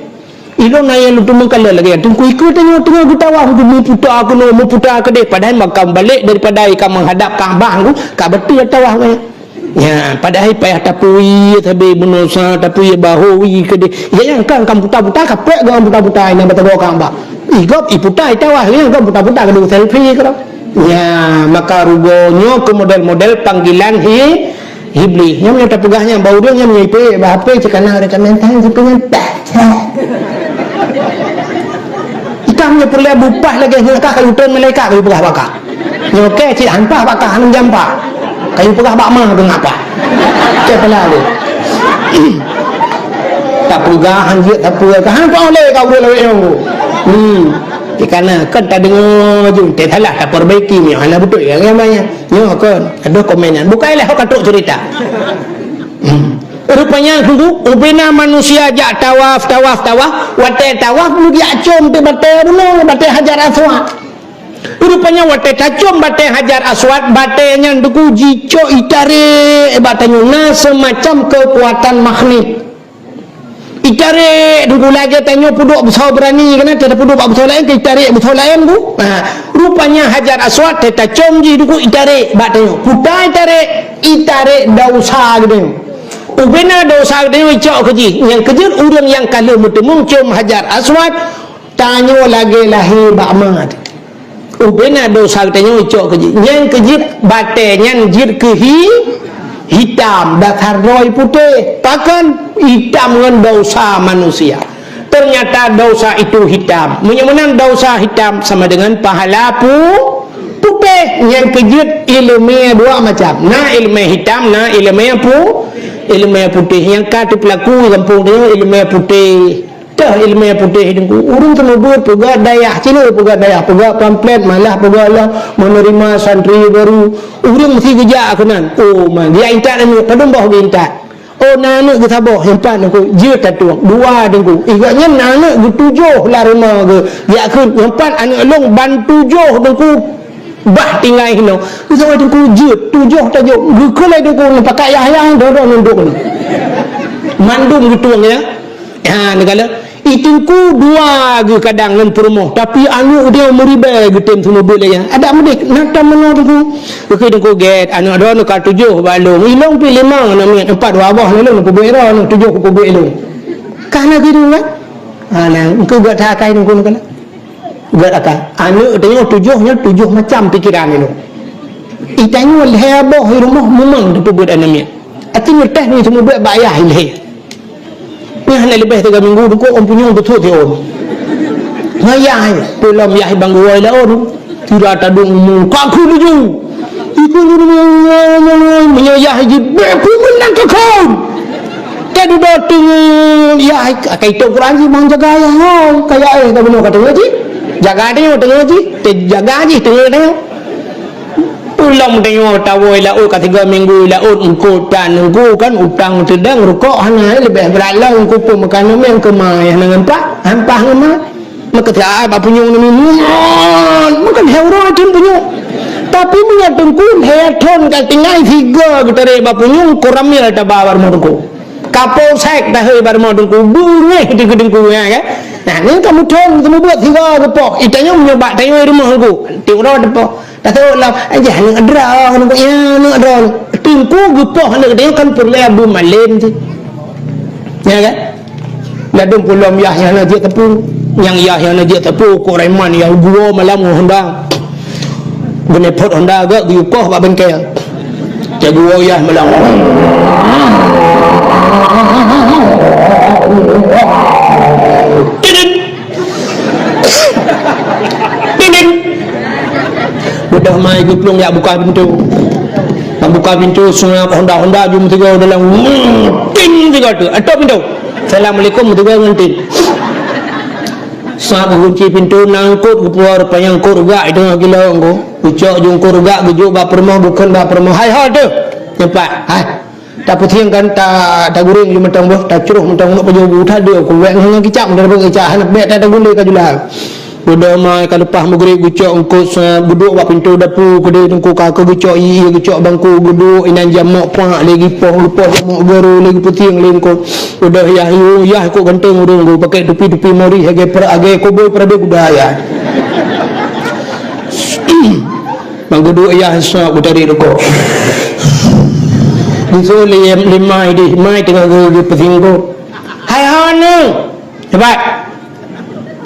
Ilôn na nyang lôn teumeukalon lagée nyan, teungku ikeu tanyoe teungoh geutawaf, meuputa keunoe, meuputa keudeh, padahai makam balek daripada ka meuhadab Kaabah nyan, ka beutôi tawaf nyan. Nya, padahai payah tapui sabe meunosa, tapui bahu wi keudeh. Ya, nyang ka, ka puta-puta, ka pek geuh puta-puta, nyang beutôi Kaabah. Igob iputa itawaf, nyang ka puta-puta, ka selfie keudroe. Nya, maka rugoe nyoe keu model-model panggilan hi, Iblih, nyan meunyoe tapeugah nyan, bak ureueng nyan meunyoe ipeuék bak H P, cit kana rekomen tangan, cit kana, bah, cit. Itam nyoe peureulée bupah lagée nyoe kah, kayu treun malaikat kayu peugah bak kah. Nyoe kèe cit han paih bak kah, han jampa. Kayu peugah bak ma deungon apa? Cit pala tu. Tapeugah han jeuet, tapeugah han paih lé ka ureueng lawét nyoe. Hmm. Cit kana, kon tadeungoe ju, teusalah tapeurbaiki, meunyoe hana beutôi, ya, ya, ya. Nyoe kon, adoh komen nyan. Bukai lé ho ka trok cerita. Hmm. Rupanya, Teungku, ubena manusia jak tawaf, tawaf, tawaf. Watée tawaf, geujak com di batée bunoe, batée Hajar Aswad. Rupanya watèe tacom batèe Hajar Aswad, batèe nyan Teungku jicok itarek bak tanyoe, na seumacam keukuatan magnet. Itarek Teungku lagèe tanyoe peuduek beusoe beurani, keunan tapeuduek bak beusoe laén, keu itarek beusoe laén, Bu. Ha, rupanya Hajar Aswad tacom jih Teungku itarek bak tanyoe. Peue itarek, itarek desya geutanyoe. Ubena desya geutanyoe icok keu jih. Nyang keujeuet ureueng nyang ka lheueh meuteumèe com Hajar Aswad, tanyoe lagèe lahé bak ma. Ubena desya geutanyoe icok keu jih. Nyang keujeuet batèe nyan jeuet keu hi-, hitam, dasar droe putéh. Pakon? Hitam ngon desya manusia. Ternyata desya itu hitam. Meunyoe meunan desya hitam sama dengan pahala pu-, putéh. Nyang keujeuet ileumèe dua macam. Na ileumèe hitam, na ileumèe pu-, ileumèe putéh. Nyang ka teupeulaku gampông tanyoe ileumèe putéh. Teuh ileumèe putéh Teungku. Ureueng seumeubeuet peugah dayah, cina peugah dayah, peugah pamflet, malah peugah lom menerima santri baru. Ureueng meusti geujak keunan. Oh, ma, geujak intat aneuk, padum boh geuintat. Oh, na aneuk geusaboh, nyan pat Teungku, jeuet tatueng, dua Teungku. Igoe nyan na aneuk geutujoh lam rumoh geuh, geujak kheun, nyan pat aneuk lôn ban tujoh Teungku. Bah tinggai hinoe. Geusawai Teungku jeuet, tujoh tajok. Geukheun lé Teungku, neupakat yah-yah, droe-droe nundok ni. Mandum geutueng, ya. Ha, neukalon. I Teungku dua geuh kadang ngon peurumoh, tapi aneuk dia meuribèe geutem seumeubeuet lé, ya. Adak meudeh, na tam meunoe Teungku. Geukheun Teungku gèt, aneuk droeneuh ka tujoh bak lôn. I lôn pih limong aneuk miet, empat dua boh lé lôn, peubuet droeneuh, tujoh peubuet lôn. Ka na geudu kan? Ha, na, engkau gak that akai Teungku neukalon. Gèt akai. Aneuk tanyoe tujoh nyan tujoh macam pikeran ilôn. I tanyoe lhèe boh i rumoh mumang teupeubuet aneuk miet. Até nyoe teuh nyoe seumeubeuet bak yah ilhèe. Nyan hana leubeh tiga minggu Teungku ôn punyueng beutôi ti ôn. Ngon yah, peulom yah i bangku woe laôt. Sira tadong mu, ka kheun laju. Ikheun laju, meunyoe yah jih, bèk peue meunan ka kheun. Ka dudoe teungoh yah, ka itôb Quran jih, bang jaga yah, ho, kaya éh, ka bunoe ka teungoh jih. Jaga teungoh, teungoh jih. Teujaga jih, teungoh, teungoh. Ulôn teungoh tawoe laôt, ka tiga minggu laôt, eungkôt tan, eungkôt kan utang seudang, rukok hana, leubeh brat lom, eungkôt pun meukanan mè, eungkôt ma, hana ngon pah, han pah ngon ma. Meukeusai bak punyueng nyoe, meukeusai uroe thon punyueng. Tapi meunyoe Teungku lhèe thon ka tinggai sigoe geutarek bak punyueng, koramil taba bak rumoh Teungku. Kapolsek tahôi bak rumoh Teungku, beungéh di keu Teungku, ya kan? Nah, nyoe ka meuthon, ka meubuet sigoe geupoh. I tanyoe meunyoe bak tanyoe rumoh Teungku, tiep uroe teupoh. Tathok lom, "Eh, jah aneuk droe, aneuk ya, aneuk droe." Teungku geupoh aneuk tanyoe kan peureulèe beumalém cit. Ya kan? Ladôm peulom yah nyang na jeuet teupeu. Nyang yah nyang na jeuet teupeu, kok Raiman yah geuwoe malam ngon Honda. Geuneupot Honda gèt geuyue poh bak bengkel. Cak geuwoe yah malam. Tidit. Tidit. Beudôh mai geuplueng jak buka pintoe. Ka buka pintoe, seungab Honda-Honda jeuem tiga dalam. Ting tiga tu. Atau pintoe. Assalamualaikum tiga ngon ting. Sa geukunci pintoe, na eungkôt geupuwoe, rupanya eungkôt rugak i teungoh gila eungkôt. Geucok ju eungkôt rugak, geujok bak peurumoh, geukheun bak peurumoh. "Hai ho teuh!" Nyan pat. "Hai. Tapeusieng kan, ta, taguréng ju mantong boh, tacroh mantong, ngon pajoh bu, tadeuh kuwèng ngon kicap, mantong boh kicap, hana bèk ta, tagulé ka jula." Beudôh mai ka leupah meugrib, geucok eungkôt sa, geuduek bak pintoe dapu, keudéh Teungku ka, ka geucok ie, geucok bangku, geuduek inan jamok, pak lé geupoh, geupoh jamok, geuru lé geupeusieng lé eungkôt. Udah yah, yah kok ganteng ureueng tu, pakai tupi-tupi mori, lagèe pra-, lagèe koboi Pradé Kuda yah. Bang geuduek yah sab geutarek rukok. Disuruh lé, lé mai deh, mai teungoh geu-, geupeusinggong. "Hai ho neu!" Hebat.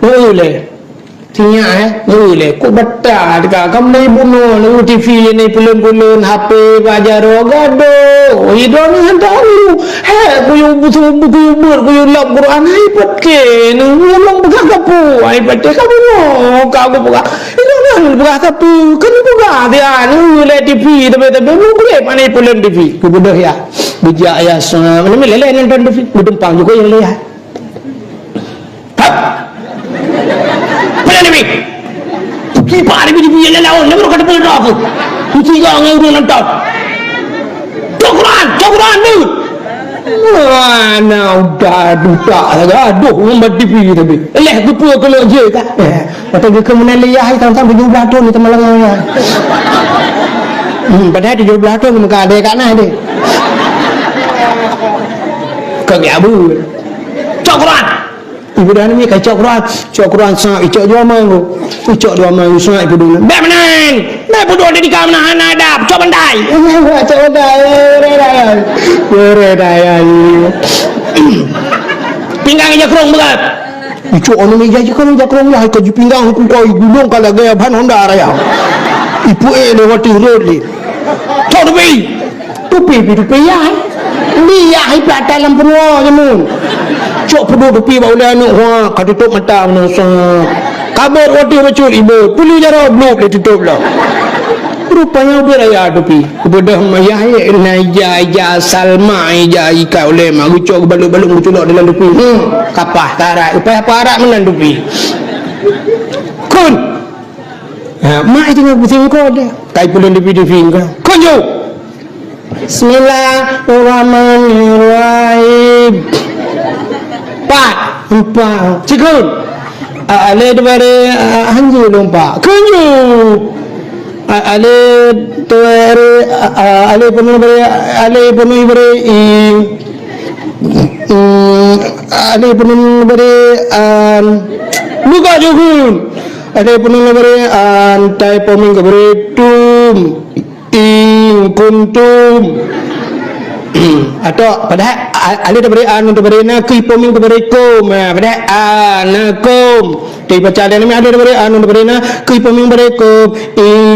Neu lé. Sinyak, eh, neu lé, kok bata teuka. Kamoe na bunoe, na TV, na peuleuen-peuleuen, HP, bak jaroe, gadoh. Ih, droeneuh han tahu. Hé, kuyue busu, kuyue beuet, kuyue lom Quran, hai patéh, neu, neu lôn peugah keu peue, hai patéh, ka bunoe, ka kupeugah. Ih, droeneuh peugah sapeue, kan peugah dia, neu lé TV, tapi, tapi, neu lé, mana peuleuen TV. Keubeudôh ya. Bijak ya, sa-, mana lé, lé nonton TV, beutumpang juga yang lé ya. Hap! Peue Nabi? Kiban Nabi dibuye lé laôt, Nabi ka teupeu droe. Meusigoe ngon ureueng nonton. Cok Quran, cok Quran, Nabi! Mana udah dutak sagai, adoh ngon bak T V tapi. Leh geupeu keuneuk jeuet ka. Eh, watèe geukheun meunan lé yah, sang-sang tujoh blaih thôn di Tamalanga. Hmm, padahai tujoh blaih thôn meuka adèe ka na deh. Ka geujak beuet. Cok Quran. Ibu dah ni ka cok Quran, cok Quran sa, icok dua manggu. Icok dua manggu sa ibu dah. Bèk meunan. Bèk peuduek di ka meunan hana adab. Cok bantai. Cok bantai. Bèrèh dayai. Bèrèh dayai. Pinggang ija krong beugöt. Icok anu meja ija krong, ija krong lah, ka jipinggang hukum kau gulong ka lagèe ban Honda raya. Ipeuék lé watèe rot lé. Cok dupi. Tupi pi tupi yah. Li yah iplat dalam peuruwa jameun. Cok peuduek tupi bak ulèe aneuk, hua, ka tutôp mata meunan sa. Ka beuet watèe bacut ibeuet, peulu jaroe blup lé tutôp lom. Rupanya ubit raya tupi. Beudôh mayah na ija, ija Salma, ija ikat ulèe mak, geucok geubalot-balot geuculok dalam tupi. Hmm, kapah tarat, upaya parat meunan tupi. Kun. Ha, mak iteungoh pusing ko deh. Kai pulon tupi-tupi ko. Kun ju. Bismillahirrahmanirrahim. Pat, empat. Cikun. A-, alif diberi, a-, hanji lompat. Kunju. A-, alif diberi, a-, a-, alif penuh diberi, alif penuh diberi, i. Hmm, alif penuh diberi, an. Buka jukun. Alif penuh diberi, an. Tai poming diberi, tum. In kuntum. Atau padahai a-, alif diberi an, diberi na, kui poming diberi kum. Ha, padahai anakum. Tapi baca alif ni alif diberi an, diberi na, kui poming diberi kum. In